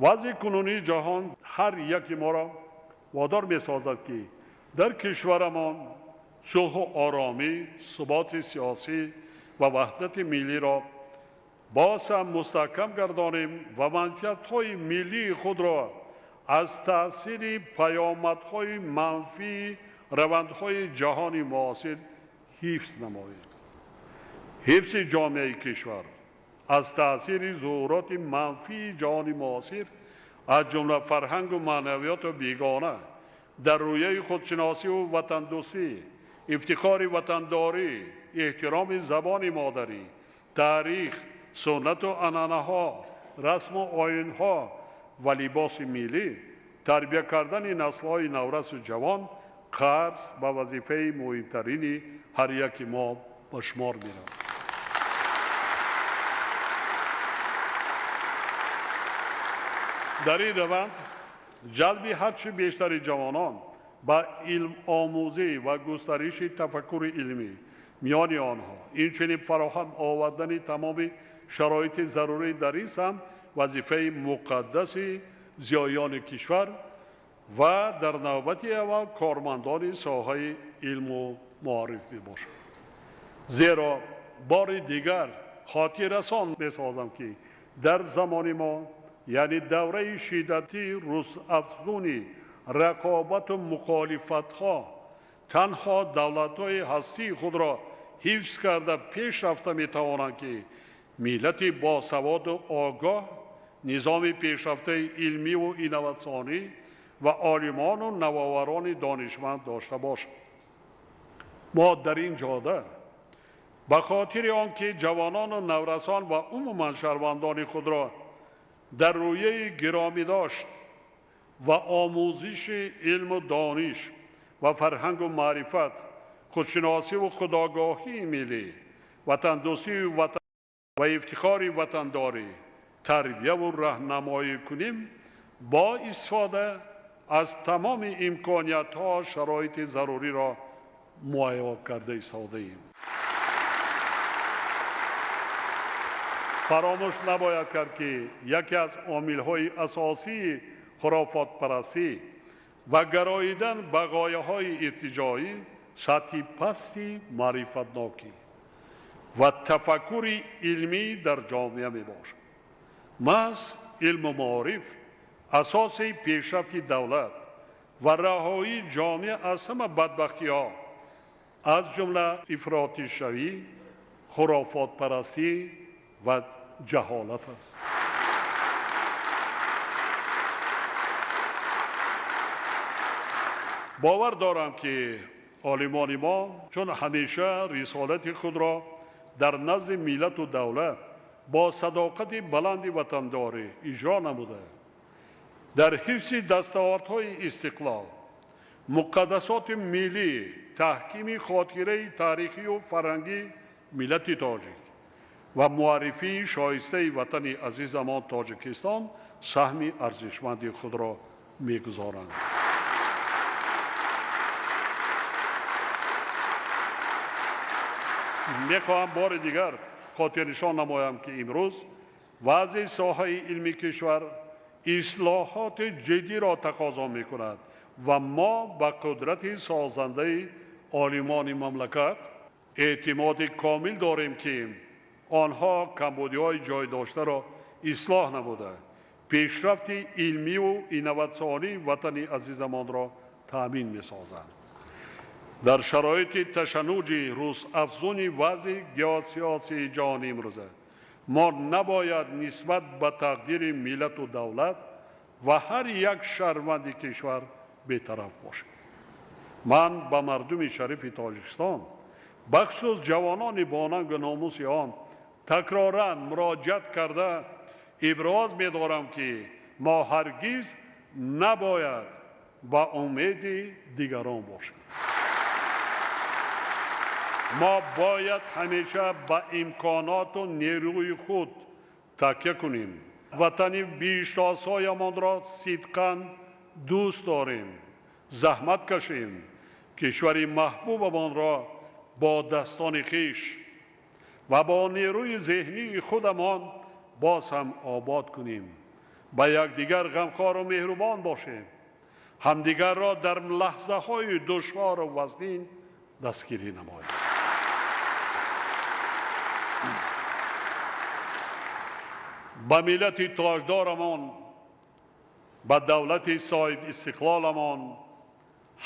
вазъи кунунии ҷаҳон ҳар яки моро водор месозад, ки дар кишварамон сулҳу оромӣ, суботи сиёсӣ ва ваҳдати миллиро боз ҳам мустаҳкам гардонем ва манфиатҳои миллии худро аз таъсири паёмадҳои манфии равандҳои ҷаҳони муосир ҳифз намоем. Ҳифзи ҷомеаи кишвар аз таъсири зуҳуроти манфии ҷаҳони муосир, аз ҷумла фарҳангу маънавиёту бегона, дар рӯяи худшиносиву ватандӯстӣ, ифтихори ватандорӣ, эҳтироми забони модарӣ, таърих, суннату анъанаҳо, расму оинҳо ва либоси миллӣ, тарбия кардани наслҳои наврасу ҷавон қарз ба вазифаи муҳимтарини ҳар яки мо ба шумор меравад. Дар ин раванд ҷалби ҳарчи бештари ҷавонон ба илмомӯзӣ ва густариши тафаккури илмӣ миёни онҳо, инчунин фароҳам овардани тамоми шароити зарурӣ дар ин самт вазифаи муқаддаси зиёиёни кишвар ва дар навбати аввал кормандони соҳаи илму маориф мебошад. Зеро бори дигар хотиррасон месозам, ки дар замони мо, яъне давраи шиддати рӯзафзуни рақобату мухолифатҳо, танҳо давлатҳои ҳастии худро ҳифз карда пеш рафта метавонанд, ки миллати босаводу огоҳ, низоми пешрафтаи илмиву инноватсионӣ ва олимону навоварони донишманд дошта бошад. Мо дар ин ҷода ба хотири он ки ҷавонону наврасон ва умуман шаҳрвандони худро дар рӯяи гиромӣ дошт ва омӯзиши илму дониш ва фарҳангу маърифат, худшиносиву худогоҳии миллӣ, ватандӯстию ва ифтихори ватандорӣ тарбияву раҳнамоӣ кунем, бо истифода аз тамоми имкониятҳо шароити заруриро муҳайё карда истодаем. Фаромӯш набояд кард, ки яке аз омилҳои асосии хурофотпарастӣ ва гароидан ба ғояҳои иртиҷоӣ сатҳи пасти маърифатнокӣ ва тафаккури илмӣ дар ҷомеа мебошад. Маҳз илму маориф асоси пешрафти давлат ва раҳоии ҷомеа аз ҳама бадбахтиҳо, аз ҷумла ифротишавӣ, хурофотпарастӣ ва ҷаҳолат аст. Бовар дорам, ки олимони мо чун ҳамеша рисолати худро дар назди миллату давлат бо садоқати баланди ватандорӣ иҷро намуда, дар ҳифзи дастовардҳои истиқлол, муқаддасоти миллӣ, таҳкими хотираи таърихию фарҳангии миллати тоҷик ва муаррифии шоистаи ватани азизамон Тоҷикистон саҳми арзишманди худро мегузоранд. Мехоҳам бори дигар хотирнишон намоям, ки имрӯз вазъи соҳаи илми кишвар ислоҳоти ҷиддиро тақозо мекунад ва мо ба қудрати созандаи олимони мамлакат эътимоди комил дорем, ки онҳо камбудиҳои ҷой доштаро ислоҳ намуда, пешрафти илмиву инноватсионии ватани азизамонро таъмин месозанд. Дар шароити ташаннуҷи рӯзафзуни вазъи геосиёсии ҷаҳони имрӯза мо набояд нисбат ба тақдири миллату давлат ва ҳар як шаҳрванди кишвар бетараф бошем. Ман ба мардуми шарифи Тоҷикистон, бахусус ҷавонони бонангу номуси он, такроран муроҷиат карда иброз медорам, ки мо ҳаргиз набояд ба умеди дигарон бошем. Мо бояд ҳамеша ба имконоту нерӯи худ такя кунем. Ватани биҳиштосоямонро сидқан дӯст дорем, заҳмат кашем, кишвари маҳбубамонро бо дастони хеш ва бо нерӯи зеҳнии худамон боз ҳам обод кунем, ба якдигар ғамхору меҳрубон бошем, ҳамдигарро дар лаҳзаҳои душвору вазнин дастгирӣ намоем. Ба миллати тоҷдорамон, ба давлати соҳибистиқлоламон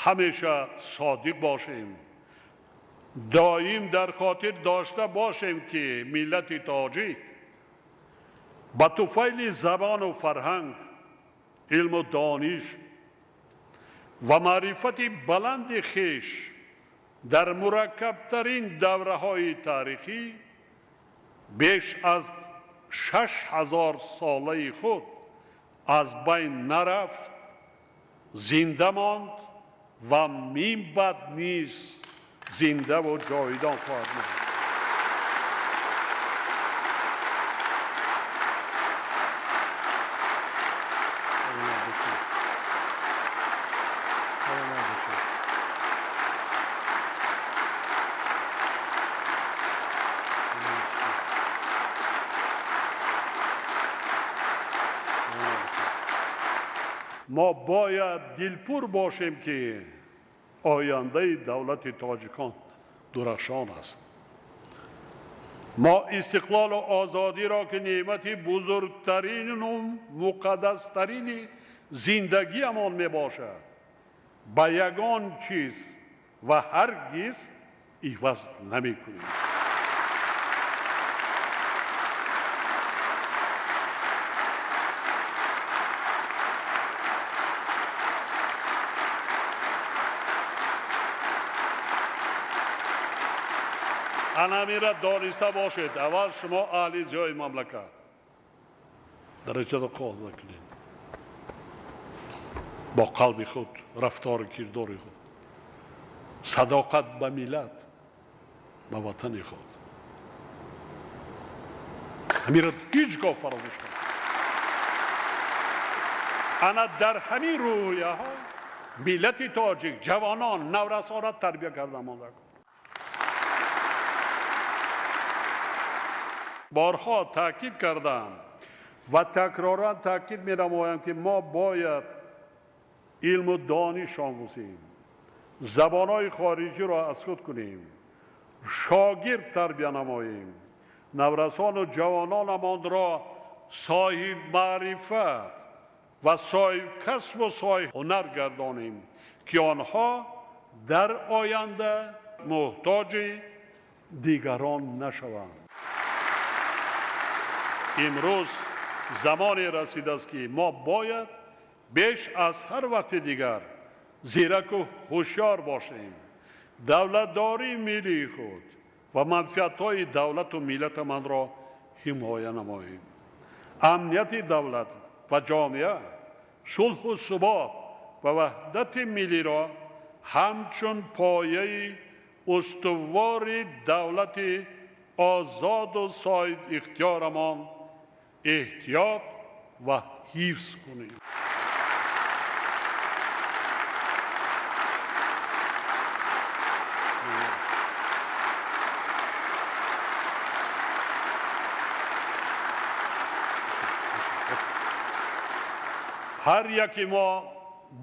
ҳамеша содиқ бошем. Доим дар хотир дошта бошем, ки миллати тоҷик ба туфайли забону фарҳанг, илму дониш ва маърифати баланди хеш дар мураккабтарин давраҳои таърихӣ беш аз 6000 солаи худ аз байн нарафт, зинда монд ва минбаъд низ зиндаву ҷовидон хоҳад монд. Мо бояд дилпур бошем, ки ояндаи давлати тоҷикон дурахшон аст. Мо истиқлолу озодиро, ки неъмати бузургтарину муқаддастарини зиндагиамон мебошад, ба ягон чиз ва ҳаргиз иваз намекунем. Анамира дониста бошед, аввал шумо аҳли зиёи мамлакат дараҷаро қол накунед, бо қалби худ, рафтору кирдори худ, садоқат ба миллат, ба ватани худ. Ҳамира ҳеҷ гоҳ фаромӯш накунед. Ана дар ҳамин рӯҳияҳо миллати тоҷик, ҷавонон, наврасонро тарбия карда монда. Борҳо таъкид кардам ва такроран таъкид менамоям, ки мо бояд илму дониш омӯзем, забонҳои хориҷиро аз худ кунем, шогирд тарбия намоем, наврасону ҷавононамонро соҳиб маърифат ва соҳиб касбу соҳиб ҳунар гардонем, ки онҳо дар оянда муҳтоҷи дигарон нашаванд. Имрӯз замоне расидааст, ки мо бояд беш аз ҳар вақти дигар зираку ҳушёр бошем, давлатдории миллии худ ва манфиатҳои давлату миллатамонро ҳимоя намоем. Амнияти давлат ва ҷомеа, сулҳу субот ва ваҳдати миллиро ҳамчун пояи устувори давлати озоду соҳибихтиёрамон эҳтиёт ва ҳифз кунем. Ҳар яки мо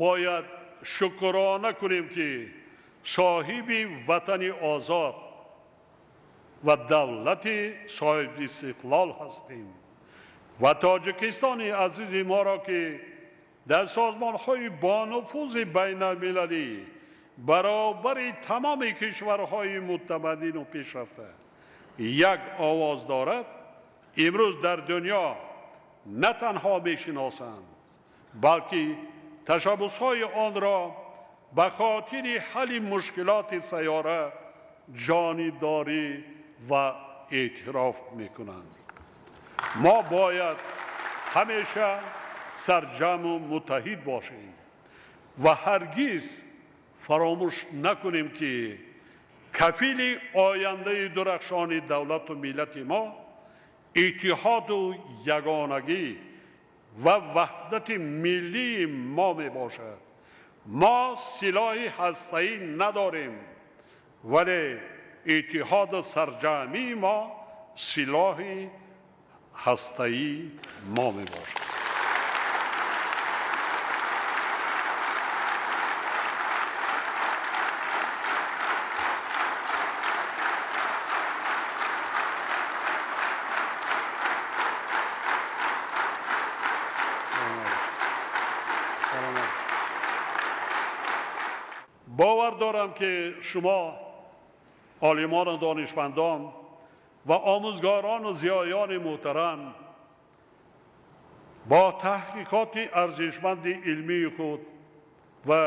бояд шукрона кунем, ки соҳиби ватани озод ва давлати соҳибистиқлол ҳастем ва Тоҷикистони азизи моро, ки дар созмонҳои бонуфузи байналмилалӣ баробари тамоми кишварҳои мутамаддину пешрафта як овоз дорад, имрӯз дар дунё на танҳо мешиносанд, балки ташаббусҳои онро ба хотири ҳалли мушкилоти сайёра ҷонибдорӣ ва эътироф мекунанд. Мо бояд ҳамеша сарҷамъу муттаҳид бошем ва ҳаргиз фаромӯш накунем, ки кафили ояндаи дурахшони давлату миллати мо иттиҳоду ягонагӣ ва ваҳдати миллии мо мебошад. Мо силоҳи ҳастаӣ надорем, вале иттиҳоду сарҷамъии мо силоҳи ҳастаии мо мебошад. Бовар дорам, ки шумо олимону донишмандон ва омӯзгорону зиёёни муҳтарам бо таҳқиқоти арзишманди илмии худ ва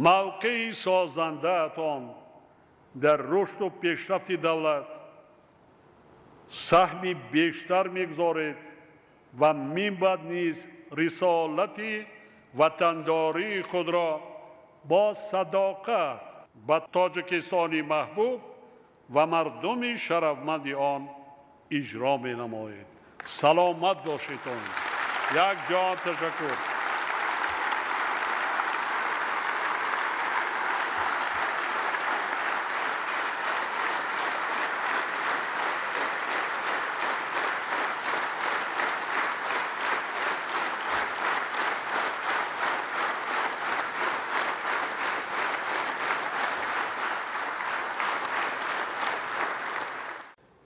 мавқеи созандаатон дар рушду пешрафти давлат саҳми бештар мегузоред ва минбаъд низ рисолати ватандории худро бо садоқат ба Тоҷикистони маҳбуб ва мардуми шарафманди он иҷро менамоед. Саломат бошедон. Як ҷон ташаккур.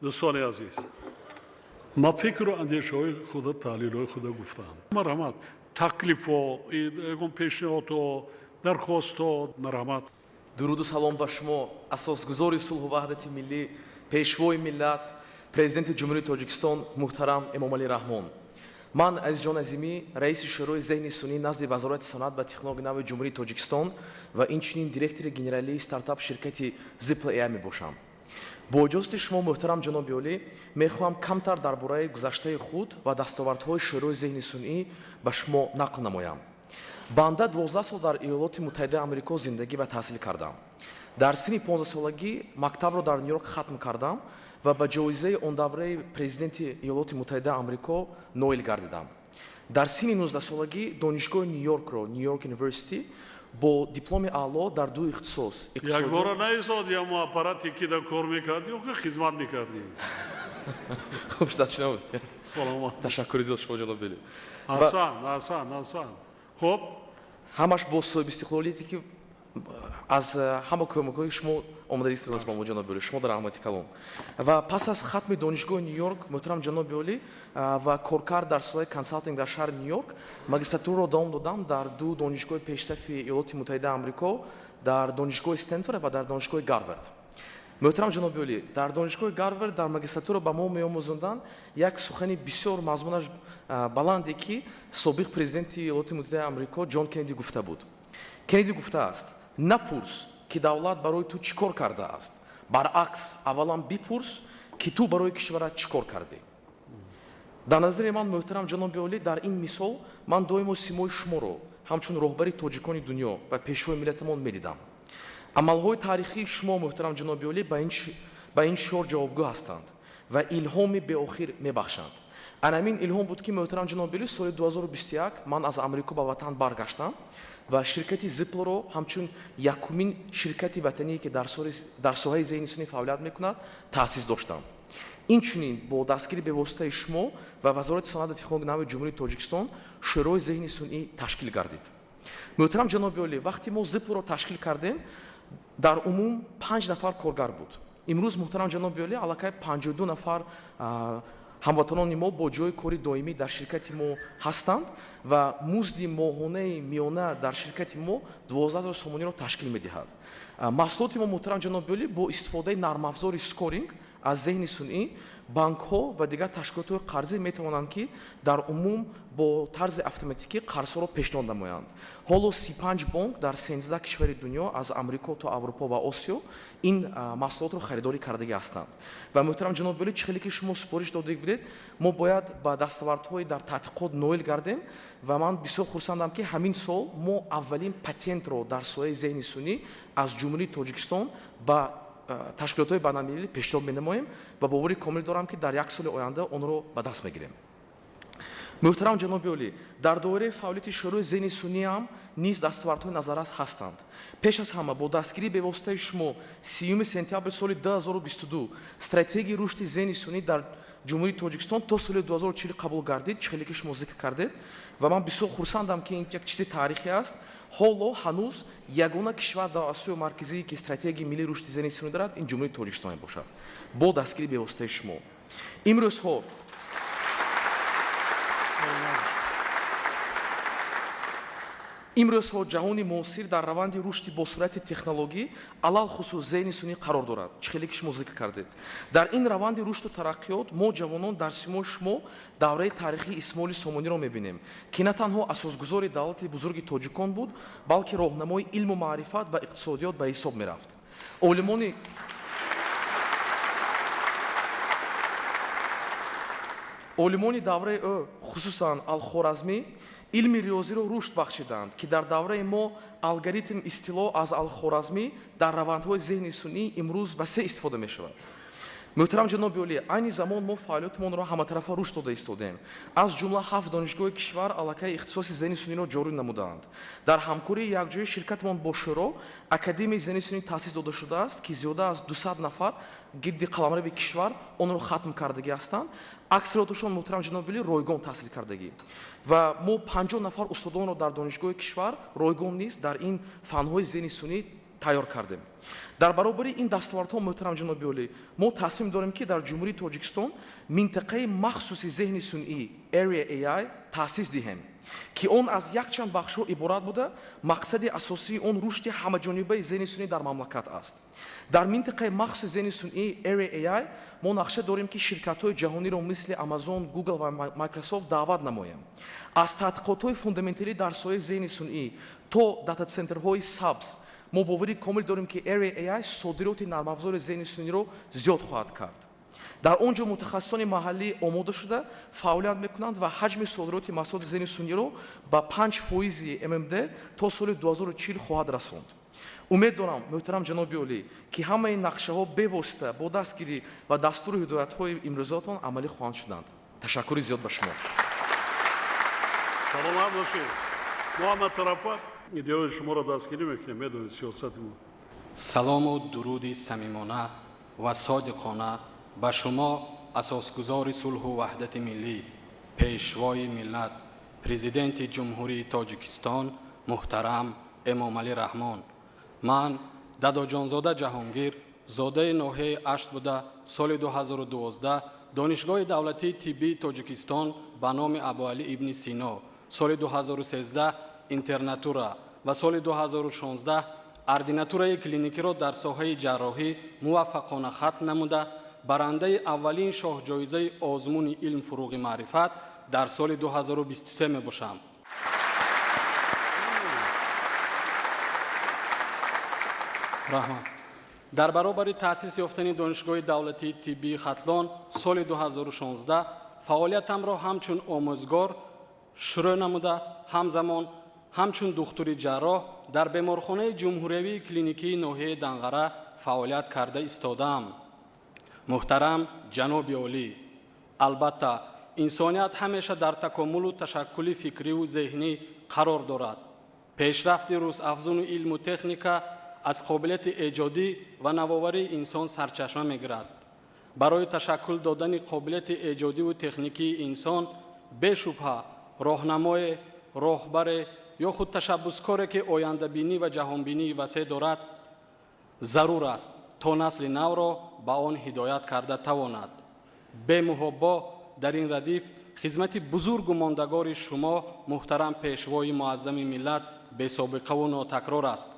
Дӯстони азиз, ман фикру андешаҳои худа, таҳлилҳои худа гуфтам. Марҳамат, таклифҳо, ягон пешниҳодҳо, дархостҳо, марҳамат.
Дуруду салом ба шумо, асосгузори сулҳу ваҳдати миллӣ, пешвои миллат, президенти Ҷумҳурии Тоҷикистон муҳтарам Эмомалӣ Раҳмон. Ман Азизҷон Азимӣ, раиси Шӯрои зеҳни сунъӣ назди Вазорати саноат ва технологияи нави Ҷумҳурии Тоҷикистон ва инчунин директори генералии стартап ширкати Zipla AI мебошам. Бо иҷозати шумо, муҳтарам ҷаноби олӣ, мехоҳам камтар дар бораи гузаштаи худ ва дастовардҳои Шӯрои зеҳни сунъӣ ба шумо нақл намоям. Банда 12 сол дар Иёлоти Муттаҳидаи Амрико зиндагӣ ва таҳсил кардам. Дар синни 15-солагӣ мактабро дар Нью-Йорк хатм кардам ва ба ҷоизаи он давраи президенти Иёлоти Муттаҳидаи Амрико ноил гардидам. Дар синни 19-солагӣ донишгоҳи Нью-Йоркро, Нью-Йорк University, бо дипломи аъло дар ду ихтисос.
Якбора наистод, ё мо аппарате ки дар кор мекардӣ, ё ки хизмат мекардӣ?
Хуб шуд, набуд.
Саломат.
Ташаккури зиёд шумо, ҷаноби олӣ.
Аҳсан, аҳсан, аҳсан. Хуб,
ҳамаш бо соҳибистиқлолияте ки аз ҳама кӯмакҳои шумо омада истодааст ба мо, ҷаноби олӣ, шумо дар раҳмати калон. Ва пас аз хатми донишгоҳи Ню-Йорк, муҳтарам ҷаноби олӣ, ва коркард дар соҳаи консалтинг дар шаҳри Ню-Йорк, магистратураро давом додам дар ду донишгоҳи пешсафи Иёлоти Муттаҳидаи Амрико, дар донишгоҳи Стэнфорд ва дар донишгоҳи Гарвард. Муҳтарам ҷаноби олӣ, дар донишгоҳи Гарвард дар магистратура ба мо меомӯзонданд як сухани бисёр мазмунаш баланде, ки собиқ президенти Иёлоти Муттаҳидаи Амрико Ҷон Кеннеди гуфта буд. Кеннеди гуфтааст: напурс, ки давлат барои ту чӣ кор кардааст, баръакс, аввалан бипурс, ки ту барои кишварат чӣ кор кардӣ. Дар назари ман, муҳтарам ҷаноби олӣ, дар ин мисол ман доимо симои шуморо ҳамчун роҳбари тоҷикони дунё ва пешвои миллатамон медидам. Амалҳои таърихии шумо, муҳтарам ҷаноби олӣ, ба ин шиор ҷавобгӯ ҳастанд ва илҳоми беохир мебахшанд. Ана ҳамин илҳом буд, ки, муҳтарам ҷаноби олӣ, соли 2021 ман аз Амрико ба ватан баргаштам ва ширкати Зиплро ҳамчун якумин ширкати ватание, ки дар соҳаи зеҳни сунъӣ фаъолият мекунад, таъсис доштам. Инчунин бо дастгири бевоситаи шумо ва Вазорати саноат ва технологияи нави Ҷумҳурии Тоҷикистон Шӯрои зеҳни сунъӣ ташкил гардид. Муҳтарам ҷаноби олӣ, вақте мо Зиплро ташкил кардем, дар умум 5 нафар коргар буд. Имрӯз, муҳтарам ҷаноби олӣ, аллакай 52 нафар ҳамватанони мо бо ҷойи кори доимӣ дар ширкати мо ҳастанд ва музди моҳонаи миёна дар ширкати мо 12 000 сомониро ташкил медиҳад. Маҳсулоти мо, муҳтарам ҷаноби олӣ, бо истифодаи нармафзори скоринг аз зеҳни сунъӣ банкҳо ва дигар ташкилотҳои қарзӣ метавонанд, ки дар умум бо тарзи автоматикӣ қарзҳоро пешниҳод намоянд. Ҳоло 35 бонк дар 13 кишвари дунё, аз Амрико то Аврупо ва Осиё, ин маҳсулотро харидорӣ кардагӣ ҳастанд. Ва, муҳтарам ҷаноби олӣ, чӣ хеле ки шумо супориш дода будед, мо бояд ба дастовардҳои дар таҳқиқот ноил гардем ва ман бисёр хурсандам, ки ҳамин сол мо аввалин патентро дар соҳаи зеҳни сунъӣ аз Ҷумҳурии Тоҷикистон ба ташкилотҳои байналмилалӣ пешниҳод менамоем ва бовари комил дорам, ки дар як соли оянда онро ба даст мегирем. Муҳтарам ҷаноби олӣ, дар доираи фаъолияти Шӯрои зеҳни сунъӣ ҳам низ дастовардҳои назаррас ҳастанд. Пеш аз ҳама, бо дастгирии бевоситаи шумо 30 сентябри соли 2022 стратегияи рушди зеҳни сунъӣ дар Ҷумҳурии Тоҷикистон то соли 2040 қабул гардид, чӣ хеле ки шумо зикр кардед, ва ман бисёр хурсандам, ки ин як чизи таърихӣ аст. Ҳоло ҳанӯз ягона кишвар дар Осиёи Марказӣ, ки стратегияи миллии рушди зеҳни сунъӣ дорад, ин Ҷумҳурии Тоҷикистон мебошад, бо дастгирии бевоситаи шумо. Имрӯзҳо ҷаҳони муосир дар раванди рушди босуръати технологӣ, алалхусус зеҳни сунъӣ, қарор дорад, чӣ хеле ки шумо зикр кардед. Дар ин раванди рушду тараққиёт мо, ҷавонон, дар симои шумо давраи таърихии Исмоили Сомониро мебинем, ки на танҳо асосгузори давлати бузурги тоҷикон буд, балки роҳнамои илму маърифат ва иқтисодиёт ба ҳисоб мерафт. Олимони давраи ӯ, хусусан Алхоразмӣ, илми риёзиро рушд бахшиданд, ки дар давраи мо алгоритм истилоҳ аз Алхоразмӣ дар равандҳои зеҳни сунъӣ имрӯз васеъ истифода мешавад. Муҳтарам ҷаноби олӣ, айни замон мо фаъолиятамонро ҳаматарафа рушд дода истодем. Аз ҷумла ҳафт донишгоҳи кишвар аллакай ихтисоси зеҳни сунъиро ҷорӣ намудаанд. Дар ҳамкории якҷояи ширкатамон бо шӯро Академияи зеҳни сунъӣ таъсис дода шудааст, ки зиёда аз 200 нафар гирди қаламрави кишвар онро хатм кардагӣ ҳастанд. Аксарияташон, муҳтарам ҷаноби олӣ, ройгон таҳсил кардагӣ, ва мо 50 нафар устодонро дар донишгоҳи кишвар ройгон низ дар ин фанҳои зеҳни сунъӣ тайёр кардем. Дар баробари ин дастовардҳо, муҳтарам ҷаноби олӣ, мо тасмим дорем, ки дар Ҷумҳурии Тоҷикистон минтақаи махсуси зеҳни сунъӣ, Area AI, таъсис диҳем, ки он аз якчанд бахшҳо иборат буда, мақсади асосии он рушди ҳамаҷонибаи зеҳни сунъӣ дар мамлакат аст. Дар минтақаи махсуси зеҳни сунъӣ, Area AI, мо нақша дорем, ки ширкатҳои ҷаҳониро мисли Amazon, Google ва Microsoft даъват намоем. Аз таҳқиқотҳои фундаменталӣ дар соҳаи зеҳни сунъӣ то дата-центрҳои сабз, мо бовари комил дорем, ки Area AI содироти нармафзори зеҳни сунъиро зиёд хоҳад кард. Дар он ҷо мутахассисони маҳаллӣ омода шуда фаъолият мекунанд ва ҳаҷми содироти маҳсулоти зеҳни сунъиро ба 5 фоизи ММД то соли 2040 хоҳад расонд. Умед дорам, муҳтарам ҷаноби олӣ, ки ҳамаи нақшаҳо бевосита бо дастгирӣ ва дастуру ҳидоятҳои имрӯзаатон амалӣ хоҳанд шуданд. Ташаккури зиёд ба шумо.
Саломат бошед. Мо ҳаматарафа идеяҳои шуморо дастгирӣ мекунем, медонед, сиёсати мо.
Салому дуруди самимона ва содиқона ба шумо, асосгузори сулҳу ваҳдати миллӣ, пешвои миллат, Президенти Ҷумҳурии Тоҷикистон муҳтарам Эмомалӣ Раҳмон. Ман Дадоҷонзода Ҷаҳонгир, зодаи ноҳияи Ашт буда, соли 2012 Донишгоҳи давлатии тиббии Тоҷикистон ба номи Абуалӣ ибни Сино, соли 2013 интернатура ва соли 2016 ординатураи клиникиро дар соҳаи ҷарроҳӣ муваффақона хатм намуда, барандаи аввалин шоҳҷоизаи озмуни илм фуруғи маърифат дар соли 2023 мебошам. Раҳмат. Дар баробари таъсис ёфтани Донишгоҳи давлатии тиббии Хатлон соли 2016 фаъолиятамро ҳамчун омӯзгор шурӯъ намуда, ҳамзамон ҳамчун духтури ҷарроҳ дар беморхонаи ҷумҳуриявии клиникии ноҳияи Данғара фаъолият карда истодаам. Муҳтарам ҷаноби олӣ, албатта инсоният ҳамеша дар такомулу ташаккули фикриву зеҳнӣ қарор дорад. Пешрафти рӯзафзуни илму техника аз қобилияти эҷодӣ ва навоварии инсон сарчашма мегирад. Барои ташаккул додани қобилияти эҷодиву техникии инсон бешубҳа роҳнамое, роҳбаре ё худ ташаббускоре, ки ояндабинӣ ва ҷаҳонбинии васеъ дорад, зарур аст, то насли навро ба он ҳидоят карда тавонад. Бемуҳобо дар ин радиф хизмати бузургу мондагори шумо, муҳтарам пешвои муаззами миллат, бесобиқаву нотакрор аст.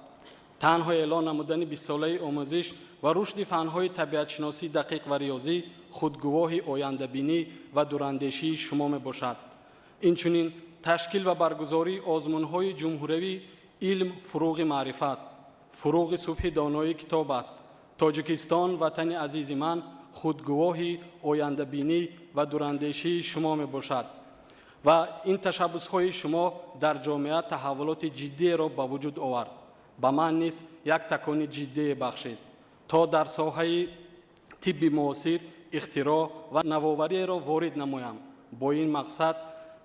Танҳо эълон намудани бистсолаи омӯзиш ва рушди фанҳои табиатшиносӣ, дақиқ ва риёзӣ худгувоҳи ояндабинӣ ва дурандешии шумо мебошад. Инчунин ташкил ва баргузории озмунҳои ҷумҳуриявӣ илм фуруғи маърифат, фуруғи субҳи доноии китоб аст. Тоҷикистон, ватани азизи ман, худгувоҳи ояндабинӣ ва дурандешии шумо мебошад ва ин ташаббусҳои шумо дар ҷомеа таҳаввулоти ҷиддиеро ба вуҷуд овард. Ба ман низ як такони ҷиддие бахшид, то дар соҳаи тибби муосир ихтироъ ва навовариеро ворид намоям. Бо ин мақсад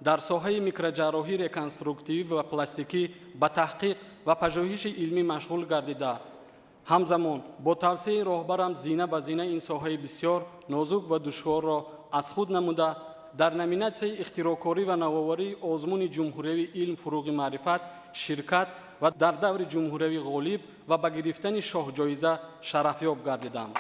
дар соҳаи микроҷарроҳӣ, реконструктивӣ ва пластикӣ ба таҳқиқ ва пажӯҳиши илмӣ машғул гардида, ҳамзамон бо тавсияи роҳбарам зина ба зина ин соҳаи бисёр нозук ва душворро аз худ намуда, дар номинатсияи ихтироъкорӣ ва навоварии озмуни ҷумҳуриявии илм фуруғи маърифат ширкат ва дар даври ҷумҳуриявӣ ғолиб ва ба гирифтани шоҳҷоиза шарафёб гардидам.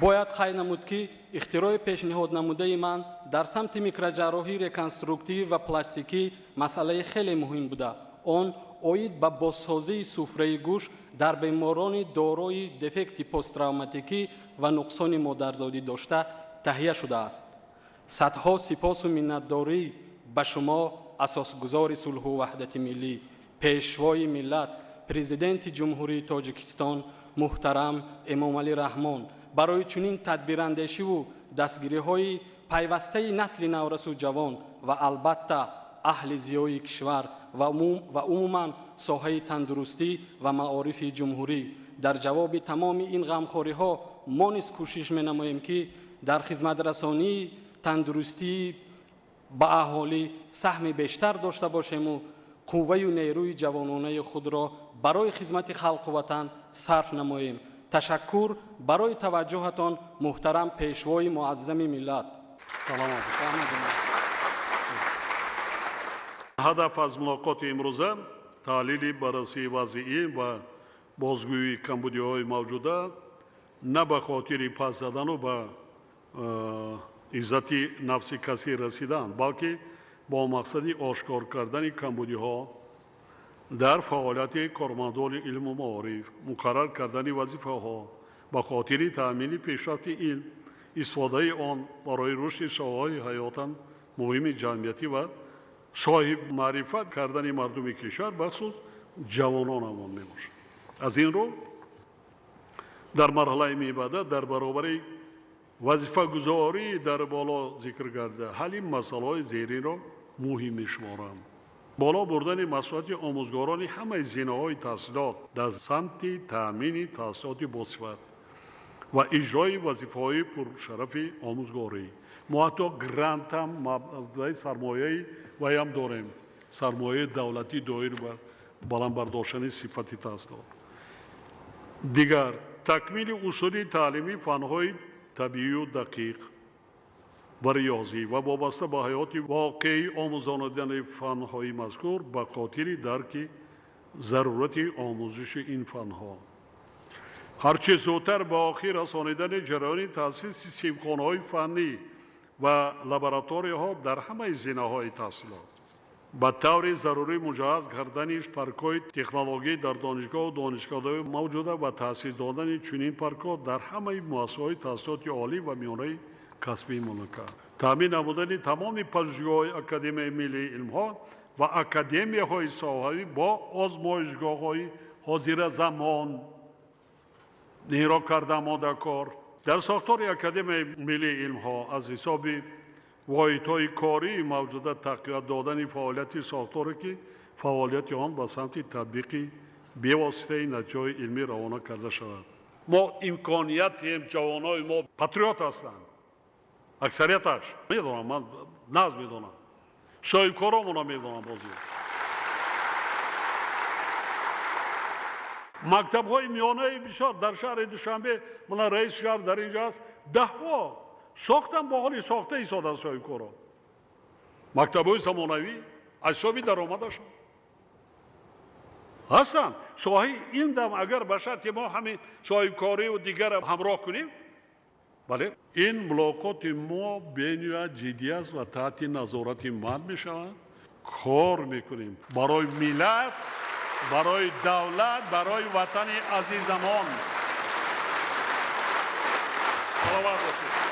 Бояд қайд намуд, ки ихтирои пешниҳод намудаи ман дар самти микроҷарроҳӣ, реконструктивӣ ва пластикӣ масъалаи хеле муҳим буда. Он оид ба бозсозии суфраи гӯш дар беморони дорои дефекти посттравматикӣ ва нуқсони модарзодӣ дошта таҳия шудааст. Садҳо сипосу миннатдорӣ ба шумо, асосгузори сулҳу ваҳдати миллӣ, пешвои миллат, Президенти Ҷумҳурии Тоҷикистон муҳтарам Эмомалӣ Раҳмон, барои чунин тадбирандешиву дастгириҳои пайвастаи насли наврасу ҷавон ва албатта аҳли зиёи кишвар ва умуман соҳаи тандурустӣ ва маорифи ҷумҳурӣ. Дар ҷавоби тамоми ин ғамхориҳо мо низ кӯшиш менамоем, ки дар хизматрасонии тандурустӣ ба аҳолӣ саҳми бештар дошта бошему қувваю нерӯи ҷавононаи худро барои хизмати халқу ватан сарф намоем. Ташаккур барои таваҷҷӯҳатон, муҳтарам пешвои муаззами миллат.
Ҳадаф аз мулоқоти имрӯза таҳлили баррасии вазъи илм ва бозгӯии камбудиҳои мавҷуда на ба хотири пас задану ба иззати нафси касӣ расидан, балки бо мақсади ошкор кардани камбудиҳо дар фаъолияти кормандони илму маориф, муқаррар кардани вазифаҳо ба хотири таъмини пешрафти илм, истифодаи он барои рушди соҳаҳои ҳаётан муҳими ҷамъиятӣ ва соҳибмаърифат кардани мардуми кишвар, бахусус ҷавононамон мебошад. Аз ин рӯ дар марҳалаи мебаъда дар баробари вазифагузорӣ дар боло зикр карда ҳалли масъалаҳои зеринро муҳим мешуморам. Боло бурдани масъулияти омӯзгорони ҳамаи зинаҳои таҳсилот дар самти таъмини таҳсилоти босифат ва иҷрои вазифаҳои пуршарафи омӯзгорӣ. Мо ҳатто грантам маблағи сармояи ваям дорем, сармояи давлатӣ доир ба баланд бардоштани сифати таҳсилот. Дигар такмили усули таълимии фанҳои табиию дақиқ ва риёзӣ ва вобаста ба ҳаёти воқеӣ омӯзонидани фанҳои мазкур ба хотири дарки зарурати омӯзиши ин фанҳо. Ҳарчи зудтар ба охир расонидани ҷараёни таъсиси синфхонаҳои фаннӣ ва лабораторияҳо дар ҳамаи зинаҳои таҳсилот. Ба таври зарурӣ муҷаҳҳаз кардани паркҳои технологӣ дар донишгоҳу донишкадаҳои мавҷуда ва таъсис додани чунин паркҳо дар ҳамаи муассисаҳои таҳсилоти олӣ ва миёнаи касбии мамлакат. Таъмин намудани тамоми пажӯҳишгоҳҳои Академияи миллии илмҳо ва академияҳои соҳавӣ бо озмоишгоҳҳои ҳозиразамон ниро карда омодакор. Дар сохтори Академияи миллии илмҳо аз ҳисоби воҳидҳои кории мавҷуда тақвият додани фаъолияти сохторе ки фаъолияти он ба самти татбиқи бевоситаи натиҷаҳои илмӣ равона карда шавад. Мо имкониятем, ҷавонои мо патриот ҳастанд, аксарияташ медонам, ман наз медонам, соҳибкоромона медонам. Бозӣ мактабҳои миёнаи бисёр дар шаҳри Душанбе, мана раиси шаҳр дар инҷо аст, даҳҳо сохтан бо ҳоли сохта истодан соҳибкорон. Мактабҳои замонавӣ аз ҳисоби даромадашон ҳастанд. Соҳаи илм дам агар ба шарти мо ҳамин соҳибкориву дигарро ҳамроҳ кунем, бале, ин мулоқоти мо бениҳоят ҷиддӣ аст ва таҳти назорати ман мешавад. Кор мекунем барои миллат, барои давлат, барои ватани азизамон. Саломат бошед.